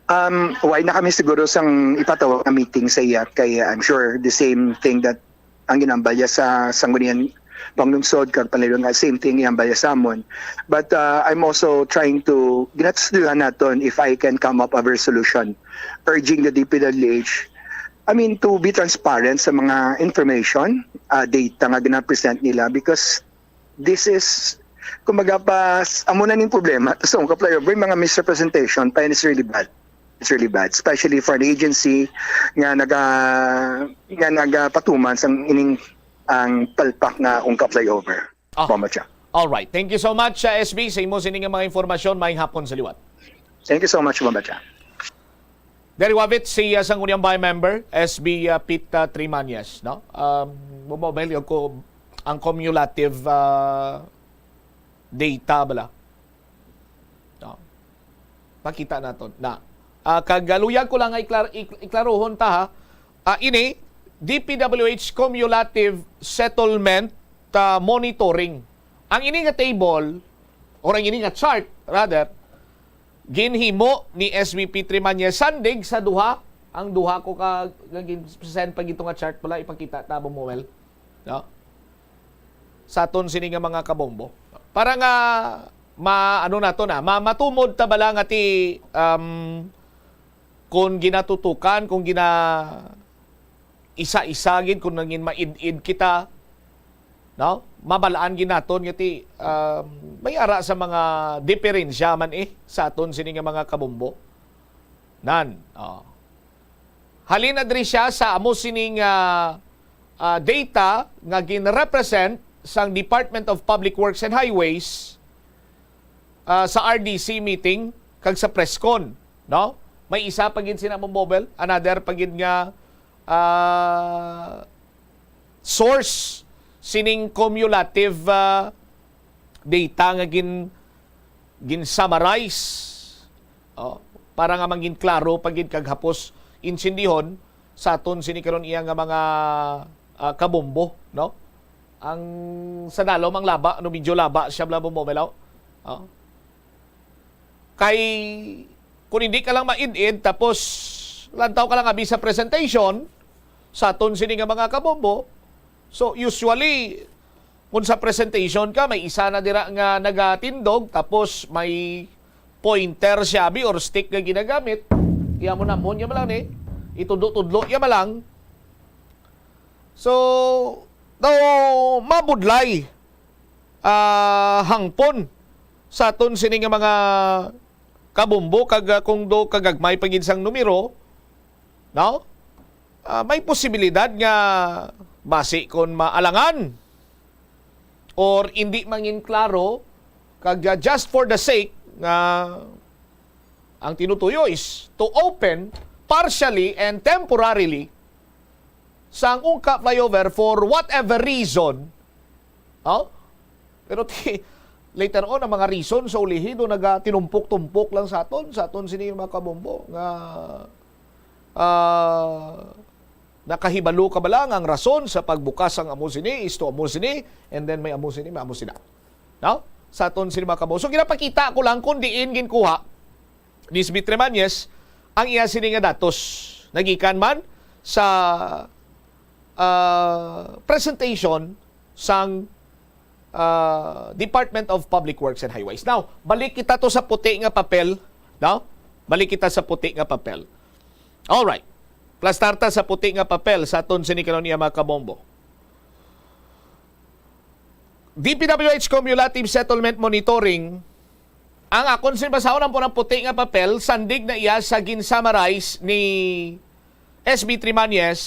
Um, wala na kami siguro sang ipatawag nga meeting sa iya kay I'm sure the same thing that ang ginambal niya sa Sangguniang Panglungsod kag Panlibang, same thing ginambal niya sa amon. But, uh, I'm also trying to, ginastudihan naton if I can come up of a resolution urging the D P W H, I mean, to be transparent sa mga information, uh, data nga gina-present nila because this is, kumbaga pa, s-, amo na ning problema sa Ungka flyover, mga misrepresentation pa, and it's really bad. It's really bad, especially for an agency nga naga-, nga nagapatuman sang ining ang palpak nga Ungka flyover. Ah. Bombo Cham. All right. Thank you so much, uh, S B, sa imo sini nga mga informasyon. Maayong hapon sa liwat. Thank you so much, Bombo Cham. There you have it, si, uh, Sangguniang Bayan member, S B, uh, Pete, uh, Trimanyes, no? Um, mo-, mo-, ko ang cumulative, uh, data bala. No? Pakita naton na. Ah, kag, ah, luyag ko lang nga iklar-, ik-, iklarohon ta, ha. Ah, ini, D P W H cumulative settlement, ah, monitoring. Ang ini nga table, or ang ini nga chart, rather, ginhimo ni S V P Trimanyes sandig sa duha, ang duha ko ka, ka gin-, send pa gito nga chart pala, ipakita ta, Bombo Mel. No? Sa aton sini nga mga kabombo. Para nga ma-, ano nato na, ma-, matumod ta bala nga ti, um, kung ginatutukan, kung gina-, isa-isa gid, kung nangin maid-id kita, no? Mabalaan gid naton nga ti, um, may ara sa mga diferensya man, eh, sa aton sini nga mga kabombo. Nan, oh. Halin na diri siya sa amo sining, ah, ah, data nga gin-represent sang Department of Public Works and Highways, ah, sa R D C meeting kag sa press con, no? May isa pa gid sina, Ma'am Bobel, another pa gid nga, ah, source sining cumulative, ah, data nga gin-, gin-summarize, oh, para nga mangin klaro pa gid kag hapos intindihon sa aton sini karon iya nga mga, ah, kabombo, no? Ang sa dalom ang laba, no, medyo laba siya, bla, bombo, melaw. Oh. Kay kung hindi ka lang maid-id, tapos lantaw ka lang abi sa presentation sa aton sini nga mga kabombo, so usually, kung sa presentation ka, may isa na dira nga nagatindog, tapos may pointer siya abi or stick nga ginagamit, iya mo namon niya malang ni, itudlo-tudlo niya malang. So, daw mabudlay, ah, hangpon sa aton sini nga mga kabombo kag, ah, kung do kagagmay pa gid sang numero, no? Ah, may posibilidad nga basi kon maalangan or indi mangin klaro kag, ah, just for the sake nga ang tinutuyo is to open partially and temporarily sang Ungka flyover for whatever reason, oh? Pero ti-, later on, ang mga reason sa ulihi do nagatinumpok-tumpok lang sa aton, sa aton sini mga kabombo nga, ah, nakahibalo ka ba lang ang rason sa pagbukas ang amo sini, isto amo sini, and then may amo sini, may amo sina. No? Sa aton sini mga kabombo. So, ginapakita ko lang kung diin ginkuha ni S B Trimañez ang iya sini nga datos. Nagikan man sa, ah, presentation sang, ah, Department of Public Works and Highways. Now, balik kita to sa puti nga papel, no? Balik kita sa puti nga papel. All right. Plastar ta sa puti nga papel sa aton sini karon iya mga kabombo. D P W H Cumulative Settlement Monitoring, ang akon sin basahon ang purang puti nga papel, sandig na iya sa gin-summarize ni S B Trimañez,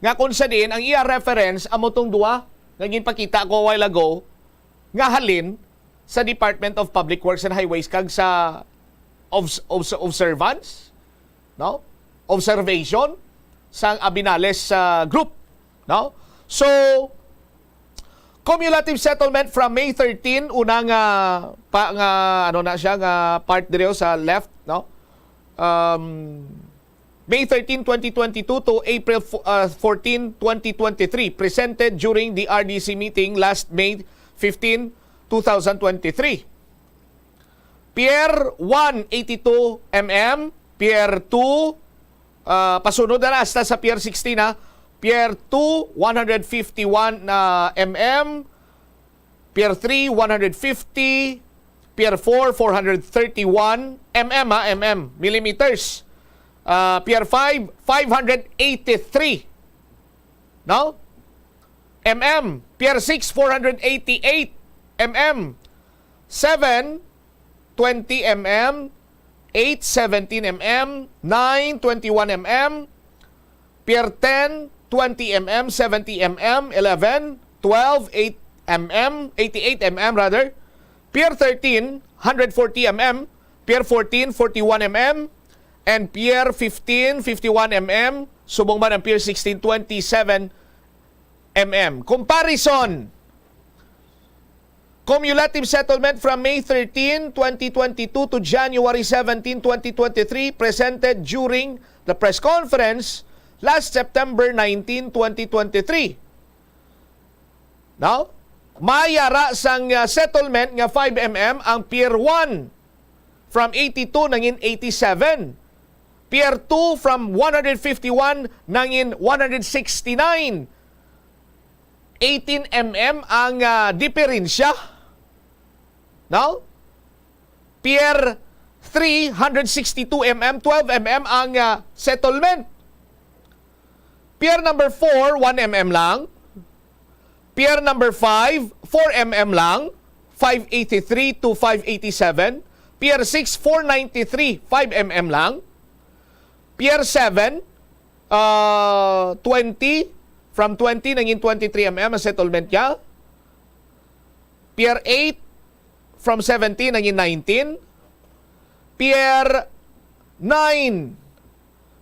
nga kung sa diin ang iya reference amo tong duha nga ginpakita ko a while ago, nga halin sa Department of Public Works and Highways kag sa obs-, obs-, observance, no? Observation sang Abinales, ah, group, no? So, cumulative settlement from May thirteen, una nga pa, nga, ano na siya, nga part diri sa left, no? Um, May thirteen, twenty twenty-two to April fo-, ah, fourteen, twenty twenty-three, presented during the R D C meeting last May fifteen, two thousand twenty-three. Pier one, eighty-two M M, Pier two, ah, pasunod na hasta sa Pier sixteen, ha. Pier two, one hundred fifty-one, ah, M M, Pier three, one hundred fifty, Pier four, four hundred thirty-one M M, ha, M M, millimeters. Ah, Pier five, five hundred eighty-three, no? M M, Pier six, four hundred eighty-eight M M, seven, twenty M M, eight, seventeen M M, nine, twenty-one M M, Pier ten, twenty M M, seventy M M, eleven, twelve, eight M M, eighty-eight M M rather, Pier thirteen, hundred forty M M, Pier fourteen, forty-one M M, and Pier fifteen, fifty-one M M, subong man ang Pier sixteen, twenty-seven M M. Comparison. Cumulative settlement from May thirteen, twenty twenty-two to January seventeen, twenty twenty-three, presented during the press conference last September nineteen, twenty twenty-three. Now, may ara sang, uh, settlement nga five M M ang Pier one, from eighty-two nangin eighty-seven. Pier two from one hundred fifty-one nangin one hundred sixty-nine. eighteen M M ang, ah, diferensya. No? Pier three, hundred sixty-two M M, twelve M M ang, ah, settlement. Pier number four, one M M lang. Pier number five, four M M lang, five eighty-three to five eighty-seven. Pier six, four ninety-three, five M M lang. Pier seven, ah, twenty, from twenty nangin twenty-three M M ang settlement niya. Pier eight, from seventeen nangin nineteen. Pier nine,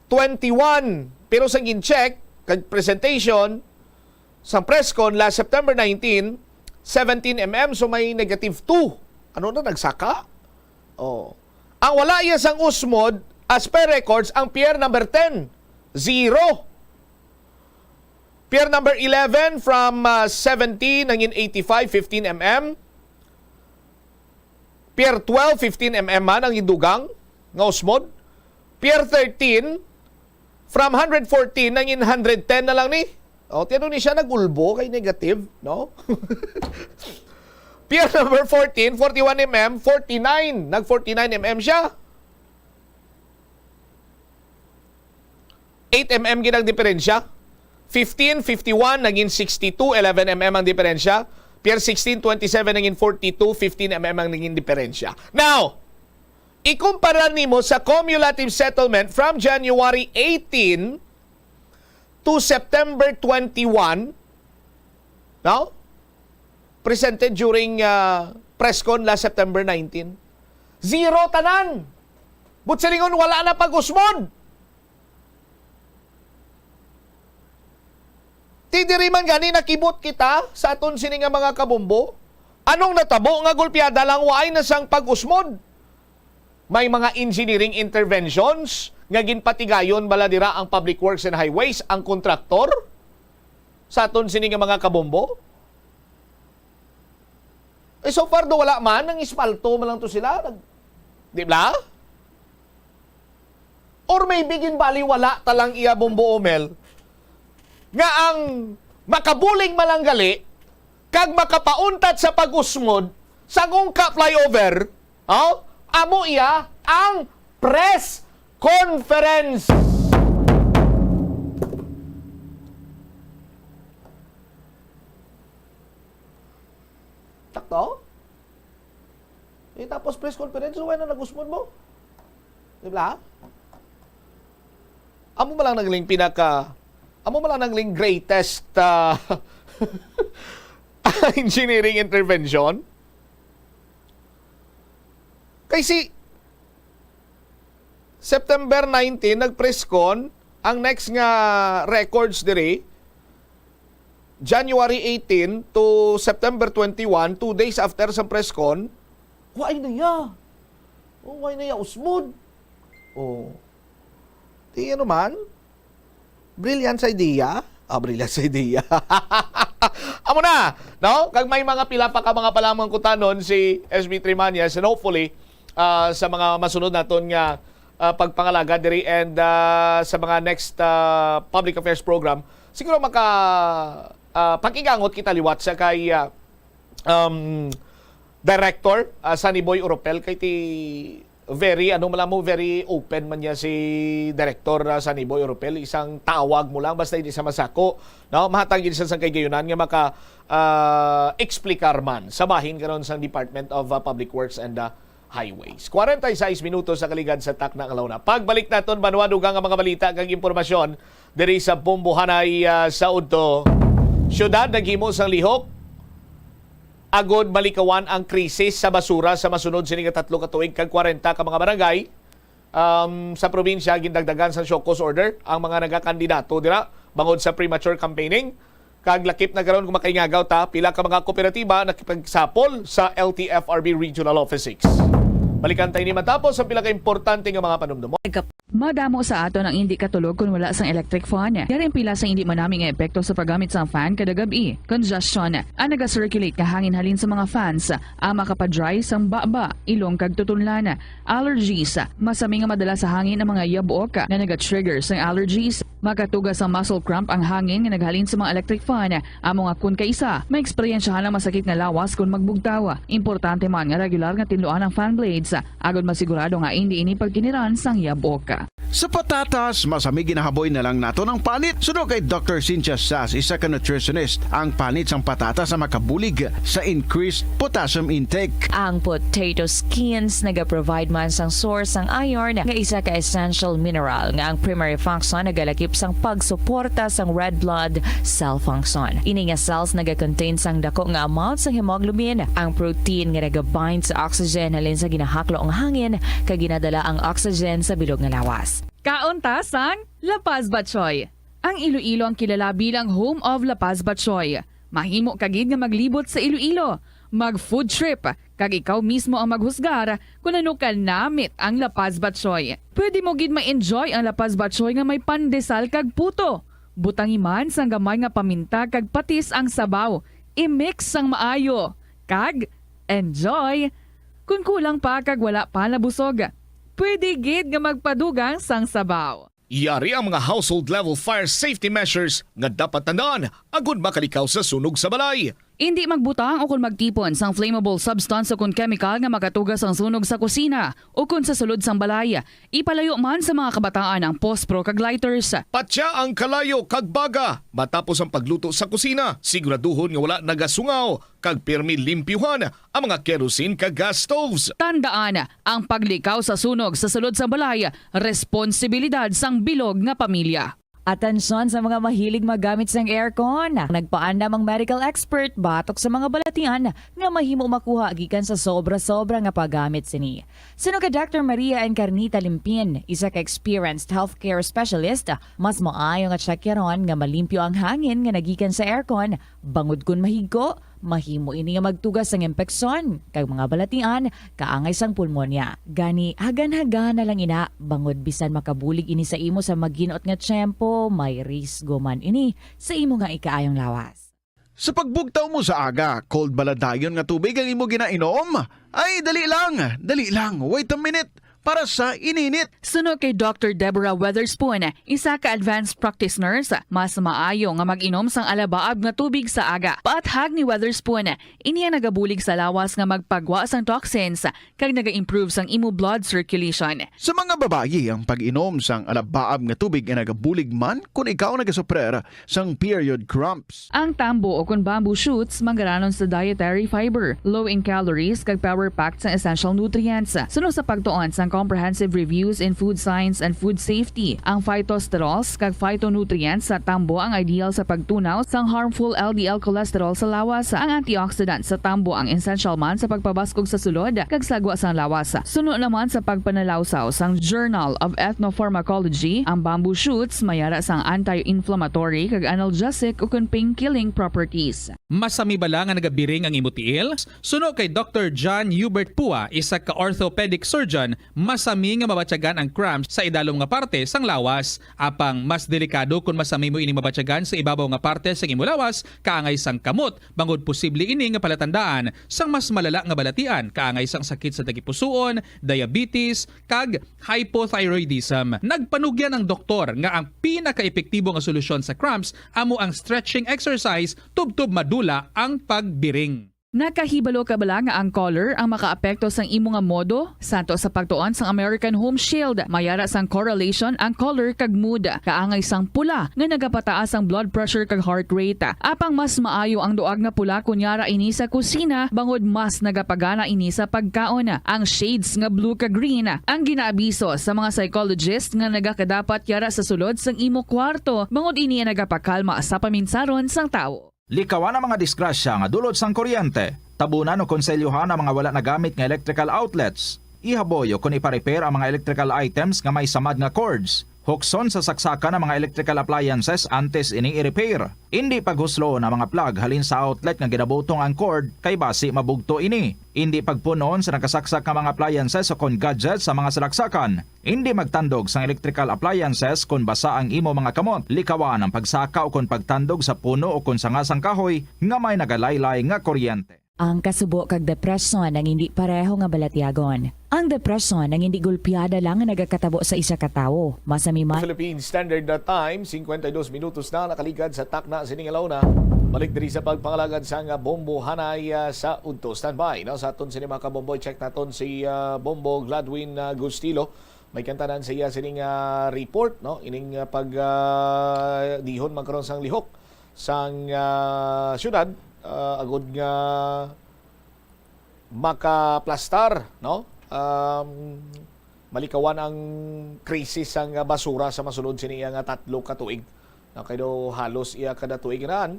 twenty-one. Pero sa gin-check, kag presentation, sa press con last September nineteen, seventeen M M, so may negative two. Ano na, nagsaka? Oh. Ang wala iya sang usmod, as per records, ang pier number ten, zero. Pier number eleven, from, ah, seventy, nangin eighty-five, fifteen M M. Pier twelve, fifteen M M man ang indugang nga usmod. Pier thirteen, from hundred fourteen, nangin hundred ten na lang ni. O, tiyan ni siya, nag-ulbo kay negative, no? Pier number fourteen, forty-one M M, forty-nine. Nag forty-nine M M siya. Eight M M gid ang diferensya. Fifteen, fifty-one, nangin sixty-two, eleven M M ang diferensya. Pier sixteen, twenty-seven, nangin forty-two, fifteen M M ang nangin diferensya. Now, ikumpara nimo sa cumulative settlement from January eighteen to September twenty-one, no? Presented during, ah, press con last September nineteen. Zero tanan. Buot silingon, wala na pag-usmod. Ti diri man gani nakibot kita sa aton sini nga mga kabombo. Anong natabo nga gulpiada lang, waay na sang pag-usmod? May mga engineering interventions nga ginpatigayon bala dira ang Public Works and Highways, ang kontraktor sa aton sini nga mga kabombo? Eh, so far do wala man, ang espalto man lang to sila. Nag-, di ba? Or maybe ginbaliwala ta lang iya, Bombo Omel, nga ang makabulig man lang gali kag makapauntat sa pag-usmod sa Ungka Flyover, oh, amo iya ang press conference. Takto? Eh, tapos press conference, wala na nag-usmod mo? Di ba? Amo man lang nagling pinaka, amo man lang nagling greatest, ah, engineering intervention. Kay si September nineteen, nag-press con, ang next nga records diri, January eighteen to September twenty-one, two days after sa press con, waay na ya. Oh, waay na ya, usmod. Oh. Di ano man? Brilliant sa idea? Ah, brilliant sa idea. Amo na, no? Kag may mga pila pa ka mga palamang kutanon si S B Trimañez, and hopefully, ah, sa mga masunod naton nga, ah, pagpangalaga diri and, ah, sa mga next, ah, public affairs program, siguro maka, ah, pag-igangot kita liwat sa kay, ah, um, Director, ah, Sunny Boy Oropel, kay ti very, ano man lang mo, very open man niya si Director, ah, Sunny Boy Oropel. Isang tawag mo lang, basta hindi sa masako, no? Mahatag yun sa kagayunan nga maka, ah, explicar man sa bahin karon sang Department of, ah, Public Works and, ah, Highways. Kwarenta y seis minutos sa kaligad sa takna nga launa. Pagbalik naton, banwa, dugang nga mga balita kag impormasyon diri sa Bombohanay, ah, sa udto. Syudad naghimo sang lihok agod malikawan ang krisis sa basura sa masunod sini nga tatlo ka tuig kag kwarenta ka mga barangay, um, sa probinsya gindagdagan sa show cause order ang mga nagakandidato dira bangod sa premature campaigning. Kag lakip na karon kung makaingagaw ta, pila ka mga kooperatiba nakipagsapol sa L T F R B Regional Office six. Balikan ta ini matapos ang pila ka importante nga mga panumdumon. Madamo sa aton ang indi katulog kon wala sang electric fan. Yari ang pila sa indi manami nga epekto sa paggamit sang fan kada gab-i. Congestion. Ang naga-circulate nga hangin halin sa mga fans, ang makapa-dry sang baba, ilong kag tutunlan. Allergies. Masami nga madala sa hangin ang mga yabuok nga naga-trigger sang allergies. Makatuga sa muscle cramp ang hangin nga naghalin sa mga electric fan, amo nga kun kaisa, maeksperiensyahan ang masakit nga lawas kon magbugtaw. Importante man nga regular nga tinluan ang fan blades, agod masigurado nga indi ini pagkiniran sang yabok. Sa patatas, masami ginahaboy na lang nato ng panit. Suno kay Doctor Cynthia Sass, isa ka nutritionist, ang panit sang patatas ang makabulig sa increased potassium intake. Ang potato skins nagaprovide man sang source sang iron nga isa ka essential mineral nga ang primary function nagalakip sang pagsuporta sang red blood cell function. Ini nga cells nagakontain sang dako nga amount sang hemoglobin, ang protein nga nagabind sa oxygen halin sa ginahaklo ang hangin kag ginadala ang oxygen sa bilog nga lawas. Kaon ta sang La Paz Batchoy. Ang Iloilo ang kilala bilang home of La Paz Batchoy. Mahimo ka gid nga maglibot sa Iloilo, mag food trip, kag ikaw mismo ang maghusgar kon ano ka namit ang La Paz Batchoy. Pwede mo gid ma-enjoy ang La Paz Batchoy nga may pandesal kag puto. Butangi man sang gamay nga paminta kag patis ang sabaw. I-mix sang maayo. Kag enjoy! Kon kulang pa kag wala pa nabusog, pwede gid nga magpadugang sang sabaw. Yari ang mga household level fire safety measures nga dapat tandaan agud makalikaw sa sunog sa balay. Indi magbutang o kon magtipon sang flammable substance o kon chemical nga makatugas ang sunog sa kusina o kon sa sulod sang balay. Ipalayo man sa mga kabataan ang pospro kag lighters. Patya ang kalayo kag baga matapos ang pagluto sa kusina. Siguraduhon nga wala nagasungaw kag pirmi limpyuhan ang mga kerosene kag gas stoves. Tandaan, ang paglikaw sa sunog sa sulod sang balay, responsibilidad sang bilog nga pamilya. Atensyon sa mga mahilig maggamit sang aircon. Nagpaandam ang medical expert batok sa mga balatian nga mahimo makuha gikan sa sobra-sobra nga paggamit sini. Suno kay Doctor Maria Encarnita Limpin, isa ka experienced healthcare specialist, mas maayo nga tsakyaron nga malimpyo ang hangin nga nagikan sa aircon, bangod kon mahigko, mahimo ini nga magtugas sang impeksyon kag mga balatian kaangay sang pulmonya. Gani, hagan-hagan na lang ina, bangod bisan makabulig ini sa imo sa maginot nga tiyempo, may risgo man ini sa imo nga ikaayong lawas. Sa pagbugtaw mo sa aga, cold bala dayon nga tubig ang imo ginainom? Ay, dali lang, dali lang, wait a minute, para sa ininit. Suno kay Doctor Deborah Weatherspoon, isa ka advanced practice nurse, mas maayo nga mag-inom sang alabaab nga tubig sa aga. Paathag ni Weatherspoon, ini ang nagabulig sa lawas nga magpagwa sang toxins kag naga-improve sang imo blood circulation. Sa mga babayi, ang pag-inom sang alabaab nga tubig ay nagabulig man kon ikaw nagasuprer sang period cramps. Ang tambo o kon bamboo shoots manggaranon sa dietary fiber, low in calories, kag power-packed sang essential nutrients. Suno sa pagtuon sang Comprehensive Reviews in Food Science and Food Safety, ang phytosterols kag phytonutrients sa tambo ang ideal sa pagtunaw sang harmful L D L cholesterol sa lawas. Ang antioxidant sa tambo ang essential man sa pagpabaskog sa sulod kag sagwa sang lawas. Suno naman sa pagpanalawsaw sang Journal of Ethnopharmacology, ang bamboo shoots may ara sang anti-inflammatory kag analgesic ukon pain-killing properties. Masami bala nga nagabiring ang imo tiil? Suno kay Doctor John Hubert Pua, isa ka orthopedic surgeon, masami nga mabatyagan ang cramps sa idalom nga parte sang lawas. Apang mas delikado kon masami mo ini mabatyagan sa ibabaw nga parte sang imo lawas, kaangay sang kamot, bangod posible ini nga palatandaan sang mas malala nga balatian, kaangay sang sakit sa tagipusoon, diabetes, kag hypothyroidism. Nagpanugyan ang doktor nga ang pinakaepektibo nga solusyon sa cramps amo ang stretching exercise tubtob madula ang pagbiring. Nakahibalo ka bala nga ang color ang makaapekto sang imo nga modo? Santo sa pagtuon sang American Home Shield, may ara sang correlation ang color kag mood. Kaangay sang pula nga nagapataas ang blood pressure kag heart rate. Apang mas maayo ang duag nga pula kon yara ini sa kusina, bangod mas nagapagana ini sa pagkaon. Ang shades nga blue kag green ang ginaabiso sa mga psychologist nga nagakadapat yara sa sulod sang imo kwarto, bangod ini ang nagapakalma sa paminsaron sang tawo. Likawan ang mga disgrasya nga dulot sang kuryente. Tabunan o konselyohan ang mga wala nagamit nga electrical outlets. Ihaboy o kon ipa-repair ang mga electrical items nga may samad nga cords. Hukson sa saksakan ang mga electrical appliances antes ini i-repair. Indi paghusloon ang mga plug halin sa outlet nga ginabutong ang cord, kay basi mabugto ini. Indi pagpun-on sa nakasaksak nga mga appliances o kon gadgets sa mga salaksakan. Indi magtandog sang electrical appliances kon basa ang imo mga kamot. Likawan ang pagsaka o kon pagtandog sa puno o kon sanga sang kahoy nga may nagalaylay nga kuryente. Ang kasubo kag depresyon ang hindi pareho nga balatyagon. Ang depresyon ang hindi gulpiada lang nga nagakatabo sa isa ka tawo. Masami man, Philippine Standard Time, cincuenta y dos minutos na nakaligad sa takna sining alawna. Balik diri sa pagpangalagad sa nga bombo hanay, ah, sa udto. Standby, no? Sa aton sini mga kabombo, check naton si, ah, Bombo Gladwin, ah, Gustilo. May kantanan sa iya sining, ah, report, no? Ining, ah, pag, ah, dihon man karon sang lihok sang, ah, syudad, ah, agud nga makaplastar, no? Um, malikawan ang krisis sang basura sa masunod sini nga tatlo ka tuig. Na kay daw halos iya kada tuig na,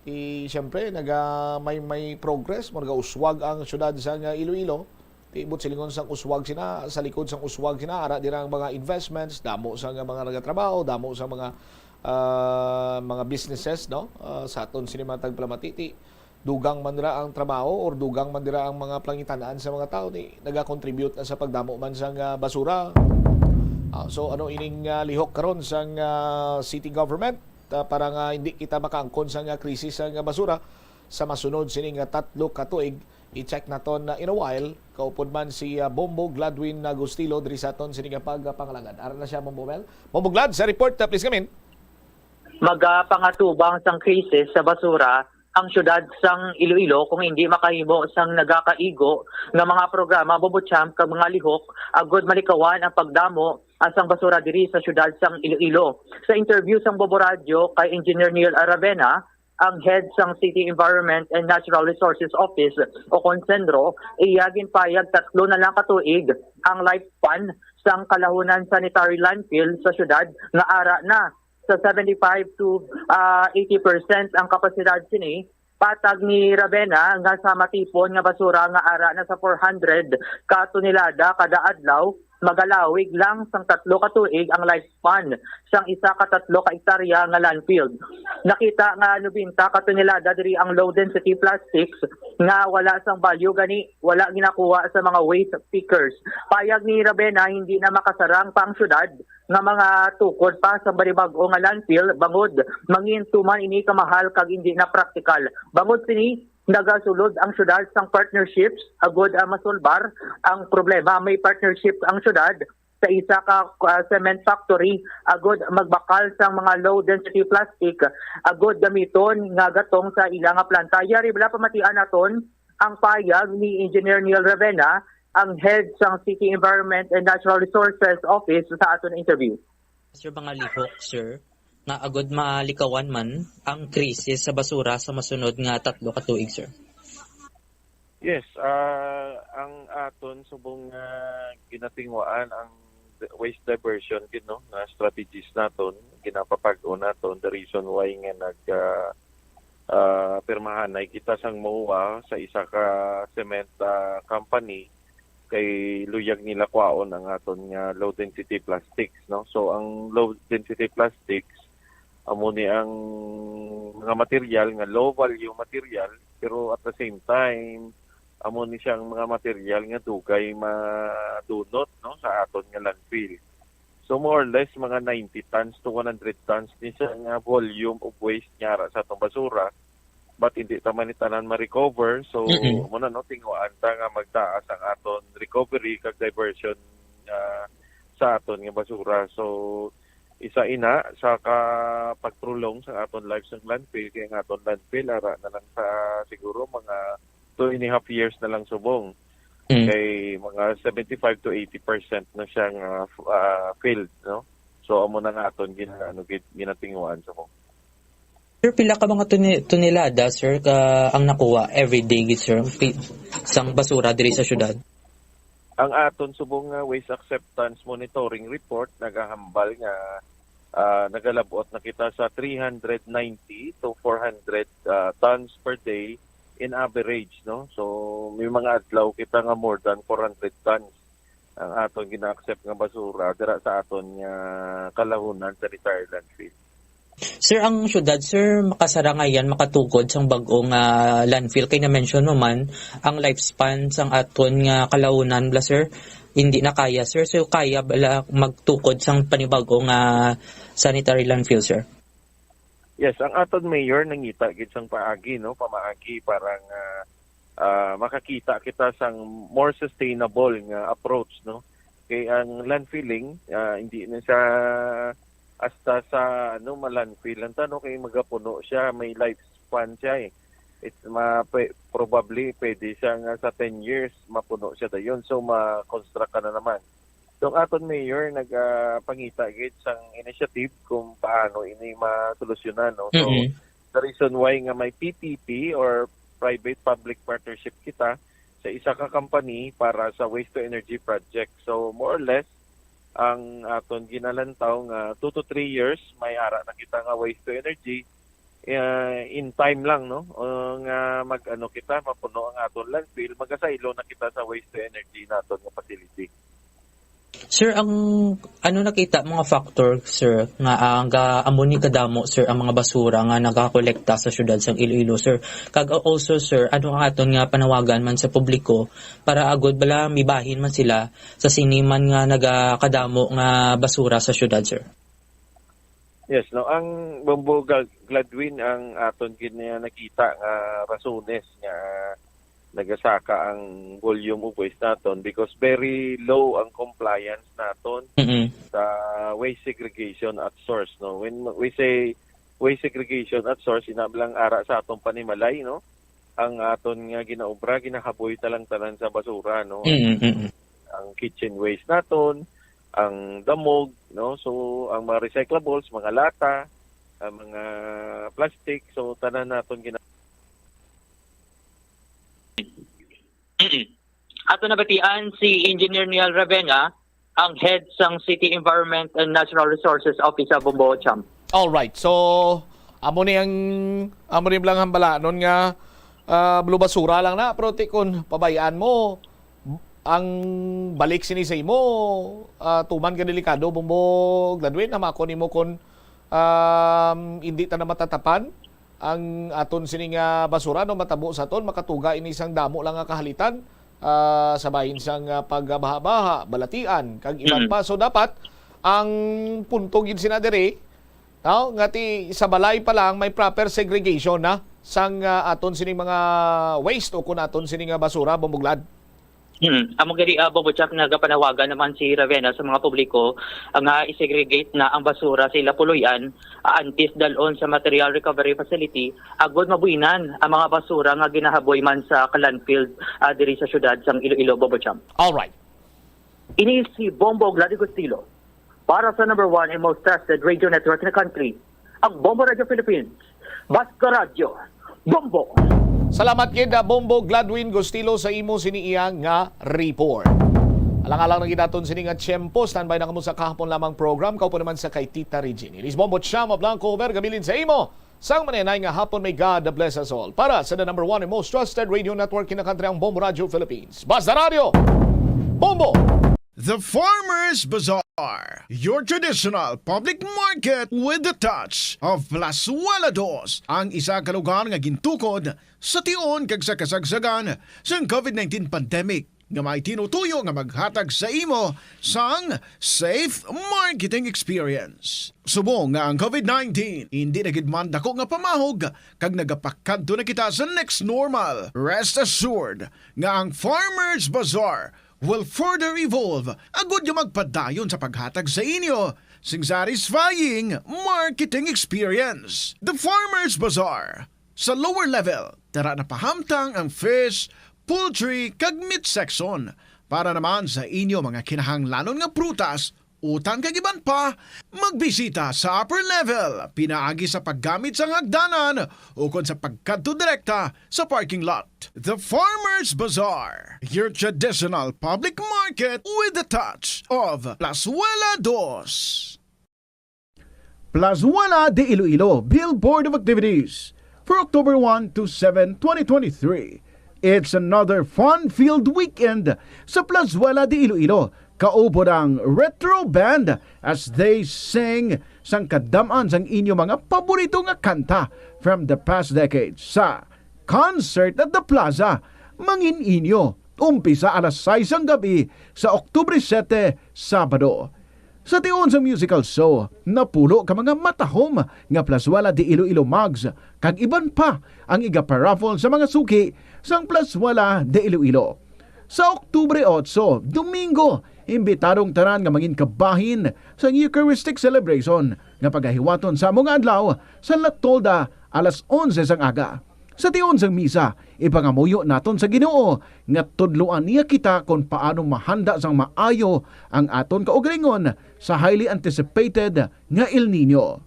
ti, siyempre, naga, may, may progress, mo nagauswag ang syudad sang Iloilo. Ti, buot silingon sang uswag sina, sa likod sang uswag sina, ara dira ang mga investments, damo sa nga mga nagatrabaho, damo sa mga, ah, mga businesses, no? Ah, sa aton sini mga tagpalamati, ti, dugang man dira ang trabaho or dugang man dira ang mga pangitan-an sa mga tawo, ni nagakontribute na sa pagdamo man sang, ah, basura. Ah, so, ano ining, ah, lihok karon sang, ah, city government, ah, para nga hindi kita makaangkon sang, ah, krisis sang, ah, basura sa masunod sini nga tatlo ka tuig? I-check naton na in a while, kaupod man si, ah, Bombo Gladwin Agustilo diri sa aton sini nga pagpangalagad. Ara na siya, Bombo Mel. Bombo Glad, sa report, ah, please come in. Magapangatubang sang krisis sa basura ang siyudad sang Iloilo kung hindi makahimo sang nagakaigo nga mga programa, Bobo Champ, kag mga lihok agud malikawan ang pagdamo, ah, sang basura diri sa siyudad sang Iloilo. Sa interview sang Bobo Radyo kay Engineer Neil Aravena, ang head sang City Environment and Natural Resources Office o kon CENRO, iya ginpayag tatlo na lang ka tuig ang lifespan sang Kalahunan Sanitary Landfill sa siyudad nga ara na sa seventy-five to, ah, eighty percent ang kapasidad sini. Patag ni Ravena nga sa matipon nga basura nga ara na sa four hundred ka tonelada kada adlaw, magalawig lang sang tatlo ka tuig ang lifespan sang isa ka tatlo ka ektarya nga landfill. Nakita nga nobenta ka tonelada diri ang low density plastics nga wala sang value, gani wala ginakuha sa mga waste pickers. Payag ni Ravena, hindi na makasarang pa ang syudad nga mga tukod pa sa panibag-o nga landfill bangod mangin tuman ini kamahal kag hindi na praktikal. Bangod sini, nagasulod ang syudad sang partnerships agud, ah, masulbar ang problema. May partnership ang syudad sa isa ka, ah, cement factory agud magbakal sang mga low density plastic agud gamiton nga gatong sa ila nga planta. Yari bala pamatian naton ang payag ni Engineer Neil Ravena, ang head sang City Environment and Natural Resources Office sa aton interview. Sir, mga lihok, sir, nga agud malikawan man ang krisis sa basura sa masunod nga tatlo ka tuig, sir? Yes, ah, ang aton subong nga ginatinguhaan ang waste diversion gid, no, nga strategies naton, ginapapag-o naton. The reason why nga nag, ah, ah, pirmahanay kita sang MOA sa isa ka cement, ah, company kay luyag nila kwaon ang aton nga low density plastics, no? So ang low density plastics amo ni ang mga material nga low value material, pero at the same time amo ni siyang mga material nga dugay madunot, no, sa aton nga landfill. So more or less mga ninety tons to one hundred tons ni siya nga volume of waste nga ara sa atong basura, but hindi ta man ni tanan ma-recover. So Mm-mm. Mo na, no, tinguhaan ta nga magtaas ang aton recovery kag diversion, ah, sa aton nga basura. So isa ina sa ka pagprolong sa aton life sang landfill, kay ang aton landfill ara na lang sa siguro mga two and a half years na lang subong. Mm. Kay mga seventy-five to eighty percent na siya nga, ah, filled, no? So amo na nga aton gina, ano, gid, ginatinguhaan subong. Sir, pila ka mga tone- tonelada, sir, ka ang nakuha every day, gid, sir, pi- sang basura diri sa syudad? Ang aton subong nga waste acceptance monitoring report nagahambal nga, ah, nagalabot na kita sa three hundred ninety to four hundred, ah, tons per day in average, no? So may mga adlaw kita nga more than four hundred tons ang aton gina-accept nga basura dira sa aton nga Kalahunan Sanitary Landfill. Sir, ang syudad, sir, makasara nga yan, makatukod sang bag-o nga landfill? Kay na-mention mo man, ang lifespan sang aton nga Kalahunan bala, sir, hindi na kaya, sir. So kaya bala magtukod sang panibag-o nga sanitary landfill, sir? Yes, ang aton mayor nangita gid sang paagi, no, pamaagi para nga ah, makakita kita sang more sustainable nga approach, no? Kay ang landfilling, ah, hindi na siya hasta sa, ano, ma-landfill lang ta, no? Kay magapuno siya, may lifespan siya, eh. It's ma-, pwe-, probably pwede siya nga sa ten years mapuno siya dayon. So, ma-construct ka na naman. So, ang aton mayor nagapangita gid sang initiative kung paano ini masolusyonan, no? So, Mm-mm. the reason why nga may P P P or private public partnership kita sa isa ka company para sa waste to energy project. So, more or less, ang aton ginalantaw nga two to three years, may ara na kita nga waste to energy, eh, in time lang, no? O nga mag-ano kita, mapuno ang aton landfill, magasaylo na kita sa waste to energy naton nga facility. Sir, ang ano nakita mga factor, sir, nga ang ga-, amo ni kadamo, sir, ang mga basura nga nagakolekta sa siyudad sang Iloilo, sir? Kag, uh, also, sir, ano ang aton nga panawagan man sa publiko para agod bala mibahin man sila sa sini man nga nagakadamo nga basura sa siyudad, sir? Yes, no. Ang Bombo Gal-, Gladwin ang aton gid niya nakita nga rasones nga nagasaka ang volume of waste naton because very low ang compliance naton Mm-mm. sa waste segregation at source, no. When we say waste segregation at source, ina lang ara sa atong panimalay, no. Ang aton nga ginaobra, ginahaboy ta lang tanan sa basura, no. Mm-mm, mm-mm. Ang kitchen waste naton, ang damog, no. So, ang mga recyclables, mga lata, ang mga plastic, so tanan naton gina- Ato nabatian si Engineer Neil Ravenna, ang head sang City Environment and Natural Resources Office sa Bombo, Champ. All right. So, amo ni ang, amo ni lang hambalanon nga, ah, bulubasura lang na, pero ti kun pabayaan mo, ang balik sini sa imo, ah, tuman ka delikado, Bombo Gladwin, hamakon nimo kun, um, hindi ta na matatapan ang aton sini nga basura, no, matabo sa aton, makatuga ini sang damo lang nga kahalitan, ah, sa bahin sang, ah, pagbaha-baha, balatian, kag iban Mm. pa. So, dapat ang punto gid sina diri, no, nga ti sa balay pa lang may proper segregation na sang, ah, aton sini mga waste o kun aton sini nga basura, Bombo Glad. Hmm. Amo gani, ah, Bombo Champ, nagapanawagan naman si Ravenna sa mga publiko, ah, nga i-segregate na ang basura sa ila puloy-an, ah, antes dal-on sa material recovery facility, agod mabuhinan ang mga basura nga ginahaboy man sa landfill, ah, diri sa siyudad sang Iloilo, Bombo Champ. All right. Ini si Bombo Glad Gustilo para sa number one and most trusted radio network in the country, ang Bombo Radio Philippines. Basta Radyo, Bombo! Salamat gid, ah, Bombo Gladwin Gustilo, sa imo sini iya nga report. Alang-alang na gid naton sini nga tiyempo, standby na kamo sa kahapon lamang program, kaupo naman sa kay Tita Regine. Inis Bombo Chama Blanco, Over, gabilin sa imo sang manenay nga hapon. May God bless us all. Para sa the number one and most trusted radio network in the country, ang Bombo Radio Philippines. Basta Radyo, Bombo! The Farmers Bazaar, your traditional public market with the touch of Plazuela Dos, ang isa ka lugar nga gintukod sa tion kag sa kasagsagan sang covid nineteen pandemic, nga may tinutuyo nga maghatag sa imo sang safe marketing experience. Subong nga ang covid nineteen hindi na gid man dako nga pamahog kag nagapakadto na kita sa next normal, rest assured nga ang Farmers Bazaar will further evolve agud nga magpadayon sa paghatag sa inyo sing satisfying marketing experience. The Farmers Bazaar, sa lower level, tara na pahamtang ang fish, poultry, kag meat section. Para naman sa inyo mga kinahanglanon nga prutas, utan kag iban pa, magbisita sa upper level pinaagi sa paggamit sang hagdanan ukon sa pagkadto direkta sa parking lot. The Farmers Bazaar, your traditional public market with the touch of Plazuela Dos. Plazuela de Iloilo, Billboard of Activities for October one to seven, twenty twenty-three. It's another fun-filled weekend sa Plazuela de Iloilo. Kaupo ang Retro Band as they sing sang kadam-an sang inyo mga paborito nga kanta from the past decades sa Concert at the Plaza, mangin inyo. Umpisa alas sais sang gabi sa Oktubre sete, Sabado. Sa tion sang musical show, napulo ka mga matahom nga Plaswala de Iloilo mugs kag iban pa ang igaparaffle sa mga suki sang Plaswala de Iloilo. Sa Oktubre otso, Domingo, imbitado ang tanan nga mangin kabahin sang Eucharistic celebration nga pagahiwaton sa amo nga adlaw sa La Tolda alas onse sang aga. Sa tion sang misa, ipangamuyo naton sa Ginoo nga tudloan niya kita kon paano mahanda sang maayo ang aton kaugalingon sa highly anticipated nga El Niño.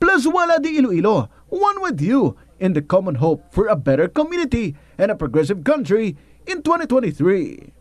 Plaswala de Iloilo, one with you in the common hope for a better community and a progressive country in twenty twenty-three.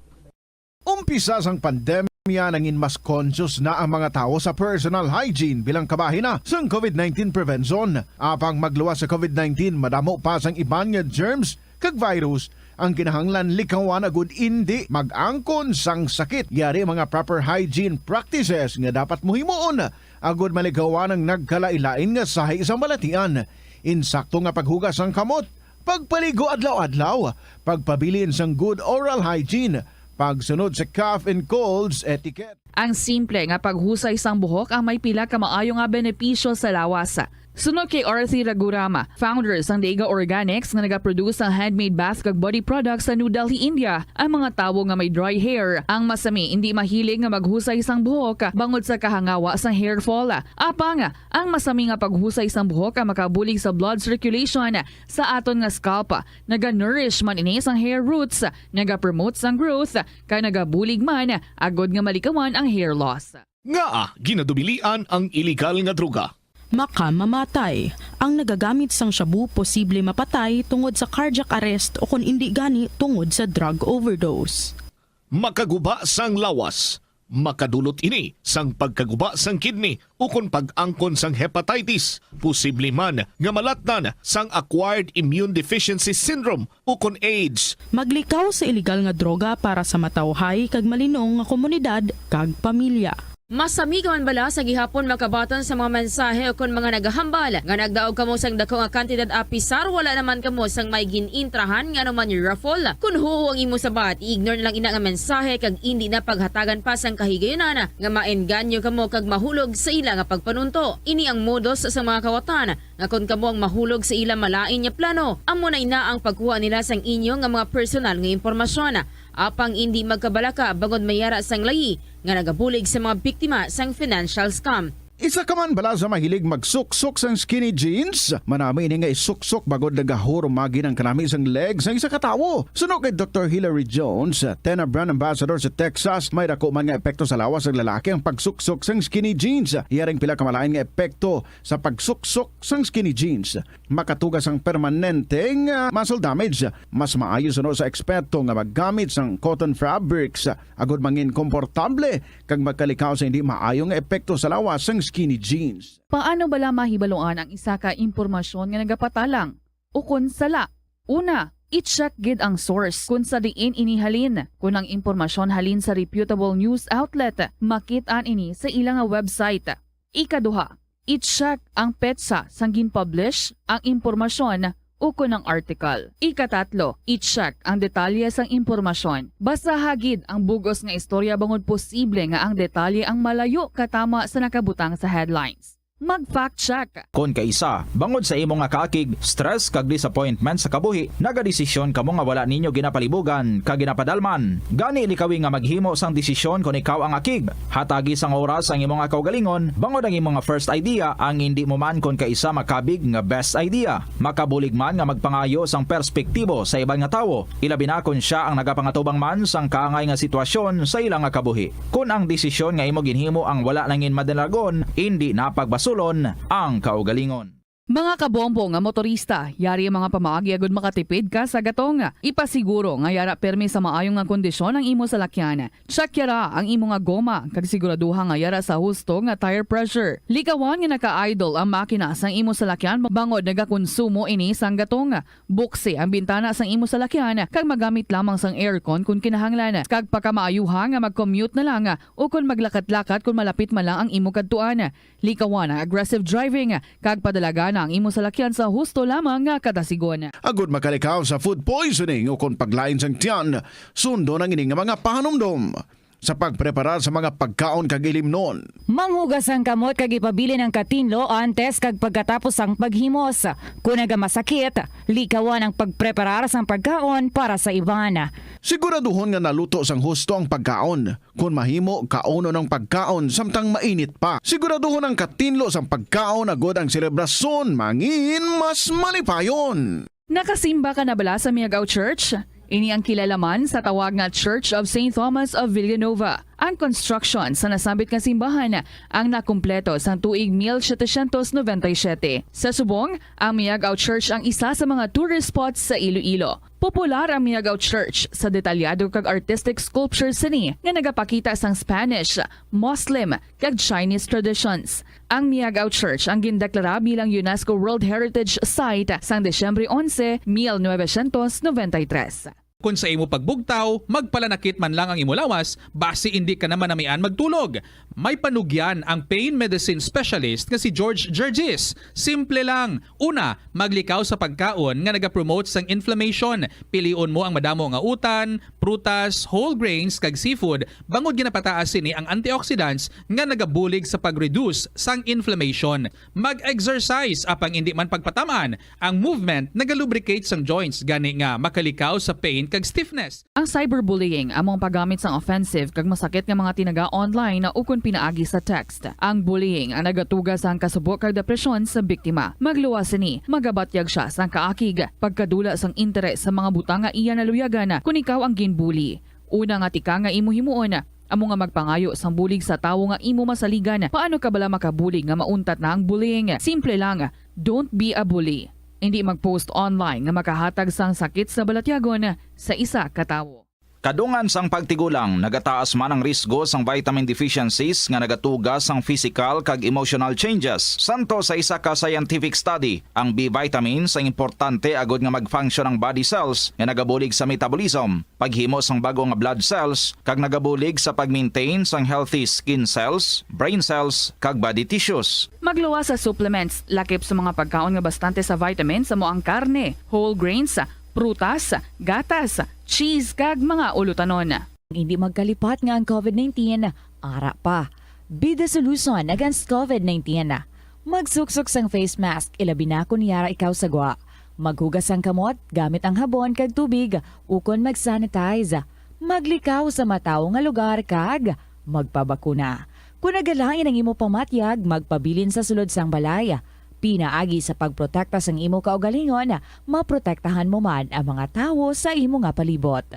Umpisa sang pandemya, nangin mas conscious na ang mga tawo sa personal hygiene bilang kabahin na sang COVID nineteen prevention. Apang magluwas sa COVID nineteen, madamo pa sang iban nga germs kag virus ang kinahanglan likawan agud indi mag-angkon sang sakit. Yari ang mga proper hygiene practices nga dapat mohimuon agud malikawan ang nagkalain-lain nga sahi sa balatian. Insakto nga paghugas sang kamot, pagpaligo adlaw-adlaw, pagpabilin sang good oral hygiene, pagsunod sa cough and colds etiquette. Ang simple nga paghusay sang buhok ang may pila ka maayo nga benepisyo sa lawas. Suno kay Arthi Ragurama, founder sang Dega Organics nga nagaproduce sang handmade bath kag body products sa New Delhi, India, ang mga tawo nga may dry hair ang masami indi mahilig nga maghusay sang buhok bangod sa kahangawa sang hair fall. Apang ang masami nga paghusay sang buhok ang makabulig sa blood circulation sa aton nga scalp. Naga-nourish man ini sang hair roots, nagapromote sang growth, kag nagabulig man agud nga malikawan ang hair loss. Ngaa ginadubilian ang iligal nga droga? Makamamatay. Ang nagagamit sang shabu posible mapatay tungod sa cardiac arrest o kon indi gani tungod sa drug overdose. Makaguba sang lawas. Makadulot ini sang pagkaguba sang kidney ukon pag-angkon sang hepatitis, posible man nga malatnan sang acquired immune deficiency syndrome ukon AIDS. Maglikaw sa iligal nga droga para sa matawhay kag malinong nga komunidad kag pamilya. Masami ka man bala sa gihapon makabaton sa mga mensahe ukon mga nagahambal nga nagdaog kamo sang dako nga kantidad apisar wala naman kamo sang may gin-intrahan nga anuman raffle? Kon huo ang imo sabat, i-ignore na lang ina nga mensahe kag indi na paghatagan pa sang kahigayunan nga maengganyo kamo kag mahulog sa ila nga pagpanunto. Ini ang modus sa mga kawatan nga kon kamo ang mahulog sa ila malain nga plano, amo na ina ang pagkuha nila sang inyo nga mga personal nga impormasyon. Apang indi magkabalaka bangod may yara sang layi nga nagabulig sa mga biktima sang financial scam. Isa ka man bala sa mahilig magsuksok sang skinny jeans? Manami ini nga isuksok bangod nagahurumagi ang kanami sang leg sang isa ka tawo. Suno kay Doktor Hilary Jones, Tena Brand Ambassador sa Texas, may dako man nga epekto sa lawas sang lalaki ang pagsuksok sang skinny jeans. Yari ang pila ka malain nga epekto sa pagsuksok sang skinny jeans. Makatuga sang permanenteng, ah, muscle damage. Mas maayo suno sa eksperto nga maggamit sang cotton fabrics, ah, agud mangin komportable kag magkalikaw sa hindi maayo nga epekto sa lawas sang skinny jeans. Paano bala mahibaluan ang isa ka impormasyon nga nagapatalang ukon sala? Una, i-check gid ang source kon sa diin ini halin. Kon ang impormasyon halin sa reputable news outlet, makit-an ini sa ila nga website. Ikaduha, i-check ang petsa sang gin-publish ang impormasyon ukon ang article. Ikatatlo, i-check ang detalye sang impormasyon. Basaha gid ang bug-os nga istorya bangod posible nga ang detalye ang malayo katama sa nakabutang sa headlines. Mag-fact check. Kon kaisa, bangod sa imo nga kaakig, stress kag disappointment sa kabuhi, nagadesisyon kamo nga wala ninyo ginapalibugan kag ginapadalman. Gani likawi nga maghimo sang desisyon kon ikaw ang akig. Hatagi sang oras ang imo nga kaugalingon, bangod ang imo nga first idea ang indi mo man kon kaisa makabig nga best idea. Makabulig man nga magpangayo sang perspektibo sa iban nga tawo, ilabi na kon sia ang nagapangatubang man sang kaangay nga sitwasyon sa ila nga kabuhi. Kon ang desisyon nga imo ginhimo ang wala nangin madalagon, indi na pagbasulon ang kaugalingon. Mga kabombo nga motorista, yari ang mga pamaagi agud makatipid ka sa gatong. Ipasiguro nga yara pirmi sa maayo nga kondisyon ang imo salakyan. Check yara ang imo nga goma kag siguraduha nga yara sa husto nga tire pressure. Likawan nga naka-idle ang makina sang imo salakyan bangod nagakonsumo ini sang gatong. Buksi ang bintana sang imo salakyan kag magamit lamang sang aircon kon kinahanglan. Kag pakamaayuha nga mag-commute na lang o kon maglakat-lakat kon malapit man lang ang imo kadtuan. Likawan ang aggressive driving kag padalagan ang imo salakyan sa husto lamang nga kadasigon. Agud makalikaw sa food poisoning o kon paglain sang tiyan, sundon ang ini nga mga pahanumdom. sa pagpreparar sa mga pagkaon kag ilimnon. Manghugas ang kamot kag ipabilin ang katinlo antes kag pagkatapos sang paghimos. Kon nagamasakit, likawan ang pagpreparar sang pagkaon para sa iban. Siguraduhon nga naluto sang husto ang pagkaon. Kon mahimo, kaunon ang pagkaon samtang mainit pa. Siguraduhon ang katinlo sang pagkaon agod ang selebrasyon mangin mas malipayon. Nakasimba ka na bala sa Miagao Church? Ini ang kilala man sa tawag nga Church of Saint Thomas of Villanueva. Ang construction sa nasambit nga simbahan ang nakumpleto sang tuig mil setecientos noventa y siete. Sa subong, ang Miagao Church ang isa sa mga tourist spots sa Iloilo. Popular ang Miagao Church sa detalyado kag artistic sculpture sini nga nagapakita sang Spanish, Muslim, kag Chinese traditions. Ang Miagao Church ang gindeklara bilang UNESCO World Heritage Site sang Disyembre onse, mil novecientos noventa y tres. Kon sa imo pagbugtaw, magpalanakit man lang ang imo lawas, basi indi ka na manamian magtulog. May panugyan ang pain medicine specialist nga si George Gergis. Simple lang. Una, maglikaw sa pagkaon nga nagapromote sang inflammation. Pilion mo ang madamo nga utan, prutas, whole grains, kag seafood, bangod ginapataas sini ang antioxidants nga nagabulig sa pag-reduce sang inflammation. Mag-exercise, apang indi man pagpatam-an, ang movement nagalubricate sang joints, gani nga makalikaw sa pain kag stiffness. Ang cyberbullying amo ang paggamit sang offensive kag masakit nga mga tinaga online ukon pinaagi sa text. Ang bullying ang nagatuga sang kasubo kag depresyon sa biktima. Magluwas sini, magabatyag sia sang kaakig, pagkadula sang interes sa mga butang nga iya naluyagan kon ikaw ang ginbully. Una nga tikang nga imo himuon amo nga magpangayo sang bulig sa tawo nga imo masaligan. Paano ka bala makabulig nga mauntat na ang bullying? Simple lang, don't be a bully. Indi mag-post online nga makahatag sang sakit sa balatyagon sa isa ka tawo. Kadungan sang pagtigulang, nagataas man ang risgo sang vitamin deficiencies nga nagatuga sang physical kag emotional changes. Santo sa isa ka scientific study, ang B vitamins ang importante agud nga mag-function ang body cells nga nagabulig sa metabolism, paghimo sang bag-o nga blood cells, kag nagabulig sa pag-maintain sang healthy skin cells, brain cells, kag body tissues. Magluwas sa supplements, lakip sa mga pagkaon nga bastante sa vitamins amo ang karne, whole grains, prutas, gatas, cheese, kag mga ulutanon. Hindi magkalipat nga ang COVID nineteen ara pa. Be the solution against COVID nineteen. Magsuksok sang face mask, ilabi na kon yara ikaw sa gwa. Maghugas sang kamot gamit ang habon kag tubig ukon mag-sanitize. Maglikaw sa matawo nga lugar kag magpabakuna. Kon nagalain ang imo pamatyag, magpabilin sa sulod sang balay. Pinaagi sa pagprotekta sang imo kaugalingon, maprotektahan mo man ang mga tawo sa imo nga palibot.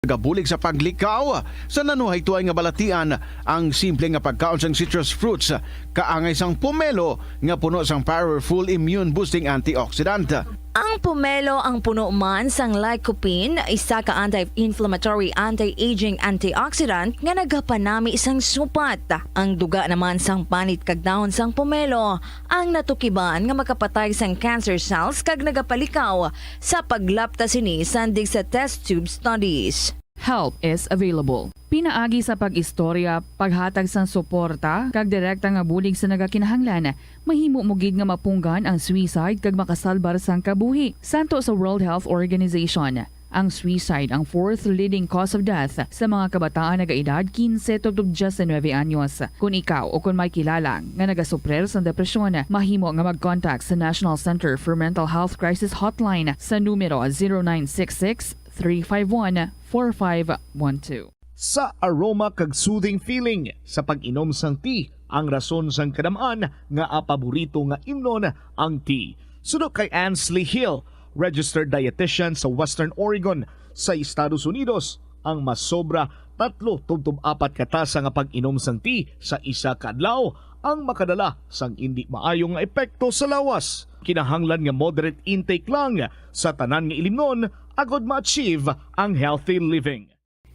Nagabulig sa paglikaw sa nanuhay tuay nga balatian ang simple nga pagkaon sang citrus fruits, kaangay sang pomelo nga puno sang powerful immune boosting antioxidant. Ang pomelo ang puno man sang lycopene, isa ka anti-inflammatory, anti-aging antioxidant nga nagapanami sang supat. Ang duga naman sang panit kag dahon sang pomelo ang natukiban nga makapatay sang cancer cells kag nagapalikaw sa paglapta sini sandig sa test tube studies. Help is available. Pinaagi sa pag-istorya, paghatag sang suporta, kag direkta nga bulig sa nagakinahanglan, mahimo mo gid nga mapunggan ang suicide kag makasalbar sang kabuhi. Santo sa World Health Organization, ang suicide ang fourth leading cause of death sa mga kabataan nagaedad kinse tubtob diyes nuebe anyos. Kon ikaw o kon may kilala nga nagasuprer sang depresyon, mahimo nga mag-contact sa National Center for Mental Health Crisis Hotline sa numero zero nine six six, three five one, four five one two. Sa aroma kag soothing feeling sa pag-inom sang tea, ang rason sang kadam-an nga paborito nga imnon ang tea. Suno kay Ansley Hill, registered dietitian sa Western Oregon sa Estados Unidos, ang masobra tatlo tubtob apat ka tasa nga pag-inom sang tea sa isa ka adlaw ang makadala sang indi maayo nga epekto sa lawas. Kinahanglan nga moderate intake lang sa tanan nga ilimnon agod ma-achieve ang healthy living.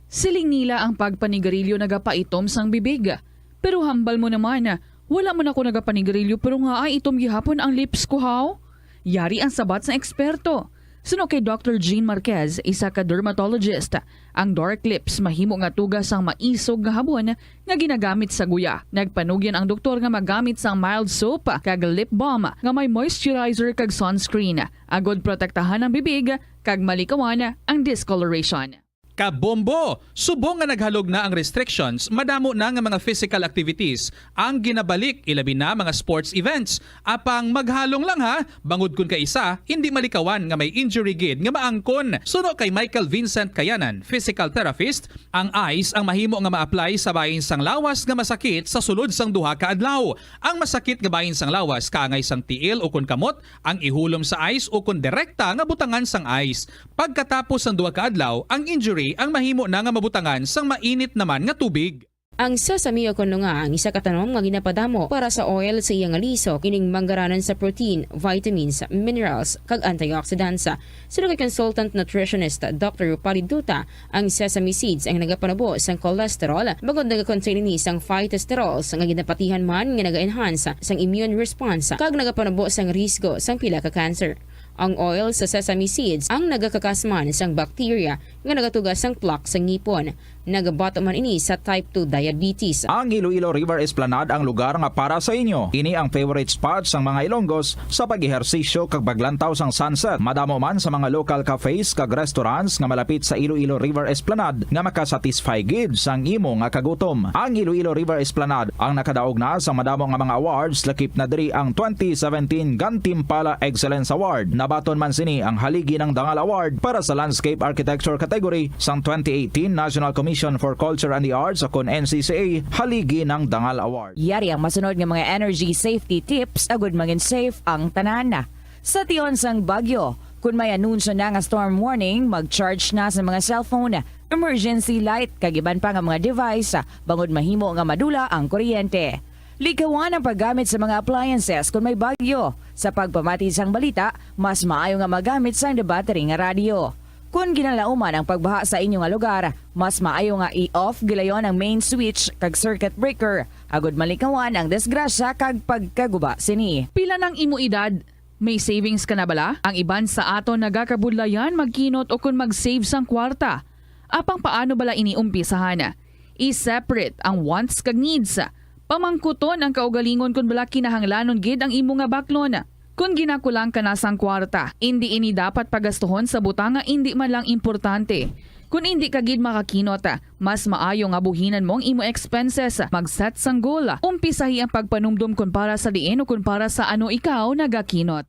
Siling nila ang pagpanigarilyo nagapaitom sang bibig. Pero hambal mo naman, wala man ako nagapanigarilyo pero nga ay itom gihapon ang lips ko, haw? Yari ang sabat sang eksperto. Suno kay Doctor Jean Marquez, isa ka dermatologist, ang dark lips mahimo nga tuga sang maisog nga habon nga ginagamit sa guya. Nagpanugyan ang doktor nga magamit sang mild soap kag lip balm nga may moisturizer kag sunscreen, agod protektahan ang bibig kag malikawan ang discoloration. Kabombo! Subong nga naghalog na ang restrictions, madamo na nga mga physical activities ang ginabalik, ilabi na mga sports events. Apang maghalong lang ha, bangod kun kaisa, hindi malikawan nga may injury gid nga maangkon. Suno kay Michael Vincent Kayanan, physical therapist, ang ice ang mahimo nga ma-apply sa bahin sang lawas nga masakit sa sulod sang duha ka adlaw. Ang masakit nga bahin sang lawas kaangay sang tiil ukon kamot ang ihulom sa ice ukon direkta nga butangan sang ice. Pagkatapos sang duha ka adlaw, ang injury ang mahimo na nga mabutangan sang mainit naman nga tubig. Ang sesame o kon nga ang isa ka tanom nga ginapadamo para sa oil sa iya nga lisok, ining manggaranan sa protein, vitamins, minerals, kag antioxidants. Suno kay consultant nutritionist Doctor Rupali Duta, ang sesame seeds ang nagapanubo sang cholesterol, bangod nagakontain ini sang phytosterols nga ginapatihan man nga naga-enhance sang immune response kag nagapanubo sang risgo sang pila ka cancer. Ang oil sa sesame seeds ang nagakakasman sang bacteria nga nagatuga sang plaque sa ngipon. Nagabato man ini sa type two diabetes. Ang Iloilo River Esplanade ang lugar nga para sa inyo. Ini ang favorite spot sang mga Ilonggos sa pag-ehersisyo kag paglantaw sang sunset. Madamo man sa mga local cafes kag restaurants nga malapit sa Iloilo River Esplanade nga makasatisfy gid sang imo nga kagutom. Ang Iloilo River Esplanade ang nakadaog na sa madamo nga mga awards, lakip na diri ang twenty seventeen Gantimpala Excellence Award. Nabaton man sini ang Haligi ng Dangal Award para sa Landscape Architecture category sang twenty eighteen National Commission for Culture and the Arts, akon N C C A, Haligi ng Dangal Award. Yari ang masunod nga mga energy safety tips agud mangin safe ang tanan. Sa tion sang bagyo, kun may anunsyo na nga storm warning, mag-charge na sa mga cellphone, emergency light, kag iban pa nga mga device, bangod mahimo nga madula ang kuryente. Likawan ang paggamit sa mga appliances kun may bagyo. Sa pagpamati sang balita, mas maayo nga magamit sang debattery nga radyo. Kun ginalauman ang pagbaha sa inyo nga lugar, mas maayo nga i-off gilayon ang main switch kag circuit breaker, agud malikawan ang disgrasya kag pagkaguba sini. Pila nang imo edad? May savings ka na bala? Ang iban sa aton nagakabudlayan magkinot ukon mag-save sang kwarta. Apang paano bala ini umpisahan? I-separate ang wants kag needs. Pamangkuton ang kaugalingon kon bala kinahanglanon gid ang imo nga baklon. Kon ginakulang ka na sang kwarta, indi ini dapat pagastuhon sa butang nga indi man lang importante. Kon indi ka gid makakinot, mas maayo nga buhinan mo ang imo expenses. Mag-set sang goal. Umpisahi ang pagpanumdom kon para sa diin o kon para sa ano ikaw nagakinot.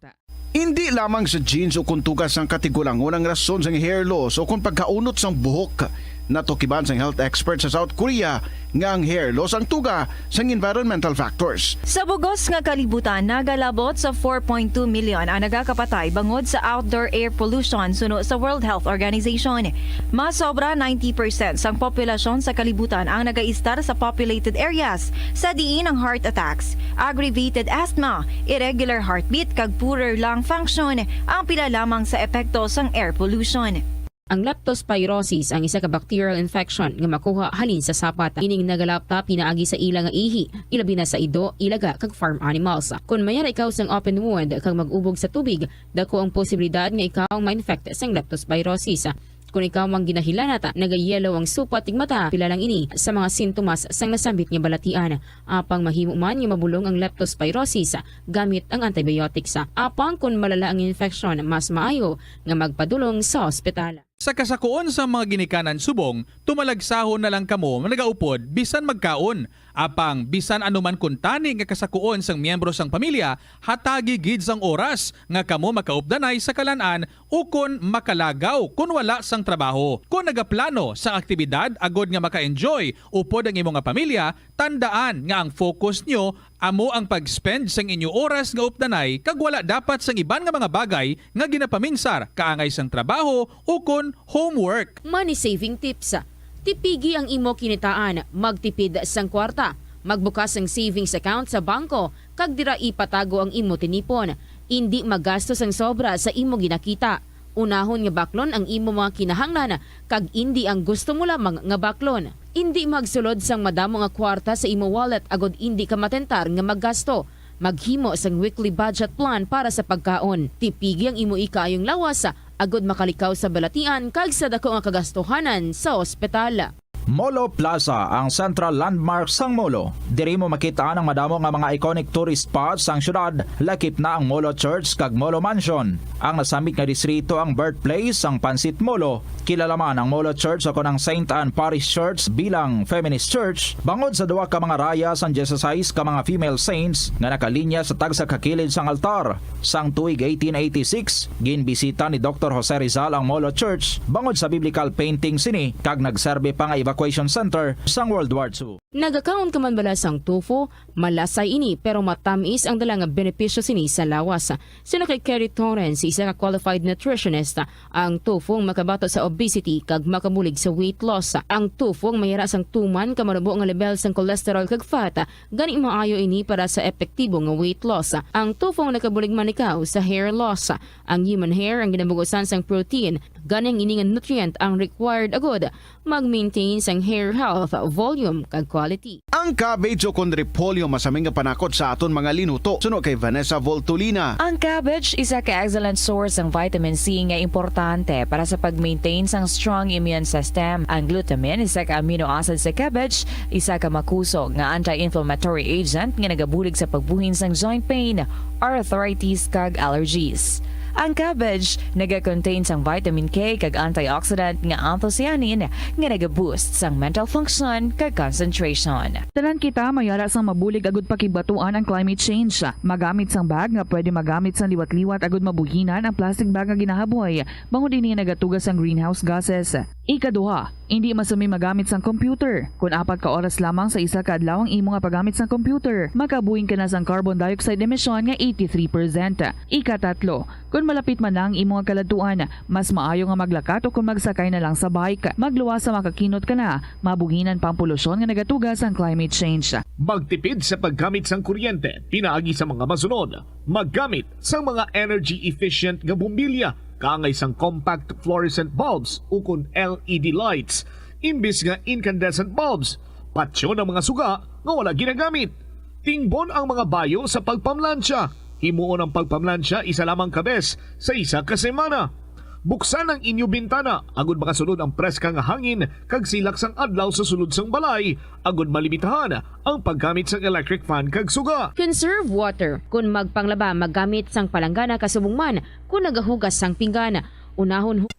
Indi lamang sa genes o kon tuga sang katigulangon ang rason sang hair loss o kon pagkaunot sang buhok. Natukiban sang health expert sa South Korea nga ang hair loss ang tuga sang environmental factors. Sa bugos nga kalibutan, nagalabot sa four point two million ang nagakapatay bangod sa outdoor air pollution, suno sa World Health Organization. Mas sobra ninety percent sang populasyon sa kalibutan ang nagaistar sa populated areas, sa diin ang heart attacks, aggravated asthma, irregular heartbeat, kag poorer lung function ang pila lamang sa epekto sang air pollution. Ang leptospirosis ang isa ka bacterial infection nga makuha halin sa sapat. Ining nagalapta pinaagi sa ila nga ihi, ilabi na sa ido, ilaga, kag farm animals. Kon mayara ikaw sang open wound kag mag-ubog sa tubig, dako ang posibilidad nga ikaw ma-infect sang leptospirosis. Kon ikaw ang ginahilanat, nagayelo ang supat tig mata, pila lang ini sa mga sintomas sang nasambit nga balatian. Apang mahimo man nga mabulong ang leptospirosis gamit ang antibiotics. Apang kon malala ang infeksyon, mas maayo nga magpadulong sa ospital. Sa kasakuon sang mga ginikanan subong, tumalagsahon na lang kamo nagaupod bisan magkaon. Apang bisan ano man kuntani nga kasakuon sang miyembro sang pamilya, hatagi gid sang oras nga kamo makaupdanay sa kalan-an ukon makalagaw kon wala sang trabaho. Kon nagaplano sang aktibidad agod nga maka-enjoy upod ang imo nga pamilya, tandaan nga ang focus nyo amo ang pag-spend sang inyo oras nga updanay kag wala dapat sang iban nga mga bagay nga ginapaminsar kaangay sang trabaho ukon homework. Money saving tips. Tipigi ang imo kinitaan, magtipid sang kwarta, magbukas sang savings account sa bangko, kag dira ipatago ang imo tinipon. Indi magasto sang sobra sa imo ginakita. Unahon nga baklon ang imo mga kinahanglan kag indi ang gusto mo lamang nga baklon. Indi magsulod sang madamo nga kwarta sa imo wallet agod indi ka matentar nga maggasto. Maghimo sang weekly budget plan para sa pagkaon. Tipigi ang imo ikaayong lawas agod makalikaw sa balatian kag sa dako nga kagastuhanan sa ospital. Molo Plaza, ang central landmark sang Molo. Diri mo makita ang madamo nga mga iconic tourist spots sang syudad, lakip na ang Molo Church kag Molo Mansion. Ang nasambit nga distrito ang birthplace sang Pansit Molo. Kilala man ang Molo Church o kon ang Saint Anne Parish Church bilang feminist church bangod sa duha ka mga raya sang dieciséis ka mga female saints nga nakalinya sa tagsa ka kilid sang altar. Sang tuig eighteen eighty-six, ginbisita ni Doktor Jose Rizal ang Molo Church bangod sa biblical painting sini kag nagserbi pa nga evacuation center sang World War Two. Nagakaon ka man bala sang tofu? Malasay ini, pero matamis ang dala nga benepisyo sini sa lawas. Suno kay Kerry Torrens, isa ka qualified nutritionist, ang tofu ang makabato sa obesity kag makabulig sa weight loss. Ang tofu ang mayara sang tuman ka manubo nga level sang cholesterol kag fat, gani maayo ini para sa epektibo nga weight loss. Ang tofu ang nakabulig man ikaw sa hair loss. Ang human hair ang ginabugusan sang protein, gani ang ini nga nutrient ang required agud mag-maintain sang hair health, volume, kag quality. Ang cabbage o kon repolyo masami nga panakot sa aton mga linuto, suno kay Vanessa Voltolina. Ang cabbage isa ka excellent source sang vitamin C nga importante para sa pag-maintain sang strong immune system. Ang glutamine, isa ka amino acid sa cabbage, isa ka makusog nga anti-inflammatory agent nga nagabulig sa pagbuhin sang joint pain, arthritis, kag allergies. Ang cabbage naga-contain sang vitamin K kag antioxidant nga anthocyanin nga naga-boost sang mental function kag concentration. Tanan kita mayara sang mabulig agud pakigbatuan ang climate change. Magamit sang bag nga pwede magamit sang liwat-liwat agud mabuhinan ang plastic bag nga ginahaboy, bangod ini nagatuga sang greenhouse gases. Ikaduha, indi masumi magamit sang computer. Kon apat ka oras lamang sa isa ka adlaw ang imo nga paggamit sang computer, makabuhin ka na sang carbon dioxide emission nga eighty-three percent. Ikatatlo, kon malapit man na ang imo nga kaladtuan, mas maayo nga maglakat o kon magsakay na lang sa bike. Magluwas sa makakinot ka na, mabuhinan pa ang polusyon nga nagatuga sang climate change. Magtipid sa paggamit sang kuryente pinaagi sa mga masunod. Maggamit sang mga energy efficient nga bombilya, kaangay sang compact fluorescent bulbs ukon L E D lights, imbis nga incandescent bulbs. Patyon ang mga suga nga wala ginagamit. Tingbon ang mga bayo sa pagpamlansya. Himuon ang pagpamlansya isa lamang ka bes sa isa ka semana. Buksan ang inyo bintana agud makasulod ang preska nga hangin kag silak sang adlaw sa sulod sang balay, agud malimitahan ang paggamit sang electric fan kag suga. Conserve water kon magpanglaba, maggamit sang palanggana kasubong man kon nagahugas sang pinggan. Unahon hu-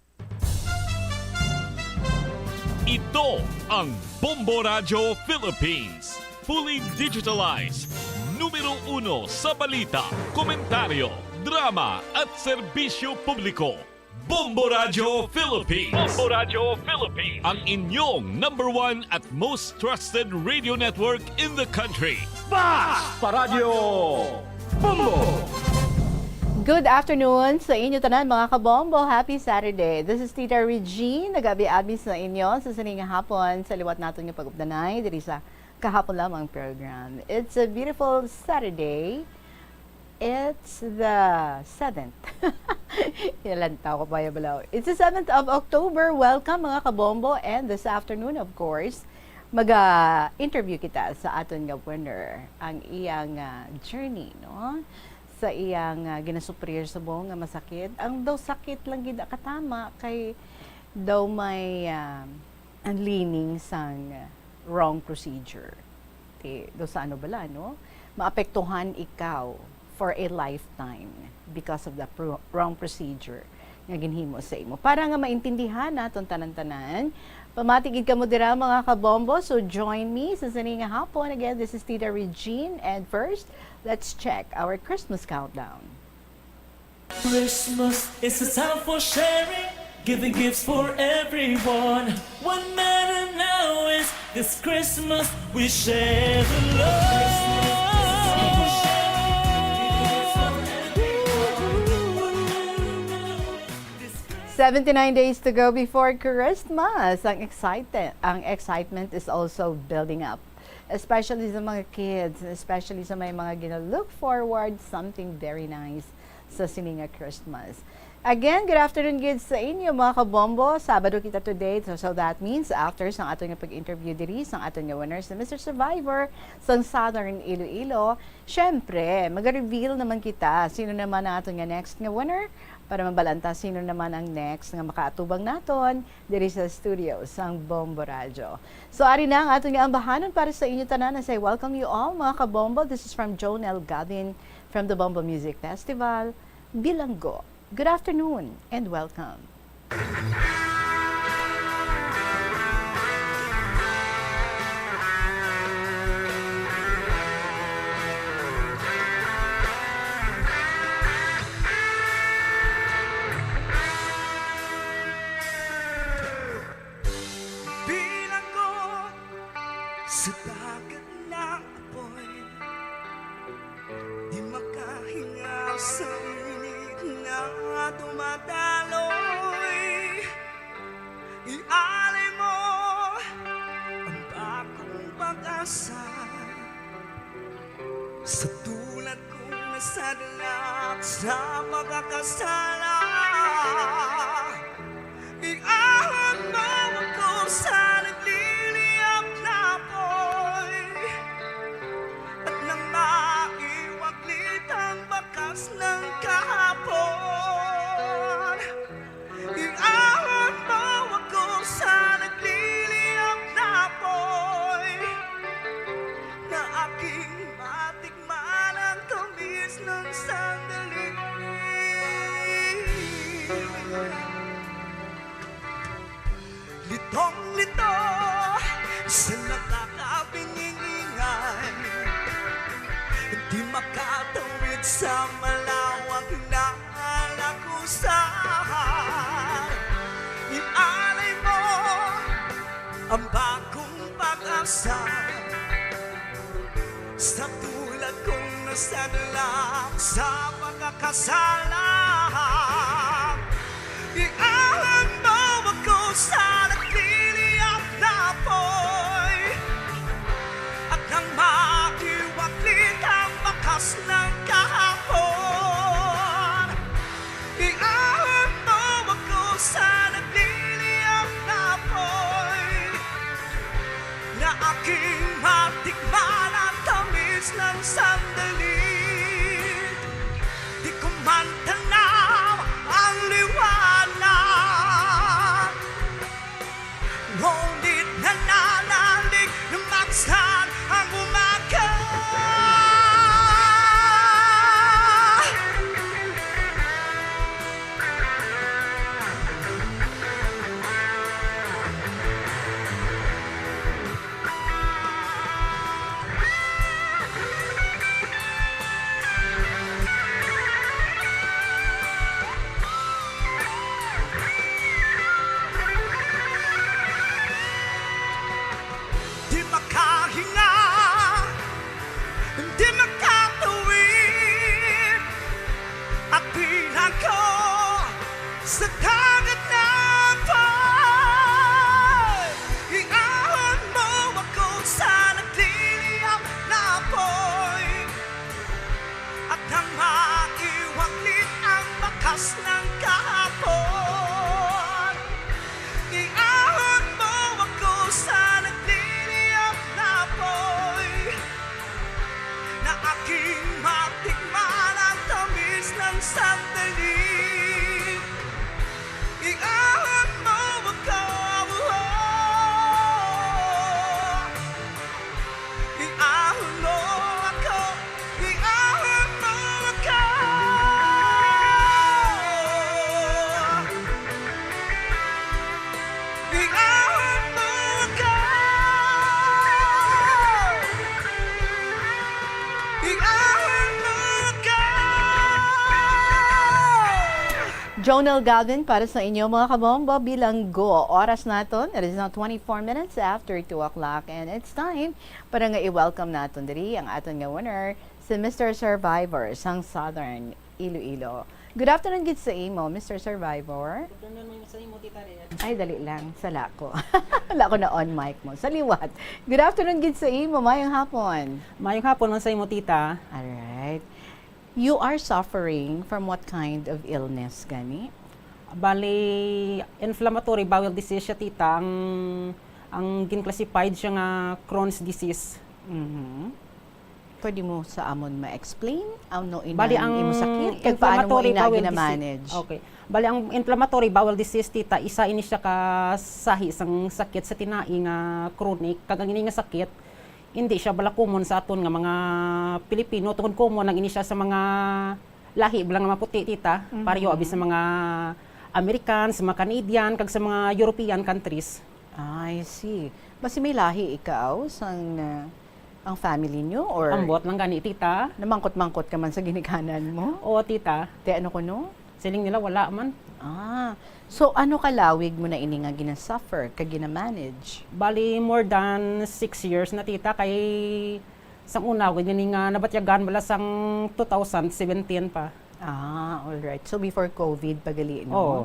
Ito ang Bombo Radyo Philippines. Fully digitalized. Numero uno sa balita, komentaryo, drama at serbisyo publiko. Bombo Radyo Philippines. Bombo Radyo Philippines. Ang inyong number one at most trusted radio network in the country. Bas! Paradyo Bombo! Good afternoon sa inyo tanan, mga kabombo. Happy Saturday. This is Tita Regine, nag-abi-abi sa inyo sa sini nga hapon sa liwat naton nga pag-updanay diri sa Kahapon Lamang program. It's a beautiful Saturday. It's the seventh. Ilang tao ko pa yung balaw. It's the seventh of October. Welcome, mga kabombo. And this afternoon, of course, maga-interview kita sa aton nga winner, ang iyang, ah, journey, no? Sa iyang, ah, ginasuprir sa buong nga masakit. Ang daw sakit lang gid katama kay daw may, ah, ang leaning sang wrong procedure. Ti, daw sa ano bala, no? Maapektuhan ikaw for a lifetime because of the pro-, wrong procedure nga ginhimo sa imo. Para nga maintindihan naton tanan-tanan, pamati gid kamo dira, mga kabombo. So join me sa sini nga hapon. Again, this is Tita Regine. And first, let's check our Christmas countdown. Christmas is a time for sharing, giving gifts for everyone. What matter now is this Christmas we share the love. Seventy-nine days to go before Christmas. Ang excited, ang excitement is also building up, especially sa mga kids, especially sa may mga gina-look forward something very nice sa sini nga Christmas. Again, good afternoon gid sa inyo, mga kabombo. Sabado kita today, so, so that means after sang aton nga pag-interview diri sang aton nga winner, si Mister Survivor sang Southern Iloilo, syempre, mag-reveal naman kita sino naman ang aton nga next nga winner Para mabalanta sino naman ang next nga makaatubang naton diri sa studio sang Bombo Radyo. So, ari na ang aton nga ambahanon para sa inyo tanan, as I welcome you all, mga kabombo. This is from Jonel Gavin from the Bombo Music Festival, Bilanggo. Good afternoon and welcome. Bilanggo sa dagat ng apoy, di makahinga sa init na dumadaloy. Ialay mo ang bagong pag-asa sa tulad kong nasadlak sa pagkakasala. Iahon mo ako sa nagliliyab na apoy, at nang maiwaglit ang bakas ng kahapon. Iahon mo ako sa nagliliyab na apoy, na aking matikman ang tamis ng sandali. Litong-lito sa nakakabingi-ingay, di makatawid sa malawak na lagusan. Ialay mo ang bagong pag-asa sa tulad kong nasadlak sa pagkakasala. Iahon mo ako sa nagliliyab na apoy, at nang maiwaglit ang bakas ng kahapon. Iahon mo ako sa nagliliyab na apoy, na aking matikman ang tamis ng sandali. Di ko man tanaw ang liwanag, ngunit nananalig na magsan ang umaga. Di makahinga, di makatawid, at bilanggo sa dagat na apoy. Iahon mo ako sa nagliliyab na apoy, at nang maiwaglit ang bakas ng kahapon. Iahon mo ako sa nagliliyab na apoy, na aking matikman ang tamis ng sandali. Iahon mo ako, iahon mo ako, iahon mo ako. Iahon mo ako. Iahon mo ako. Jonel Galvin para sa inyo, mga kabombo, Bilanggo. Oras naton, it is now twenty-four minutes after two o'clock, and it's time para nga i-welcome naton diri ang aton nga winner, si Mister Survivor sang Southern Iloilo. Good afternoon gid sa imo, Mister Survivor. Good afternoon mo sa imo, Tita Red. Ay, dali lang. Sala ko. Wala ko na on mic mo. Sa liwat. Good afternoon gid sa imo. Mayong hapon. Mayong hapon man sa imo, Tita. Alright. You are suffering from what kind of illness, gani? Bali, inflammatory bowel disease siya, Tita. Ang, ang gin-classified siya nga Crohn's disease. Mhm. Pwede mo sa amon ma-explain ano ini Bali, ang ang imo sakit? Kag paano mo inflammatory ina bowel gina-manage? disease. Okay. Bali, ang inflammatory bowel disease, tita, isa ini siya ka sahi sang sakit sa tinai nga chronic. Kag ang ini nga sakit, hindi siya bala common sa aton nga mga Pilipino. Tungod common ang ini siya sa mga lahi bala nga maputi, tita. Mhm. Pareho abi sa mga American, sa mga Canadian, kag sa mga European countries. I see. Basi may lahi ikaw sang uh, ang family nyo or Ambot lang gani, tita. Namangkot-mangkot ka man sa ginikanan mo? Oo, tita. Te ano kuno? Siling nila wala man. Ah. So ano ka lawig mo na ini nga ginasuffer, ka gina-manage? Bali, more than six years na, tita, kay sang una, gid gani nga nabatyagan bala sang two thousand seventeen pa. Ah, all right. So before COVID pa gali, no? Oo.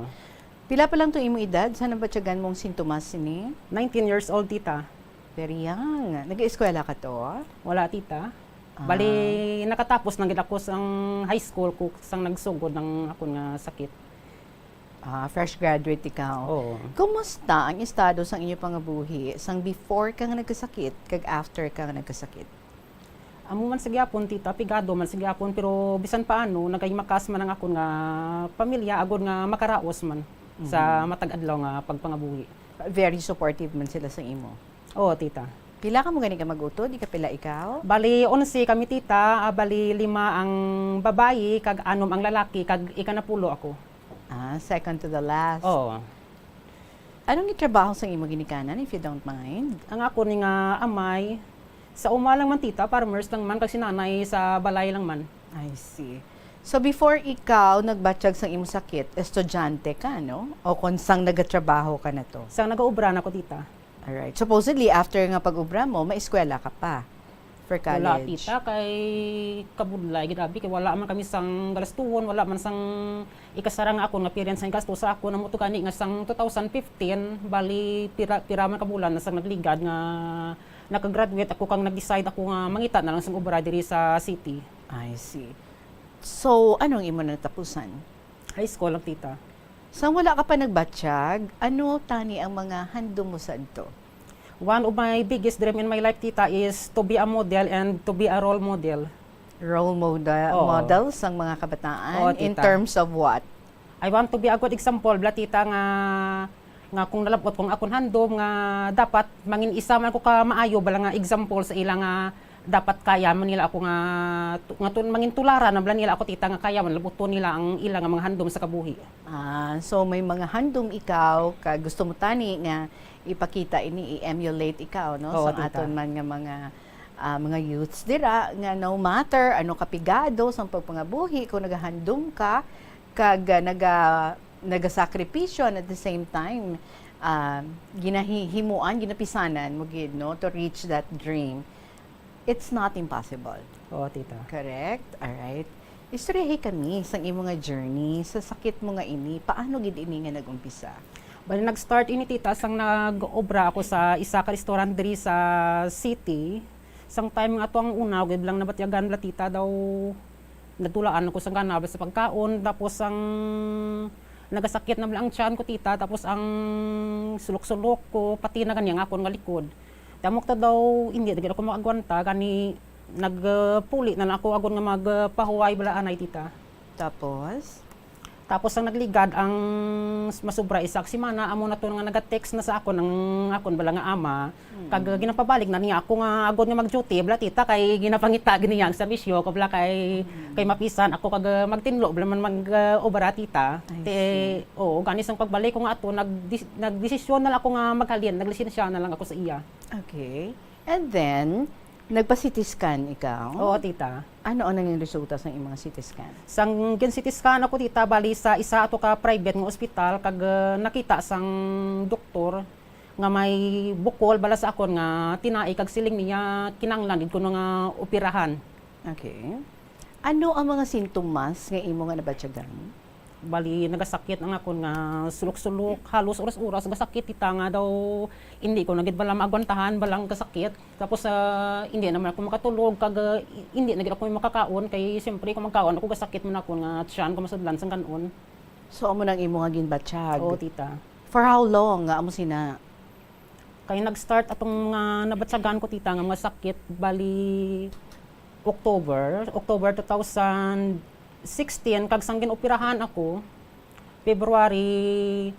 Pila pa lang to imo edad sa nabatyagan mong sintomas sini? Nineteen years old, tita. Very young. Nag-eskwela ka to? Wala, tita. Ah. Bali, nakatapos lang gid ako sang high school ko sang nagsugod ang akon nga sakit. Ah, fresh graduate ikaw. Oo. Kumusta ang estado sang inyo pangabuhi sang before ka nga nagkasakit kag after ka nga nagkasakit? Amo man sa gyapon, tita, pigado man sa gyapon, pero bisan paano, nagahimakas man ang akon nga pamilya agod nga makaraos man sa Mhm. matag adlaw nga pagpangabuhi. Very supportive man sila sa imo. Oo, tita. Pila ka mo gani ka mag-utod? Ikapila ikaw? Bali, onse kami, tita. Ah, bali, lima ang babayi, kag anom ang lalaki, kag ikanapulo ako. Ah, second to the last. Oo. Anong gitrabaho sang imo ginikanan, if you don't mind? Ang ako ni nga amay, sa uma lang man, tita, farmers lang man, kag si nanay sa balay lang man. I see. So before ikaw nagbatyag sang imo sakit, estudyante ka, no? O kung sang nagatrabaho ka na to? Sang nagaobra na ko, tita. Alright. Supposedly, after nga pag-obra mo, maeskwela ka pa for Wala, college. tita, kay kabudlay, grabe, kay wala man kami sang galastuhon, wala man sang ikasarang nga akon nga parents ang gasto sa akon. Amo to gani nga sang two thousand fifteen, bali, pira, pira man ka bulan na sang nagligad nga nakagraduate ako, kang nag-decide ako nga mangita na lang sang obra diri sa city. I see. So, anong imo natapusan? High school lang, tita. Sang wala ka pa nagbatyag, ano tani ang mga handom mo sadto? One of my biggest dream in my life, tita, is to be a model and to be a role model. Role model, Oo. model sang mga kabataan? Oo, In tita. Terms of what? I want to be a good example, bala, tita, nga, nga kung nalab-ot kong akon handom, nga dapat mangin isa man ko ka maayo, bala, nga example sa ila, nga dapat kaya man nila ako nga, nga tun-, mangin tularan na bala nila ako, tita, nga kaya man labuton nila ang ila nga mga handom sa kabuhi. Ah, so may mga handom ikaw ka gusto mo tani nga ipakita ini, i-emulate ikaw, no? Oo, Sa tita. Aton man nga mga, ah, mga youths dira, nga no matter ano kapigado sang pagpangabuhi, kung nagahandom ka kag, ah, naga nagasakripisyo, and at the same time, ah, ginahi-, himuan, ginapisanan mo gid, no, to reach that dream, it's not impossible. Oo, tita. Correct? Alright. Istoryahi kami sang imo nga journey sa sakit mo nga ini. Paano gid ini nga nag-umpisa? Bali, nag-start ini, tita, sang nag-obra ako sa isa ka restaurant diri sa city. Sang time nga to, ang una, gid lang nabatyagan bala, tita, daw nadulaan ako sang gana sa pagkaon. Tapos ang nagasakit na bala ang tiyan ko, tita. Tapos ang sulok-sulok ko, pati na gani ang akon nga likod. Tamok ta daw, hindi na gid ako makagwanta. Gani, nagpuli na lang ako agod nga magpahuway bala anay, tita. Tapos? Tapos ang nagligad ang s-, masobra isa ka semana, amo na to nga naga-text na sa akon ang akon bala nga ama. Kag ginapabalik na niya ako nga agod nga mag-duty, bala, tita, kay ginapangita gid niya ang serbisyo ko, bala, kay, kay mapisan ako kag, uh, magtinlo bala man mag, uh, obra, tita. I Te, see. Oo, gani sang pagbalik ko nga ato, nagdis-, nagdesisyon na lang ako nga maghalin, naglisensya na lang ako sa iya. Okay. And then, nagpa-C T scan ikaw? Oo, tita. Ano ang naging resulta sa imong C T scan? Sang gin-C T scan ako, tita, bali sa isa ato ka private nga ospital, kag, uh, nakita sang doktor nga may bukol bala sa akon nga tinai, kag siling niya kinahanglan gid kuno nga operahan. Okay. Ano ang mga sintomas nga imo nga nabatyagan? Bali, nagasakit ang akon nga sulok-sulok, halos oras-oras gasakit, tita, nga daw hindi ko na gid bala maagwantahan, bala ang gasakit. Tapos, ah, hindi naman ako makatulog, kag, ah, hindi na gid ako makakaon, kay siyempre kung magkaon ako, gasakit man ako nga tiyan ko masudlan sang kan-on. So, amo nang imo nga ginbatyag? Oo, tita. For how long nga amo sina? Kay nag-start atong nga nabatyagan ko, tita, nga mga sakit, bali, October, October two thousand sixteen, kag sang gin-operahan ako, February,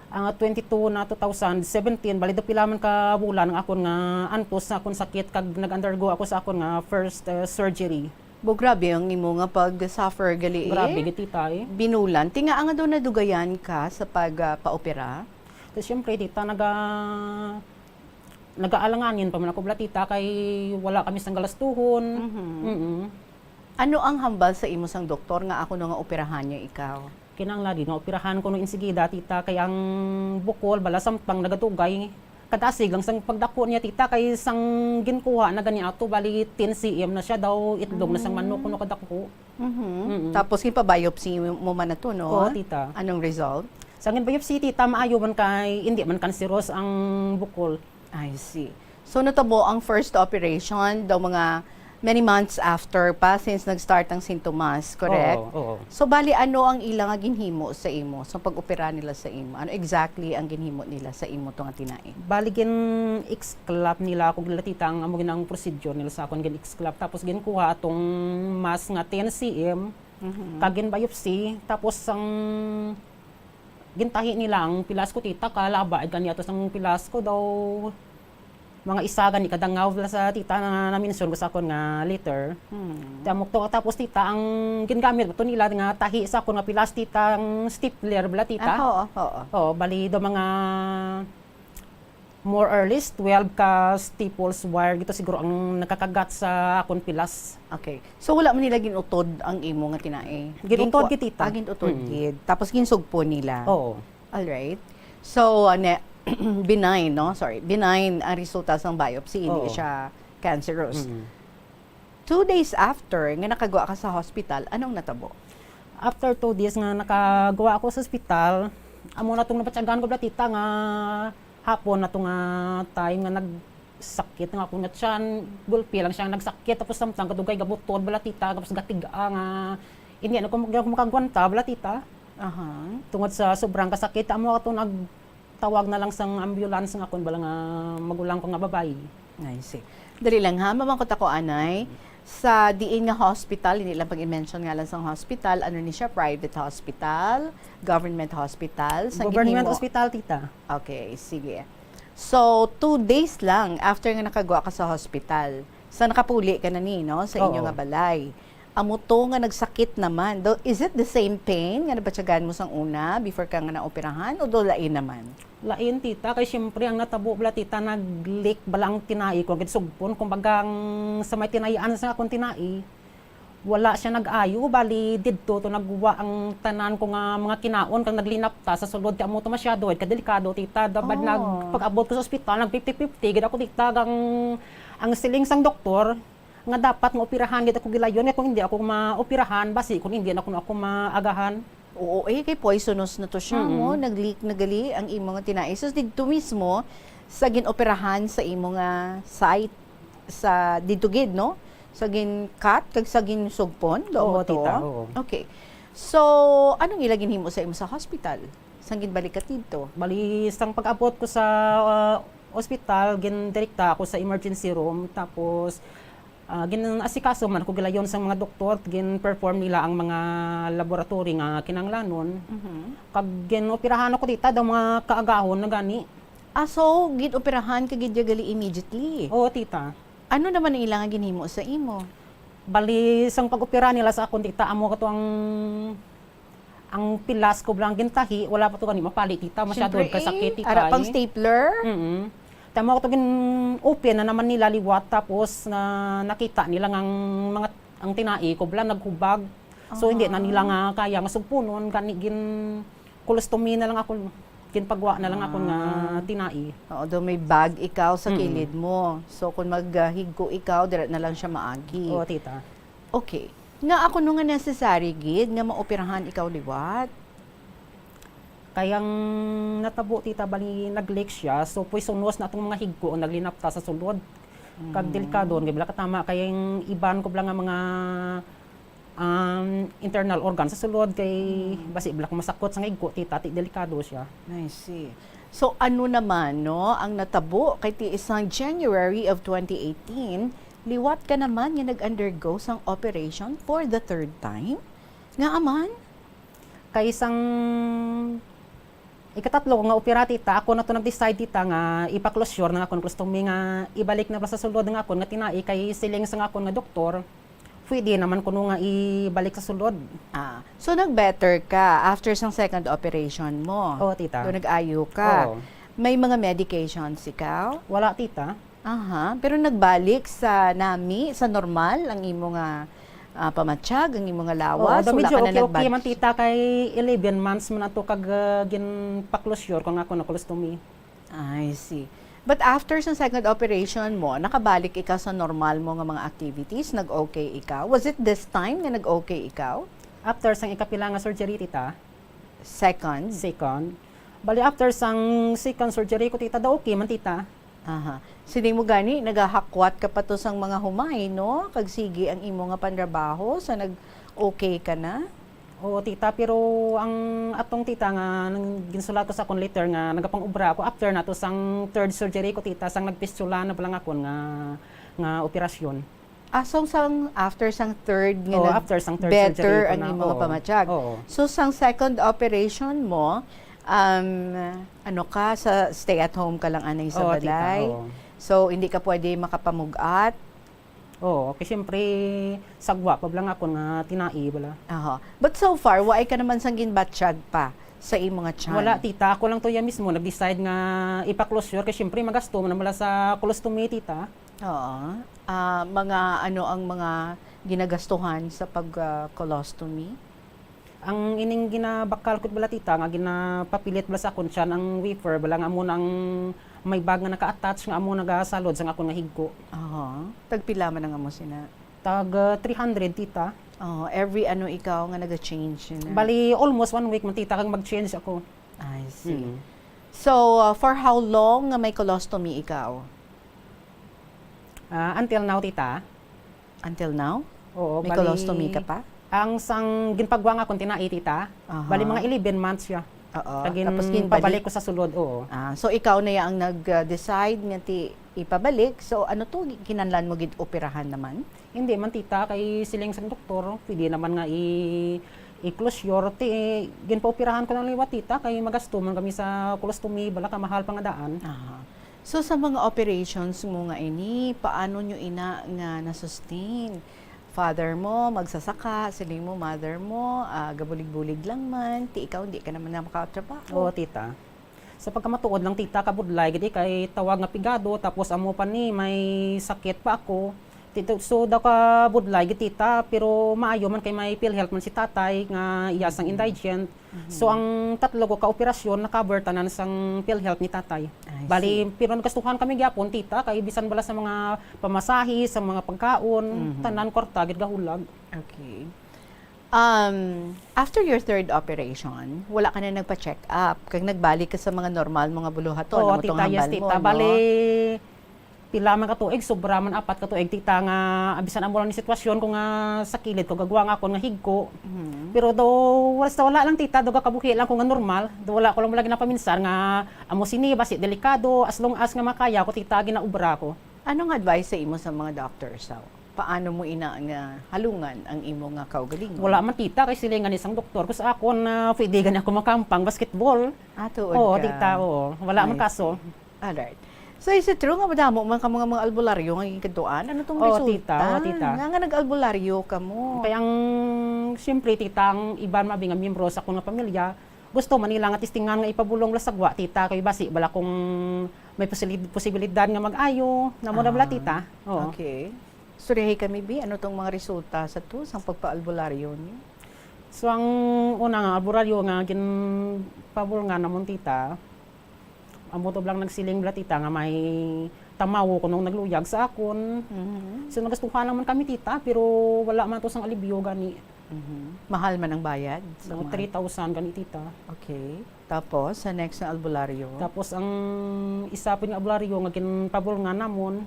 ah, twenty-two na two thousand seventeen, bali, dapila man ka bulan nga akon nga antos sa akon sakit, kag nag-undergo ako sa akon nga first, eh, surgery. Bo, grabe ang imo nga pag-suffer gali, eh. Grabe gid, tita, eh. Binulan. Ti ngaa nga daw nadugayan ka sa pag, ah, paopera? So, siyempre, tita, naga-, nagaalanganin pa man ako, bala, tita, kay wala kami sang galastuhon. Mhm. Mm-mm. Ano ang hambal sa imo sang doktor nga ako no nga operahan niya ikaw? Kinahanglan gid nga operahan ko no insigida, tita, kay ang bukol, bala, samtang nagadugay, kadasig lang sang pagdako niya, tita, kay sang ginkuha na gani ato, bali, ten C M na siya daw, itlog na sang manok, kuno kadako. Mhm. Mm-mm. Tapos, ginpa-biopsy mo man na to, no? Oo, tita. Anong result? Sang gin-biopsy, tita, maayo man kay hindi man cancerous ang bukol. I see. So, natabo ang first operation daw mga many months after pa since nag-start ang sintomas, correct? Oo, oo. So, bali, ano ang ila nga ginhimo sa imo, sa pag-opera nila sa imo? Ano exactly ang ginhimo nila sa imo to nga tinai? Bali, gin-exclap nila ako, nila, tita, ang amo ginang procedure nila sa akon, gin-exclap. Tapos, ginkuha atong mass nga ten C M, Mhm. kag gin-biopsy. Tapos, ang gintahi nila ang pilas ko, tita, kalaba gani ato sang pilas ko daw. Mga isa gani ka dangaw, bala, sa, tita, na na-mention ko sa akon nga letter. Hmm. Ti amo to, tapos, tita, ang gingamit to nila nga tahi sa akon nga pilas, tita, ang stapler, bala, tita. Ah, oo, oo. Oo, bali, do mga more or less twelve ka staples wire gito siguro ang nakakagat sa akon pilas. Okay. So, wala man nila ginutod ang imo nga tinai? Ginutod Ginku-, gid, tita. Ah, ginutod Mm. gid. Tapos ginsugpo nila? Oo. All right. So, uh, ne-, benign, no? Sorry. Benign ang resulta sang biopsy, hindi Oo. siya cancerous. Mm. Two days after nga nakagwa ka sa hospital, anong natabo? After two days nga nakagwa ako sa hospital, amo na tong nabatyagan ko, bala, tita, nga hapon na to nga time nga nagsakit nga ako nga tiyan, gulpi lang siya nagsakit, tapos samtang kadugay gabutod, bala, tita, tapos gatiga nga hindi na ko mag-, makagwanta, bala, tita. Aha. Tungod sa sobrang kasakit, amo ato nagtawag na lang sang ambulance nga akon bala nga magulang ko nga babayi. I see. Dali lang ha, mamangkot ako, anay. Sa diin nga hospital, hindi lang pag-i-mention nga lang sang hospital, ano ni siya, private hospital, government hospital, sang Government ginhimo? Hospital, tita. Okay, sige. So, two days lang after nga nakagwa ka sa hospital, sa nakapuli ka na ni, no, sa inyo Oo. nga balay. Amo to nga nagsakit naman. Do, is it the same pain nga nabatyagan mo sang una before ka nga naoperahan o do lain naman? Lain, tita, kay siyempre ang natabo bala, tita, nag-leak bala ang tinai ko, ginsugpon, kumbaga, ang sa may tinaian sa akong tinai, wala siya nag-ayo, bali didto to nagwa ang tanan ko nga mga kinaon kag naglinapta sa sulod, kay amo to masyado, eh, kadelikado, tita. Dabad Oh. nag-, pag-abot ko sa ospital, nag fifty fifty gid ako, tita, kag ang siling sang doktor, nga dapat nga operahan gid ako gilayon, nga kung hindi ako maoperahan, basi kung hindi na kuno ako maagahan. Oo, eh, kay poisonous na to siya, Mm-mm. mo. Nag-leak na gali ang imo nga tinai. So, didto mismo, sa gin-operahan sa imo nga site, sa didto gid, no? Sa gin-cut, kag sa ginsugpon, do Oo, mo to? Tita, oo. Okay. So, anong ila ginhimo sa imo sa hospital? Sang ginbalik ka didto? Bali, sang pag-abot ko sa, ah, ospital, gindirekta ako sa emergency room. Tapos, ah, gin-asikaso man ako gilayon sang mga doktor, gin-perform nila ang mga laboratory nga kinahanglanon. Mhm. Kag gin-operahan ako, tita, daw mga kaagahon na gani. Ah, so, gin-operahan ka gid gali immediately? Oo, tita. Ano naman ang ila nga ginhimo sa imo? Bali, sang pag-opera nila sa akon, tita, amo ka to ang, ang pilas ko lang gintahi, wala pa to gani mapali, tita, masyado Siyempre, kasakit, eh, tita, ara pang eh. Stapler? Mm-mm. Tama ko to, gin-open na naman nila liwat, tapos na nakita nila nga ang mga, ang tinai ko bala naghubag. So, hindi na nila nga kaya nga sugpunon, gani gin-colostomy na lang ako, ginpagwa na lang ako nga Ah. tinai. Oo, do may bag ikaw sa Mm. kilid mo. So, kung maghigko ikaw, dira na lang siya maagi. Oo, tita. Okay. Nga ako no nga necessary gid nga maoperahan ikaw liwat? Kay ang natabo, tita, bali nag-leak siya, so poisonous na atong mga higko ang naglinapta sa sulod. Kag Mm. delikado, kay bala katama kay ang iban ko bala nga mga, um, internal organ sa sulod kay Mm. basi bala ko masakot sa higko, tita, ti delikado siya. I see. So, ano naman, no, ang natabo kay ti isang January of twenty eighteen, Liwat ka naman nga nag-undergo sang operation for the third time? Ngaa man? Kay sang ikatatlo ko nga opera, tita, ako na to nag-decide, tita, nga ipa-closure na nga akon colostomy, nga ibalik na ba sa sulod nga akon nga tinai, kay siling sa nga akon nga doktor, pwede naman kuno nga ibalik sa sulod. Ah, so nag-better ka after sang second operation mo? Oo, tita. So nag-ayo ka. Oo. May mga medications ikaw? Wala, tita. Aha, pero nagbalik sa nami, sa normal, ang imo nga, ah, pamatyag, ang imo nga lawas? Oo, daw medyo okay-okay man, tita, kay eleven months man ato kag, ah, ginpa-closure ko nga ako na colostomy. I see. But after sa second operation mo, nakabalik ikaw sa normal mo nga mga activities? Nag-okay ikaw? Was it this time nga nag-okay ikaw? After sang ikapila nga surgery, tita? Second? Second. Bali, after sang second surgery ko, tita, daw okay man, tita. Aha. Siling mo gani, nagahakwat ka pa to sang mga humay, no? Kag sige ang imo nga panrabaho, sa nag-okay ka na? Oo, tita, pero ang atong, tita, nga nang ginsulat ko sa akon letter nga nagapang-obra ako after na to sang third surgery ko, tita, sang nagpistula na pala nga akon nga, nga operasyon. Ah, so sang, after sang third nga Oo, nag after sang third surgery better ko ang na, imo nga oo. Pamatyag. Oo. So sang second operation mo, um, ano ka, sa stay at home ka lang anay sa Oo, tita, balay? Oo. So hindi ka pwede makapamug-at? Oo, kay siyempre, sagwa pa lang ako nga tinai, bala. Aha. But so far, waay ka naman sang ginbatyag pa sa imo nga tiyan? Wala, tita. Ako lang to ya mismo nag-decide nga ipa-closure kay siyempre magasto man bala sa colostomy, tita. Oo. Ah, mga ano ang mga ginagastuhan sa pag, ah, colostomy? Ang ining ginabakal ko bala, tita, nga ginapapilit bala sa akon tiyan, ang wafer bala nga amo na ang may bag nga naka-attach nga amo nagasalod sang akon nga higko. Aha. Tagpila man ang amo sina? Tag, ah, three hundred, tita. Oh, every ano ikaw nga naga-change na? Bali, almost one week man, tita, kag mag-change ako. I see. Mm. So, uh, for how long nga may colostomy ikaw? Ah, until now, tita. Until now? Oo, may bali, colostomy ka pa? Ang sang ginpagwa nga akon tinai, tita, aha, bali mga eleven months siya. Oo. Kag tapos ginbalik? Ginpabalik ko sa sulod, oo. Ah, so ikaw na ya ang nag-decide nga ti ipabalik. So ano to, kinahanglan mo gid operahan naman? Hindi man, tita, kay siling sang doktor, pwede naman nga i-, i-closure. Ti, ginpaoperahan ko na liwat, tita, kay magasto man kami sa colostomy, bala ka mahal pa nga daan. Aha. So, sa mga operations mo nga ini, paano nyo ina nga na-sustain? Father mo, magsasaka, siling mo, mother mo, ah, gabulig-bulig lang man, ti ikaw, hindi ka naman na makatrabaho. Oo, tita. Sa pagkamatuod lang, tita, kabudlay gid kay tawag nga pigado, tapos amo pa ni may sakit pa ako. Tito, so daw kabudlay gid, tita, pero maayo man kay may PhilHealth man si tatay nga iya sang, mm, indigent. Mhm. So ang tatlo ko ka operasyon na-cover tanan sang PhilHealth ni tatay. I see. Bali, pero nagastuhan kami gyapon, tita, kay bisan bala sa mga pamasahe, sa mga pagkaon, mhm, tanan kwarta gid gahulag. Okay. Um, after your third operation, wala ka na nagpa-check up, kag nagbalik ka sa mga normal mo nga buluhaton, amo tong hambal mo, no? Oo, tita, yes, tita. Bali, pila man ka tuig, sobra man apat ka tuig, tita, nga bisan amo lang ni sitwasyon ko nga sa kilid ko, gagwa nga akon nga higko. Mhm. Pero do, wala sa wala lang, tita, do gakabuhi lang ko nga normal. Do wala ko lang lagi napaminsar nga amo sini, basi delikado, as long as nga makaya ko, tita, ginaobra ko. Anong advice sa imo sa mga doctor, sa paano mo ina nga halungan ang imo nga kaugalingon? Wala man, tita, kay silingan ni sang doktor ko sa akon na pwede gani ako makampang basketball. Ah, tuod ka? Oo, tita, oo. Wala man kaso. I see. Alright. So, is it true nga madamo man ka mga, mga albularyo nga ginkadtuan? Ano tong resulta? Oo, tita. Oo, tita. Nga, nga nag-albularyo ka mo? Kay ang, siyempre, tita, ang iban mabi nga miyembro sa akon nga pamilya, gusto man nila nga testingan nga ipabulong bala sagwa, tita, kay basi bala kung may posili-, posibilidad nga mag-ayo, na mo na bala, tita. Oo. Ah, okay. Istoryahi kami, bi, ano tong mga resulta sa to, sang pagpaalbularyo ni? So, ang una nga albularyo nga ginpabulngan namon, tita, amo to lang nagsiling bala, tita, nga may tamawo kuno nagluyag sa akon. Mhm. So, nagastuhan naman kami, tita, pero wala man to sang alibyo gani. Mhm. Mahal man ang bayad sa mga three thousand gani, tita. Okay. Tapos, sa next na albularyo? Tapos, ang isa pa nga albularyo nga ginpabulngan namon,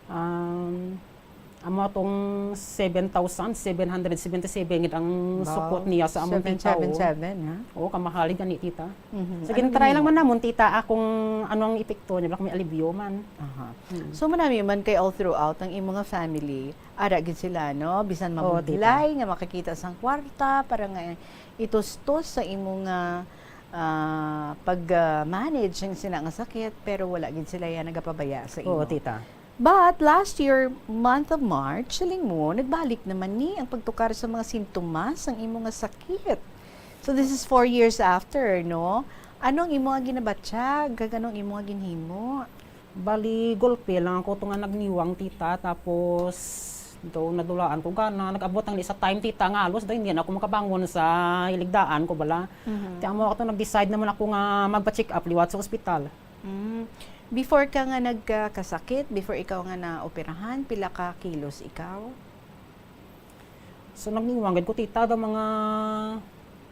um, Amo atong seven thousand seven hundred seventy-seven gid ang Wow. sukot niya sa among Seven tita, seven oh. seven, ha? Oo, kamahal gani, tita. Mhm. So, Ano gintry lang ginawa? man namon, tita, akong ano ang epekto niya, baka may alibyo man. Aha. Mm. So, manami man kay all throughout ang imo nga family, ara gid sila, no? Bisan Oo, tita. mabudlay nga makakita sang kwarta para nga itustos sa imo nga, ah, pag, ah, manage ang sina nga sakit, pero wala gid sila yan nagapabaya sa imo. Oo, tita. But last year, month of March, siling mo, nagbalik naman ni ang pagtukar sa mga sintomas sang imo nga sakit. So this is four years after, no? Ano ang imo nga ginabatyag, kag ano ang imo nga ginhimo? Bali, gulpi lang ako to nga nagniwang, tita, tapos daw nadulaan ko gana, nag-abot ang isa time, tita, nga halos daw hindi na ako makabangon sa hiligdaan ko bala. Mhm. Ti amo ako to, nag-decide naman ako nga magpa-check up liwat sa ospital. Mm. Before ka nga nagkasakit, before ikaw nga naoperahan, pila ka kilos ikaw? So, nagniwang gid ko, tita, daw mga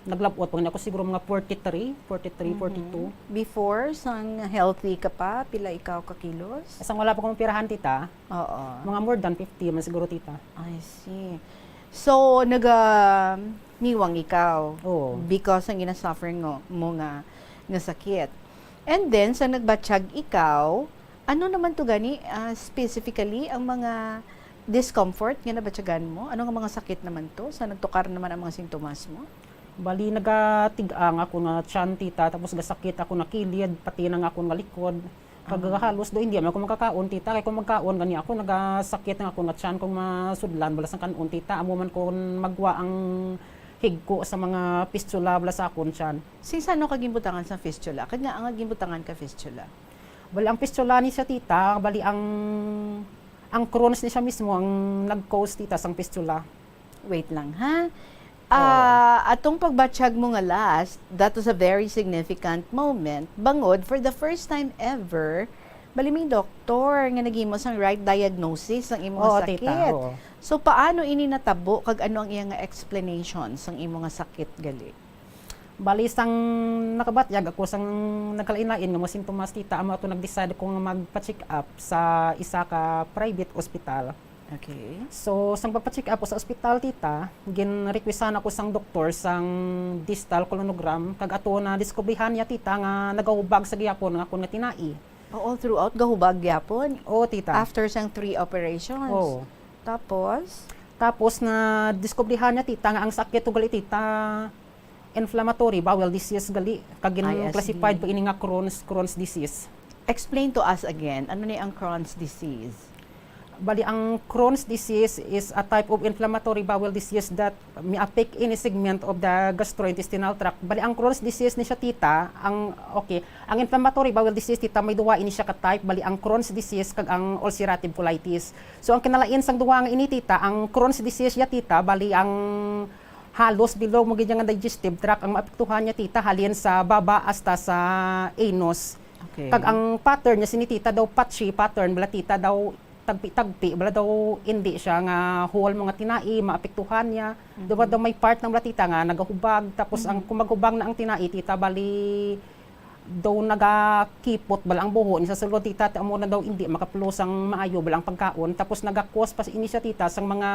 naglab-ot pa gani ako, siguro mga forty-three, forty-three, Mhm. forty-two. Before, sang healthy ka pa, pila ikaw ka kilos? Sang wala pa ko maoperahan, tita, Oo. mga more than fifty man siguro, tita. I see. So, naga-, niwang ikaw Oo. because ang ginasuffer ngo-, mo nga, nga sakit. And then, sa nagbatyag ikaw, ano naman to gani, ah, specifically ang mga discomfort nga nabatyagan mo? Ano nga mga sakit naman to sa nagtukar naman ang mga sintomas mo? Bali, nagatig-a nga ako nga tiyan, tita, tapos gasakit ako nga kilid, pati na nga ako nga likod. Kag Ah. halos do, hindi man ako makakaon, tita. Kay kung magkaon gani ako, nagasakit nga ako nga tiyan kung masudlan, wala sang kanon, tita. Amo man kung magwa ang higko sa mga fistula, wala sa akon tiyan. Since ano ka ginbutangan sa fistula? Kag nga ang ginbutangan ka fistula? Bali, ang fistula ni siya, tita, bali ang, ang Crohn's ni siya mismo ang nag-cause, tita, sang fistula. Wait lang, ha? Oo. Ah, atong pagbatyag mo nga last, that was a very significant moment. Bangod, for the first time ever, bali may doktor nga naghimo sang right diagnosis sang imo nga Oo, tita, sakit. oo. So, paano ini natabo kag ano ang iya nga explanation sang imo nga sakit gali? Bali, sang nakabatyag ako sang nagkalain-lain nga mga sintomas, tita, amo ato nag-decide ko nga magpa-check up sa isa ka private hospital. Okay. So, sang pagpa-check up ko sa ospital, tita, gin-requestan ako sang doktor sang distal colonogram, kag ato na diskubrihan niya, tita, nga nagahubag sa gihapon ang akon nga tinai. Oo, throughout, gahubag gyapon? Oo, tita. After sang three operations? Oo. Tapos? Tapos, na diskubrihan niya, tita, nga ang sakit ko gali, tita, inflammatory bowel disease gali, kag I S D. Gin-classified pa ini nga Crohn's, Crohn's disease. Explain to us again, ano ni ang Crohn's disease? Bali, ang Crohn's disease is a type of inflammatory bowel disease that may affect any segment of the gastrointestinal tract. Bali, ang Crohn's disease ni siya, tita, ang, okay, ang inflammatory bowel disease, tita, may duwa ini siya ka type. Bali, ang Crohn's disease kag ang ulcerative colitis. So, ang kinalain sang duwa nga ini, tita, ang Crohn's disease ya, tita, bali, ang halos bilog mo gid nga digestive tract ang maapektuhan niya, tita, halin sa baba hasta sa anus. Okay. Kag ang pattern niya sini, tita, daw patchy pattern, bala, tita, daw tagpi-tagpi, bala, daw hindi siya nga whole mo nga tinai, maapektuhan niya. Mhm. Daw, daw may part na, bala, tita, nga nagahubag, tapos ang Mhm. kung maghubag na ang tinai, tita, bali, daw nagakipot bala ang buho ni sa sulod, tita, ti amo na daw hindi makaplo sang maayo bala ang pagkaon, tapos nagakos pa ini siya, tita, sang mga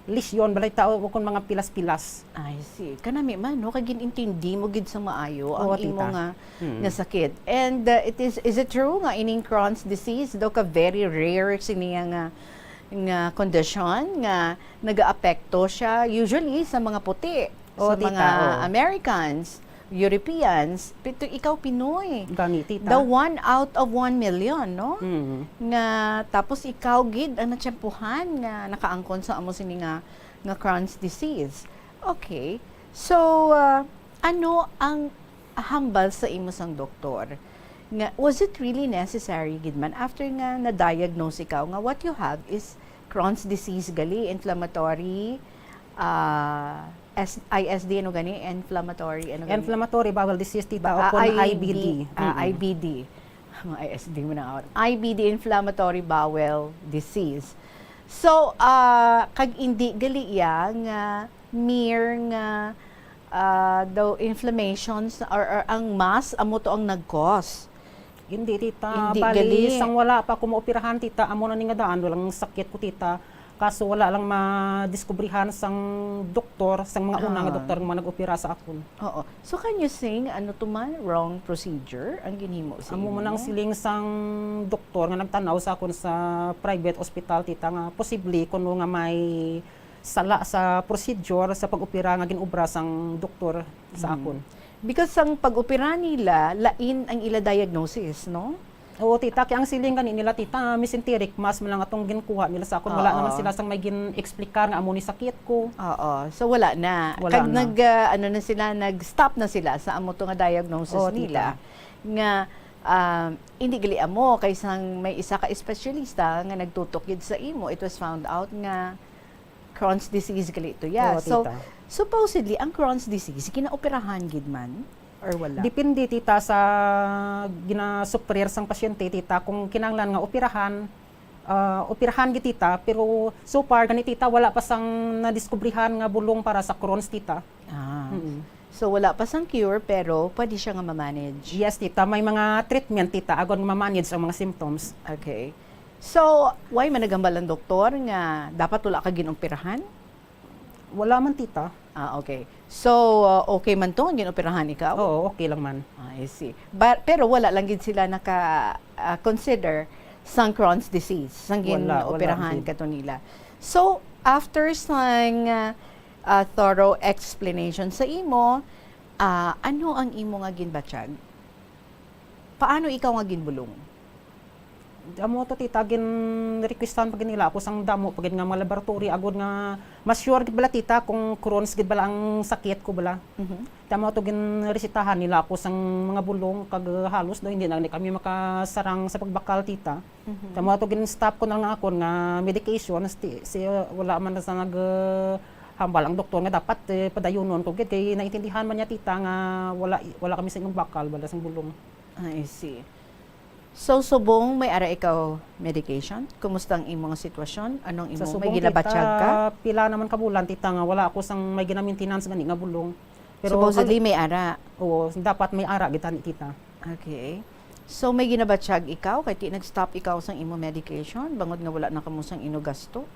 lesyon bala, tita, o kon mga pilas-pilas. I see. Kanami man, no? Kay gin-intindi mo gid sa maayo ang Oo, imo tita. nga, Mm. nga sakit. And, uh, it is, is it true nga ining Crohn's disease daw ka very rare siniya nga, nga condition nga nagaapekto siya usually sa mga puti, Oo, sa tita, mga oo. Americans? Europeans, pito ikaw Pinoy. Gani, tita. The one out of one million, no? Mm. Nga, tapos ikaw gid ang natiyempuhan nga nakaangkon sa amo sini nga, nga Crohn's disease. Okay. So, ah, ano ang hambal sa imo sang doktor? Nga, was it really necessary gid man after nga na-diagnose ikaw nga what you have is Crohn's disease gali, inflammatory, ah, S-, I S D, ano gani? Inflammatory, ano gani? Inflammatory bowel disease, tita, Ba-, o kon ah, I B D. I B D. Ah, Mm. I B D. Mga I S D mo na, I B D, inflammatory bowel disease. So, ah, kag indi gali iya nga mere nga, ah, daw inflammations or, or ang mass amo to ang nag-cause? Hindi, tita. Hindi Bali, gali. sang wala pa ako maoperahan, tita, amo na ni nga daan, walang sakit ko, tita. Kaso wala lang madiskubrihan sang doktor, sang mga una nga Ah. doktor nga nag-opera sa akon. Oo. So can you sing, ano to man, wrong procedure ang ginhimo sa Amo imo? man ang siling sang doktor nga nagtanaw sa akon sa private hospital, tita, nga posible kuno nga may sala sa procedure sa pag-opera nga gin-obra sang doktor sa Mhm. akon. Because ang pag-opera nila, lain ang ila diagnosis, no? Oo, tita, kaya ang siling gani nila, tita, mesenteric mass man lang atong ginkuha nila sa akon. Wala Oo. naman sila sang may gin-explicar nga amo ni sakit ko. Oo. So wala na. Wala Kag na. nag ah, ano na sila, nag-stop na sila sa amo to nga diagnosis Oo, nila tita. nga ah, hindi gali amo kay sang may isa ka espesyalista nga nagtutok gid sa imo, it was found out nga Crohn's disease gali to ya. Oo, So tita. supposedly ang Crohn's disease ginaoperahan gid man or wala? Depende, tita, sa ginasufrir sang pasyente, tita, kung kinahanglan nga operahan, ah, operahan gid, tita, pero so far gani, tita, wala pa sang nadiskubrihan nga bulong para sa Crohn's, tita. Ah. Mm. So wala pa sang cure pero pwede siya nga ma-manage. Yes, tita, may mga treatment, tita, agod nga ma-manage ang mga symptoms. Okay. So, why man naghambal ang doktor nga dapat wala ka ginooperahan? Wala man, tita. Ah, okay. So, uh, okay man to, ang ginooperahan ikaw? Oo, okay lang man. Ah, I see. But, pero wala lang gid sila naka ah, consider sang Crohn's disease, sang Wala, wala ginooperahan gid. Kato nila. So, after sang ah, ah, thorough explanation sa imo, ah, ano ang imo nga ginbatyag? Paano ikaw nga ginbulong? Amo to, tita, gin-requestan pa gid nila ako sang damo pa gid nga mga laboratory agod nga ma-sure gid bala, tita, kung Crohn's gid bala ang sakit ko bala. Mhm. Tama to, ginresetahan nila ako sang mga bulong kag halos daw hindi na ni kami makasarang sa pagbakal, tita. Mhm. Tama to, gin-stop ko na lang akon nga medications, ti, si, wala man sa nag, uh, hambal ang doktor nga dapat, eh, padayunon ko gid kay naintindihan man niya, tita, nga wala wala kami sa inyong bakal, wala sang bulong. I see. So, subong may ara ikaw medication? Kumusta ang imong sitwasyon? Anong Sa imong, subong, may ginabatyag ka? Tita, pila naman ka bulan, tita, nga wala ako sang may gina-maintenance gani nga bulong. Supposedly may ara. Oo, dapat may ara gid tani, tita. Okay. So, may ginabatyag ikaw kay ti nag-stop ikaw sang imong medication bangod nga wala na kamo sang ino gasto?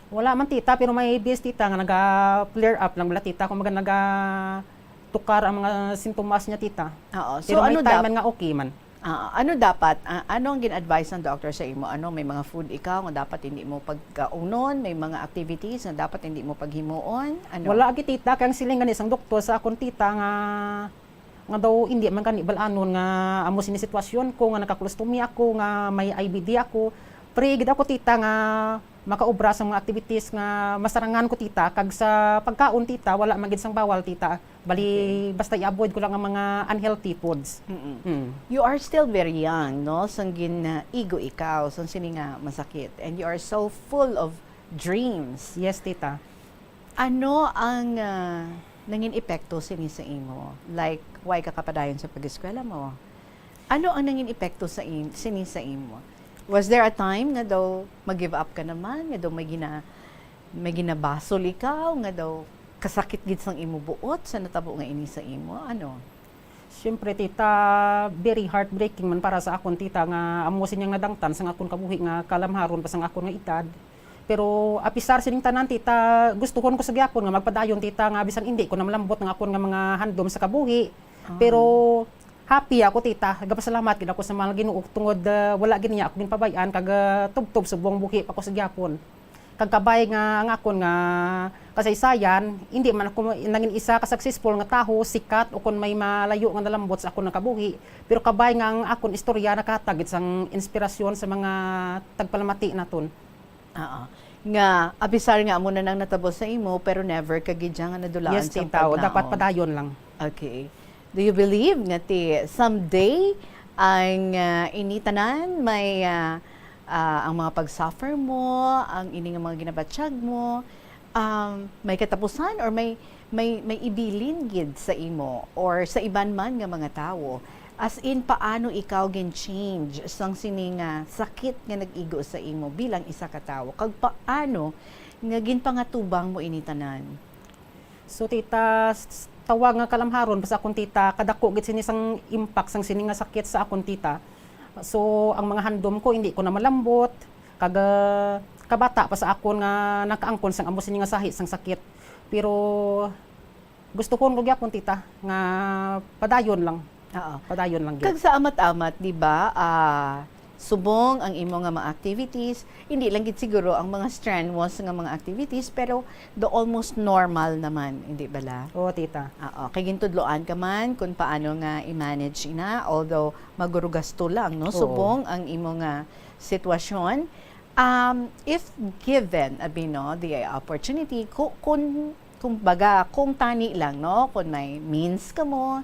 Wala man, tita, pero may biyes, tita, nga naga-flare up lang bala, tita, kung baga naga-tukar ang mga sintomas niya, tita. Oo. So, Pero may ano time dap- man nga okay man. Ah, ano dapat, ah, ano ang gin-advise ng doctor sa imo? Ano, may mga food ikaw nga dapat hindi mo pagkaunon, may mga activities nga dapat hindi mo paghimuon? Ano? Wala gid, tita, kay ang siling gani sang doktor sa akon, tita, nga nga daw hindi man gani bal-anon nga amo sini sitwasyon ko, nga nagka-colostomy ako, nga may I B D ako. Pray gid ako, tita, nga makaobra sa mga activities nga masarangan ko, tita, kag sa pagkaon, tita, wala man gid sang bawal, tita. Bali, Okay. Basta i-avoid ko lang ang mga unhealthy foods. Mm-mm. Mm. You are still very young, no? Sang gin-igo ikaw, sang sini nga masakit. And you are so full of dreams. Yes, tita. Ano ang ah, nangin epekto sini sa imo? Like, why ka kapadayon sa pag-eskwela mo? Ano ang nangin epekto sa im- sini sa imo? Was there a time nga daw mag-give up ka naman, nga daw may gina may ginabasol ikaw, nga daw kasakit gid sang imo buot sa natabo nga ini sa imo? Ano? Siyempre, tita, very heartbreaking man para sa akon, tita, nga amo sining nadangtan sang akon kabuhi nga kalamharon pa sang akon nga edad. Pero apisar sining tanan, tita, gustuhon ko sa gyapon nga magpadayon, tita, nga bisan indi ko na malambot ang akon nga mga handom sa kabuhi. Ah. Pero happy ako, tita. Gapasalamat gid ako sa mga Ginoo tungod, ah, wala gid niya ako ginpabay-an kag, ah, tubtob subong buhi pa ko sa gyapon. Kag kabay nga ang akon nga kasaysayan, hindi man ako nangin isa ka successful nga tawo, sikat, o kon may malayo nga nalambot sa akon nga kabuhi, pero kabay nga ang akon istorya nakahatag gid sang inspirasyon sa mga tagpalamati naton. Oo. Nga, abisar nga amo na nang natabo sa imo, pero never ka gid siya nga nadulaan Yes, sa tita, o, paglaom. Dapat padayon lang. Okay. Do you believe nga ti someday ang ah, ini tanan may ah, ah, ang mga pag-suffer mo, ang ini nga mga ginabatyag mo, um, may katapusan or may may may ibilin gid sa imo or sa iban man nga mga tawo? As in, paano ikaw gin-change sang sini nga sakit nga nag-igo sa imo bilang isa ka tawo? Kag paano nga ginpangatubang mo ini tanan? So, tita, s- s- tawag nga kalamharon pa sa akon, tita, kadako gid sini sang impact sang sini nga sakit sa akon, tita. So, ang mga handom ko hindi ko na malambot, kag ah, Kabata pa sa akon nga nakaangkon sang amo sini nga sahi sang sakit. Pero gustuhon ko gyapon, tita, nga padayon lang. Oo. Padayon lang gyud. Kag sa amat-amat, di ba, ah, subong ang imo nga mga activities, hindi lang gid siguro ang mga strenuous nga mga activities, pero the almost normal naman, hindi bala? Oo, tita. Oo. Kay gintudloan ka man kung paano nga i-manage ina, although magurugasto lang, no? Oo. Subong ang imo nga sitwasyon. Um, if given, abi, no, the opportunity, ku-, kun, kumbaga, kung tani lang, no, kung may means ka mo,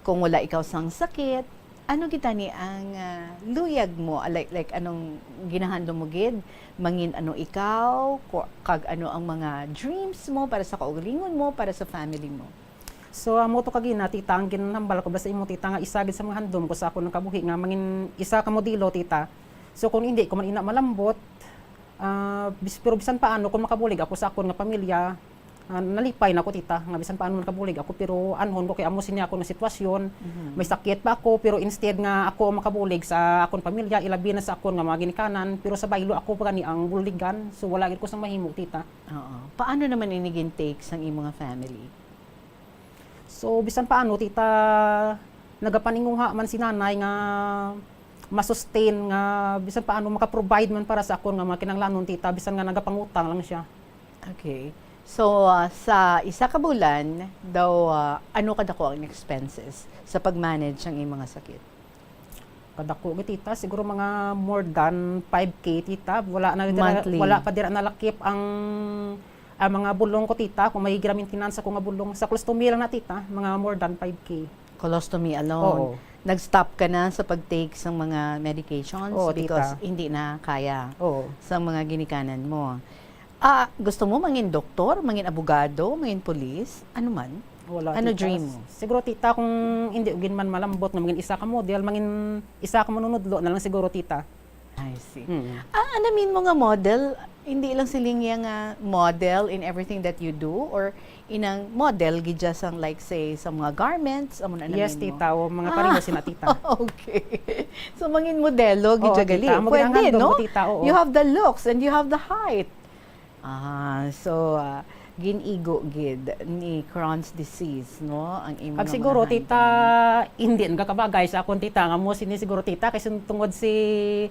kung wala ikaw sang sakit, ano gid tani ang, ah, luyag mo? Ah, like, like, anong ginahandom mo gid? Mangin ano ikaw? Ku-, kag ano ang mga dreams mo para sa kaugalingon mo, para sa family mo? So, amo to kagina, tita, ang ginhambal ko ba sa imo, tita, nga isa gid sa mga handom ko sa akon nga kabuhi nga mangin isa ka modelo, tita. So, kung hindi ko man ina malambot, ah, bis-, pero bisan paano, kung makabulig ako sa akon nga pamilya, ah, nalipay na ko, tita, nga bisan paano makabulig ako, pero anhon ko kay amo sini ako nga sitwasyon, Mhm. may sakit pa ako, pero instead nga ako ang makabulig sa akon pamilya, ilabi na sa akon nga mga ginikanan, pero sa baylo ako pa gani ang buligan, so wala gid ko sang mahimo, tita. Oo. Paano naman ini gin-take sang imo nga family? So, bisan paano, tita, nagapaninguha man si nanay nga ma-sustain, nga bisan paano maka-provide man para sa akon nga mga kinahanglanon, tita, bisan nga nagapangutang lang siya. Okay. So, ah, sa isa ka bulan daw, ah, ano kadako ang expenses sa pag-manage ang imong nga sakit? Kadako gid, tita, siguro mga more than five K, tita. Wala na dira, Monthly. Wala pa dira nalakip ang, ang mga bulong ko, tita, kung may gira-maintenance ako nga bulong. Sa colostomy lang na, tita, mga more than five K. Colostomy alone. Oo. Nag-stop ka na sa pag-take sang mga medications Oo, because tita. Hindi na kaya Oo. Sa mga ginikanan mo. Ah, gusto mo mangin doktor, mangin abogado, mangin pulis? Ano man? Wala, Ano tita. Dream mo? Siguro, tita, kung hindi ko gid man malambot nga mangin isa ka model, mangin isa ka manunudlo na lang siguro, tita. I see. Mm. Ah, ano mean mo nga model? Hindi lang siling iya nga model in everything that you do, or inang model gid siya sang, like, say, sa mga garments, amo na Yes, mean mo? Tita, o mga Ah. Pareho sina, tita. Okay. So, mangin modelo gid Oo, siya gali. Tita, amo gid ang Pwede, handom no? Ko, tita, oo. You have the looks and you have the height. Ah, so, ah, gin-igo gid ni Crohn's disease, no, ang imo Kag nga siguro, mga tita, handom. Hindi nagakabagay sa akon, tita, nga mo sini siguro, tita, kay sun-, tungod si,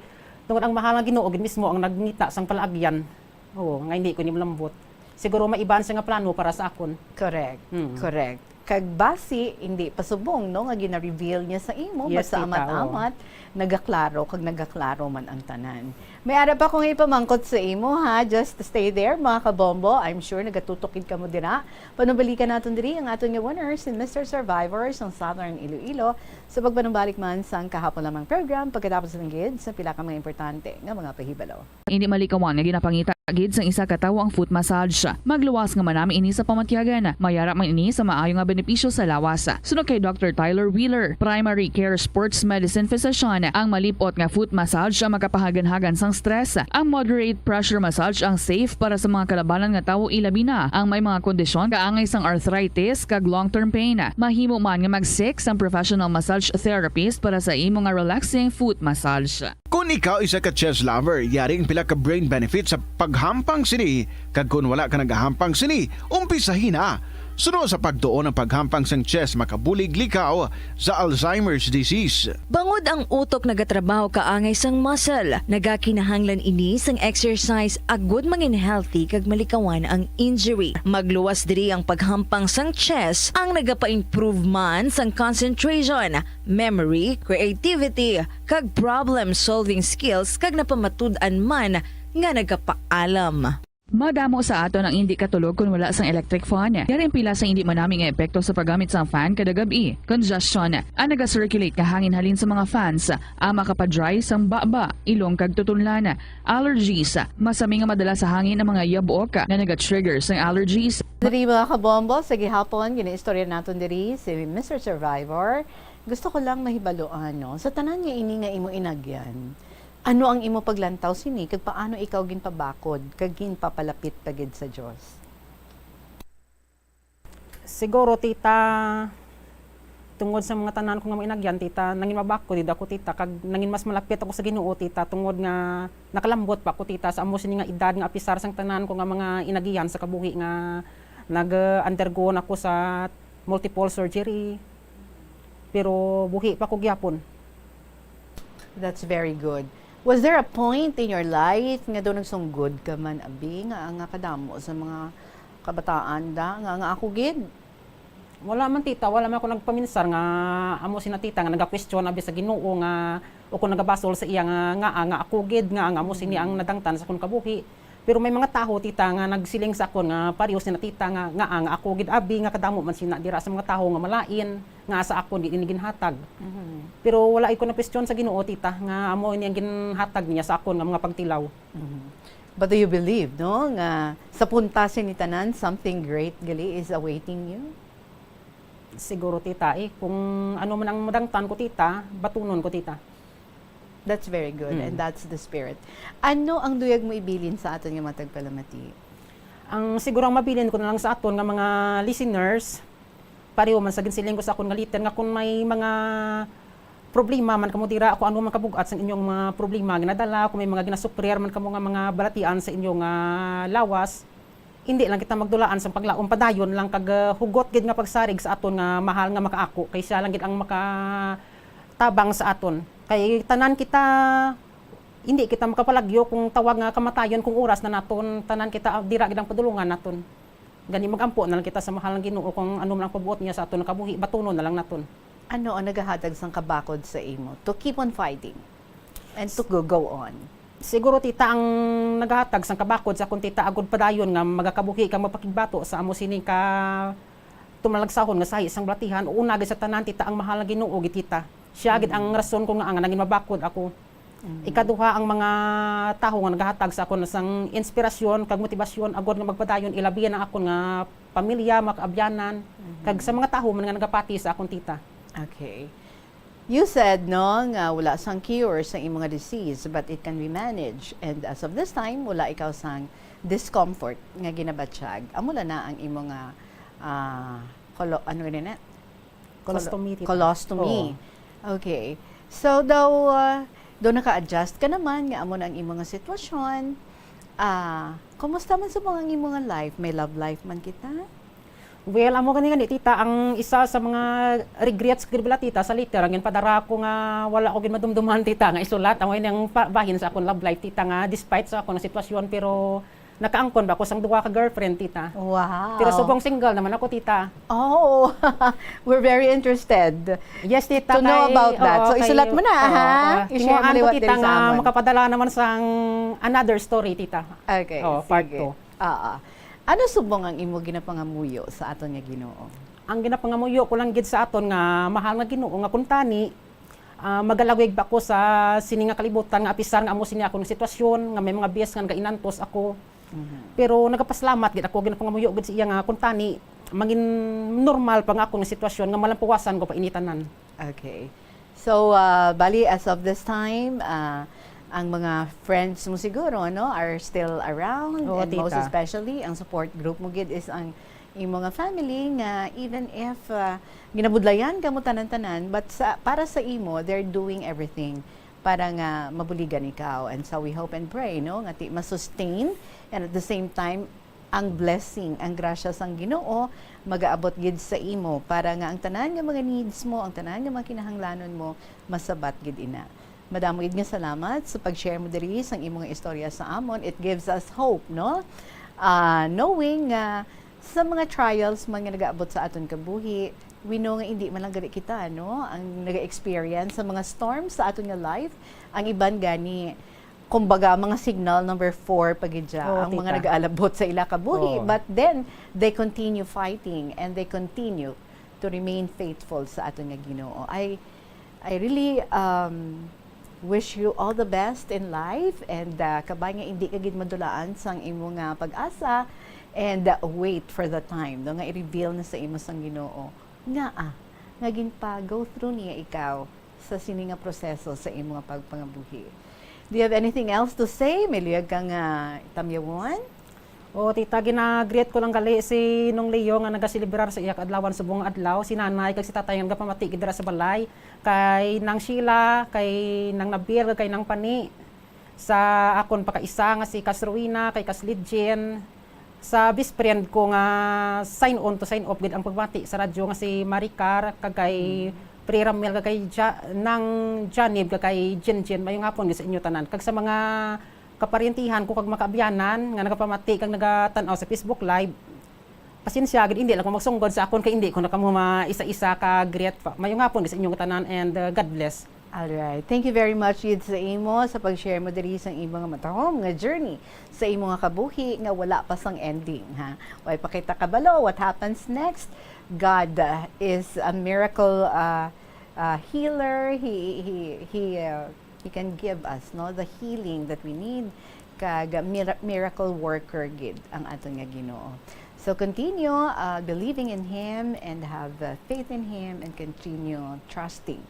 tungod ang mahal nga Ginoo gid mismo ang nagngita sang palaagyan. Oo, nga hindi ko ni malambot. Siguro may iban siya nga plano para sa akon. Correct. Mm. Correct. Kag basi, hindi pa subong, no, nga gina-reveal niya sa imo, Yes, basta tita, oo. Amat-amat, nagaklaro kag nagaklaro man ang tanan. May ara pa akong ipamangkot sa imo, ha? Just stay there, mga kabombo. I'm sure nagatutok gid kamo dira. Panubalikan naton diri ang aton nga winner, si Mister Survivor sang Southern Iloilo, sa pagpanumbalik man sang kahapon lamang program, pagkatapos lang gid sa pila ka mga importante nga mga pahibalo. Indi malikawan nga ginapangita gid sang isa ka tawo ang foot massage. Magluwas nga manami ini sa pamatyagan. Mayara man ini sa maayo nga benepisyo sa lawas. Suno kay Doctor Tyler Wheeler, primary care sports medicine physician, ang malip-ot nga foot massage ang makapahaganhagan sang stress. Ang moderate pressure massage ang safe para sa mga kalabanan nga tawo, ilabi na ang may mga kondisyon kaangay sang arthritis kag long-term pain. Mahimo man nga mag-seek sang professional massage therapist para sa imo nga relaxing foot massage. Kon ikaw isa ka chess lover, yari ang pila ka brain benefits sa paghampang sini, kag kon wala ka nagahampang sini, umpisahi na. Suno sa pagtuon, ang paghampang sang chess makabulig likaw sa Alzheimer's disease. Bangod ang utok nagatrabaho kaangay sang muscle, nagakinahanglan ini sang exercise agud mangin healthy kag malikawan ang injury. Magluwas diri ang paghampang sang chess, ang nagapa-improve man sang concentration, memory, creativity, kag problem-solving skills, kag napamatud-an man nga nagapaalam. Madamo sa aton ang indi katulog kon wala sang electric fan. Yari ang pila sang indi manami nga epekto sa paggamit sang fan kada gab-i. Congestion, ang naga-circulate nga hangin halin sa mga fans, ang makapa-dry sang baba, ilong kag tutunlan. Allergies, masami nga madala sa hangin ang mga yabuok nga naga-trigger sang allergies. Diri, mga kabombo, sa gihapon, ginaistorya naton diri si Mister Survivor. Gusto ko lang mahibaloan, no, sa tanan nga ini nga imo inagyan, ano ang imo paglantaw sini, kag paano ikaw ginpabakod kag ginpapalapit pa gid sa Dios? Siguro, tita, Tungod sa mga tanan ko nga mga inagyan, tita, nangin mabakod gid ako, tita, kag nangin mas malapit ako sa Ginoo, tita, tungod nga nakalambot pa ako, tita, sa amo sini nga edad nga apisar sang tanan ko nga mga inagihan sa kabuhi nga nag-undergo na ako sa multiple surgery. Pero buhi pa ko gyapon. That's very good. Was there a point in your life nga daw nagsunggod ka man, abi, nga, nga kadamo sa mga kabataan da, nga, nga ako gid? Wala man, tita, wala man ako nagpaminsar nga amo sina tita nga nagakwestiyon abi sa Ginoo nga o kung nagabasol sa iya nga nga, nga ako gid nga, nga amo sini ang nadangtan sa akon kabuhi. Pero may mga tawo, tita, nga nagsiling sa akon nga pareho sina tita nga nga, nga ako gid abi nga kadamo man sina dira sa mga tawo nga malain nga sa akon di ini ginhatag. Pero wala ko na question sa Ginoo, tita, nga amo ini ang ginhatag niya sa akon nga mga pagtilaw. But do you believe, no, nga sa punta sini tanan, something great gali is awaiting you? Siguro, tita, eh, kung ano man ang madangtan ko, tita, batunon ko, tita. That's very good, and that's the spirit. Ano ang duyag mo ibilin sa aton nga mga tagpalamati? Ang siguro ang mabilin ko na lang sa aton nga mga listeners, pareho man sa ginsiling ko sa akon nga letter, nga kung may mga problema man kamo dira, kung ano man kabugat sa inyong mga problema nga nadala, kung may mga ginasuprir man kamo nga mga balatian sa inyong, ah, lawas, hindi lang kita magdulaan sa paglaom, padayon lang kag, ah, hugot gid nga pagsarig sa aton nga mahal nga makaako, kay siya lang gid ang makatabang sa aton. Kay tanan kita, hindi kita makapalagyo kung tawag nga kamatayon, kung oras na naton, tanan kita, ah, dira gid ang padulungan naton. Gani, mag-ampo na lang kita sa mahal nga Ginoo, kung ano man ang pabuot niya sa aton nga kabuhi, batunon na lang naton. Ano ang nagahatag sang kabakod sa imo to keep on fighting and to go, go on? Siguro, tita, ang nagahatag sang kabakod sa akon, tita, agud padayon nga magakabuhi kag magpakigbato sa amo sini ka tumalagsahon nga sahi sang balatihan, una gid sa tanan, tita, ang mahal nga Ginoo gid, tita. Siya gid ang rason ko nga, nga nangin mabakod ako. Ikaduha, ang mga tawo nga nagahatag sa akon sang inspirasyon kag motibasyon agud nga magpadayon, ilabi na ang akon nga pamilya, mga kaabyanan, kag sa mga tawo man nga nagapati sa akon, tita. Okay. You said, no, nga wala sang cure sa imo nga disease, but it can be managed. And as of this time, wala ikaw sang discomfort nga ginabatyag. Amo lang na ang imo nga, ah, colo-, ano gani na? Colostomy, tita. Colostomy. Oo. Okay. So, daw, ah, daw naka-adjust ka naman nga amo na ang imo nga sitwasyon. Ah, kumusta man subong ang imo nga life? May love life man kita? Well, amo gani, gani, tita, ang isa sa mga regrets ko gid bala, tita, sa letter ang ginpadara ko nga wala ko gid madumduman, tita, nga isulat, amo ini ang pa-, bahin sa akon love life, tita, nga despite sa akon sitwasyon, pero nakaangkon ba ako sang duha ka girlfriend, tita. Wow. Pero subong single naman ako, tita. Oh, we're very interested Yes, tita. to know Kay, about that. Oo, So, kay, isulat mo na, oo, ha? oo. I-share mo Tinguhaan ko, liwat tita, diri sa nga amon. Makapadala naman sang another story, tita. Okay, Oh, part sige. two. Oo. Ano subong ang imo ginapangamuyo sa aton nga Ginoo? Ang ginapangamuyo ko lang gid sa aton nga mahal nga Ginoo, nga kuntani, ah, magalawig pa ko sa sini nga kalibutan, nga apisar nga amo sini akon nga sitwasyon, nga may mga biyes nga nagainantos ako. Pero nagapasalamat gid ako, ginapangamuyo gid sa iya nga kuntani mangin normal pa nga akon nga sitwasyon, nga malampuwasan ko pa ini tanan. Okay. So, ah, bali, as of this time, ah, ang mga friends mo siguro, no, are still around, Oo, and most tita. Especially ang support group mo gid is ang imo nga family, nga even if, ah, ginabudlayan ka mo tanan-tanan, but sa, para sa imo, they're doing everything para nga mabuligan ikaw. And so we hope and pray, no, nga ti ma-sustain, and at the same time, ang blessing, ang grasya sang Ginoo magaabot gid sa imo, para nga ang tanan nga mga needs mo, ang tanan nga mga kinahanglanon mo, masabat gid ina. Madamo gid nga salamat sa pag-share mo diri sang imo nga istorya sa amon. It gives us hope, no? Ah, knowing nga sa mga trials man nga nagaabot sa aton kabuhi, we know nga hindi man lang gani kita, no, ang naga-experience sa mga storms sa aton nga life. Ang iban gani, kumbaga, mga signal number four pa gid siya, Oo, ang mga tita. Nagaalabot sa ila kabuhi, Oo. But then they continue fighting and they continue to remain faithful sa aton nga Ginoo. I I really, um, wish you all the best in life, and, uh, kabay nga hindi ka gid madulaan sang imo nga pag-asa, and, uh, wait for the time, no, nga i-reveal na sa imo sang Ginoo nga, ah, nga ginpa-go through niya ikaw sa sini nga proseso sa imo nga pagpangabuhi. Do you have anything else to say? May luyag ka nga tamyawon? O, tita, gina-greet ko lang gali si Nong Leo nga nagaselebrar sa iya kaadlawan subong nga adlaw, si nanay kag si tatay nga nagapamati gid dira sa balay, kay Nang Sheila, kay Nang Nabil, kag kay Nang Pani, sa akon pakaisa nga si Kas Rowena, kay Kas Lidjen, sa best friend ko nga sign on to sign off gid ang pagpamati sa radyo nga si Maricar, kag kay Pre Ramel, kag kay Ja-, Nang Janib, kag kay Jinjin. Mayong hapon gid sa inyo tanan. Kag sa mga kaparyentihan ko kag makaabyanan nga nagapamati kag nagatan-aw sa Facebook Live, pasensya gid, hindi lang ko magsunggod sa akon kay hindi ko na kamo maisa-isa ka greet pa. Mayong hapon gid sa inyong tanan and, uh, God bless. Alright. Thank you very much gid sa imo sa pag-share mo diri sa imo nga matahom nga journey sa imo nga kabuhi nga wala pa sang ending, ha. Way pa kita kabalo what happens next. God, uh, is a miracle, uh, uh, healer. He, he, he, uh, he can give us, no, the healing that we need. Kag mira-, miracle worker gid ang aton nga Ginoo. So continue, uh, believing in Him and have, uh, faith in Him and continue trusting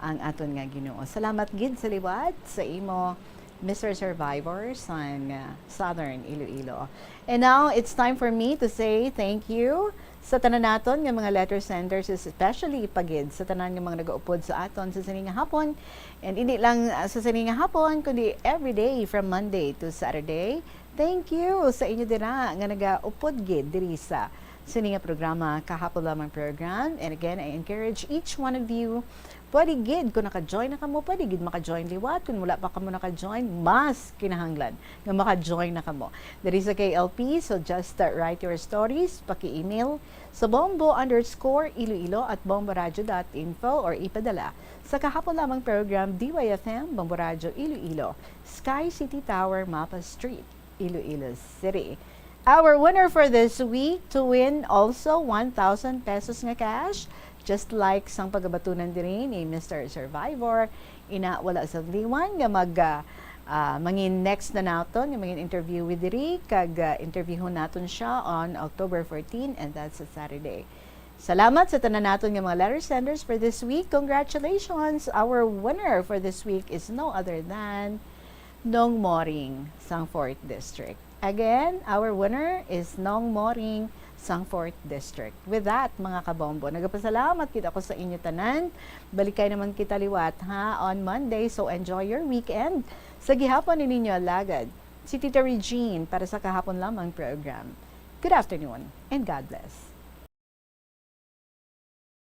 ang aton nga Ginoo. Salamat gid sa liwat sa imo, Mister Survivor sang, uh, Southern Iloilo. And now, it's time for me to say thank you sa tanan naton nga mga letter senders, especially pa gid sa tanan nga mga nagaupod sa aton sa sini nga hapon. And hindi lang, uh, sa sini nga hapon, kundi every day from Monday to Saturday. Thank you sa inyo dira nga nagaupod gid diri sa sini nga programa, Kahapon Lamang Program. And again, I encourage each one of you, pwede gid kung naka-join na kamo, pwede gid maka-join liwat. Kung wala pa kamo naka-join, mas kinahanglan nga maka-join na kamo diri sa K L P. So just, uh, write your stories, paki-email sa bombo underscore iloilo at bomboradio dot info or ipadala sa Kahapon Lamang Program, D Y F M, Bombo Radyo Iloilo, Sky City Tower, Mapa Street, Iloilo City. Our winner for this week to win also one thousand pesos nga cash, just like sang pagabatunan diri ni Mister Survivor. Ina, wala sa liwan nga mag, ah, ah, mangin next na naton, nga mangin interview with diri, kag, ah, interviewon naton siya on October fourteen, and that's a Saturday. Salamat sa tanan naton nga mga letter senders for this week. Congratulations! Our winner for this week is no other than Nong Moring sang Fourth District. Again, our winner is Nong Moring sang Fourth District. With that, mga kabombo, nagapasalamat gid ako sa inyo tanan. Balikay naman kita liwat, ha, on Monday. So enjoy your weekend. Sa gihapon ni ninyo alagad, si Tita Regine para sa Kahapon Lamang Program. Good afternoon and God bless.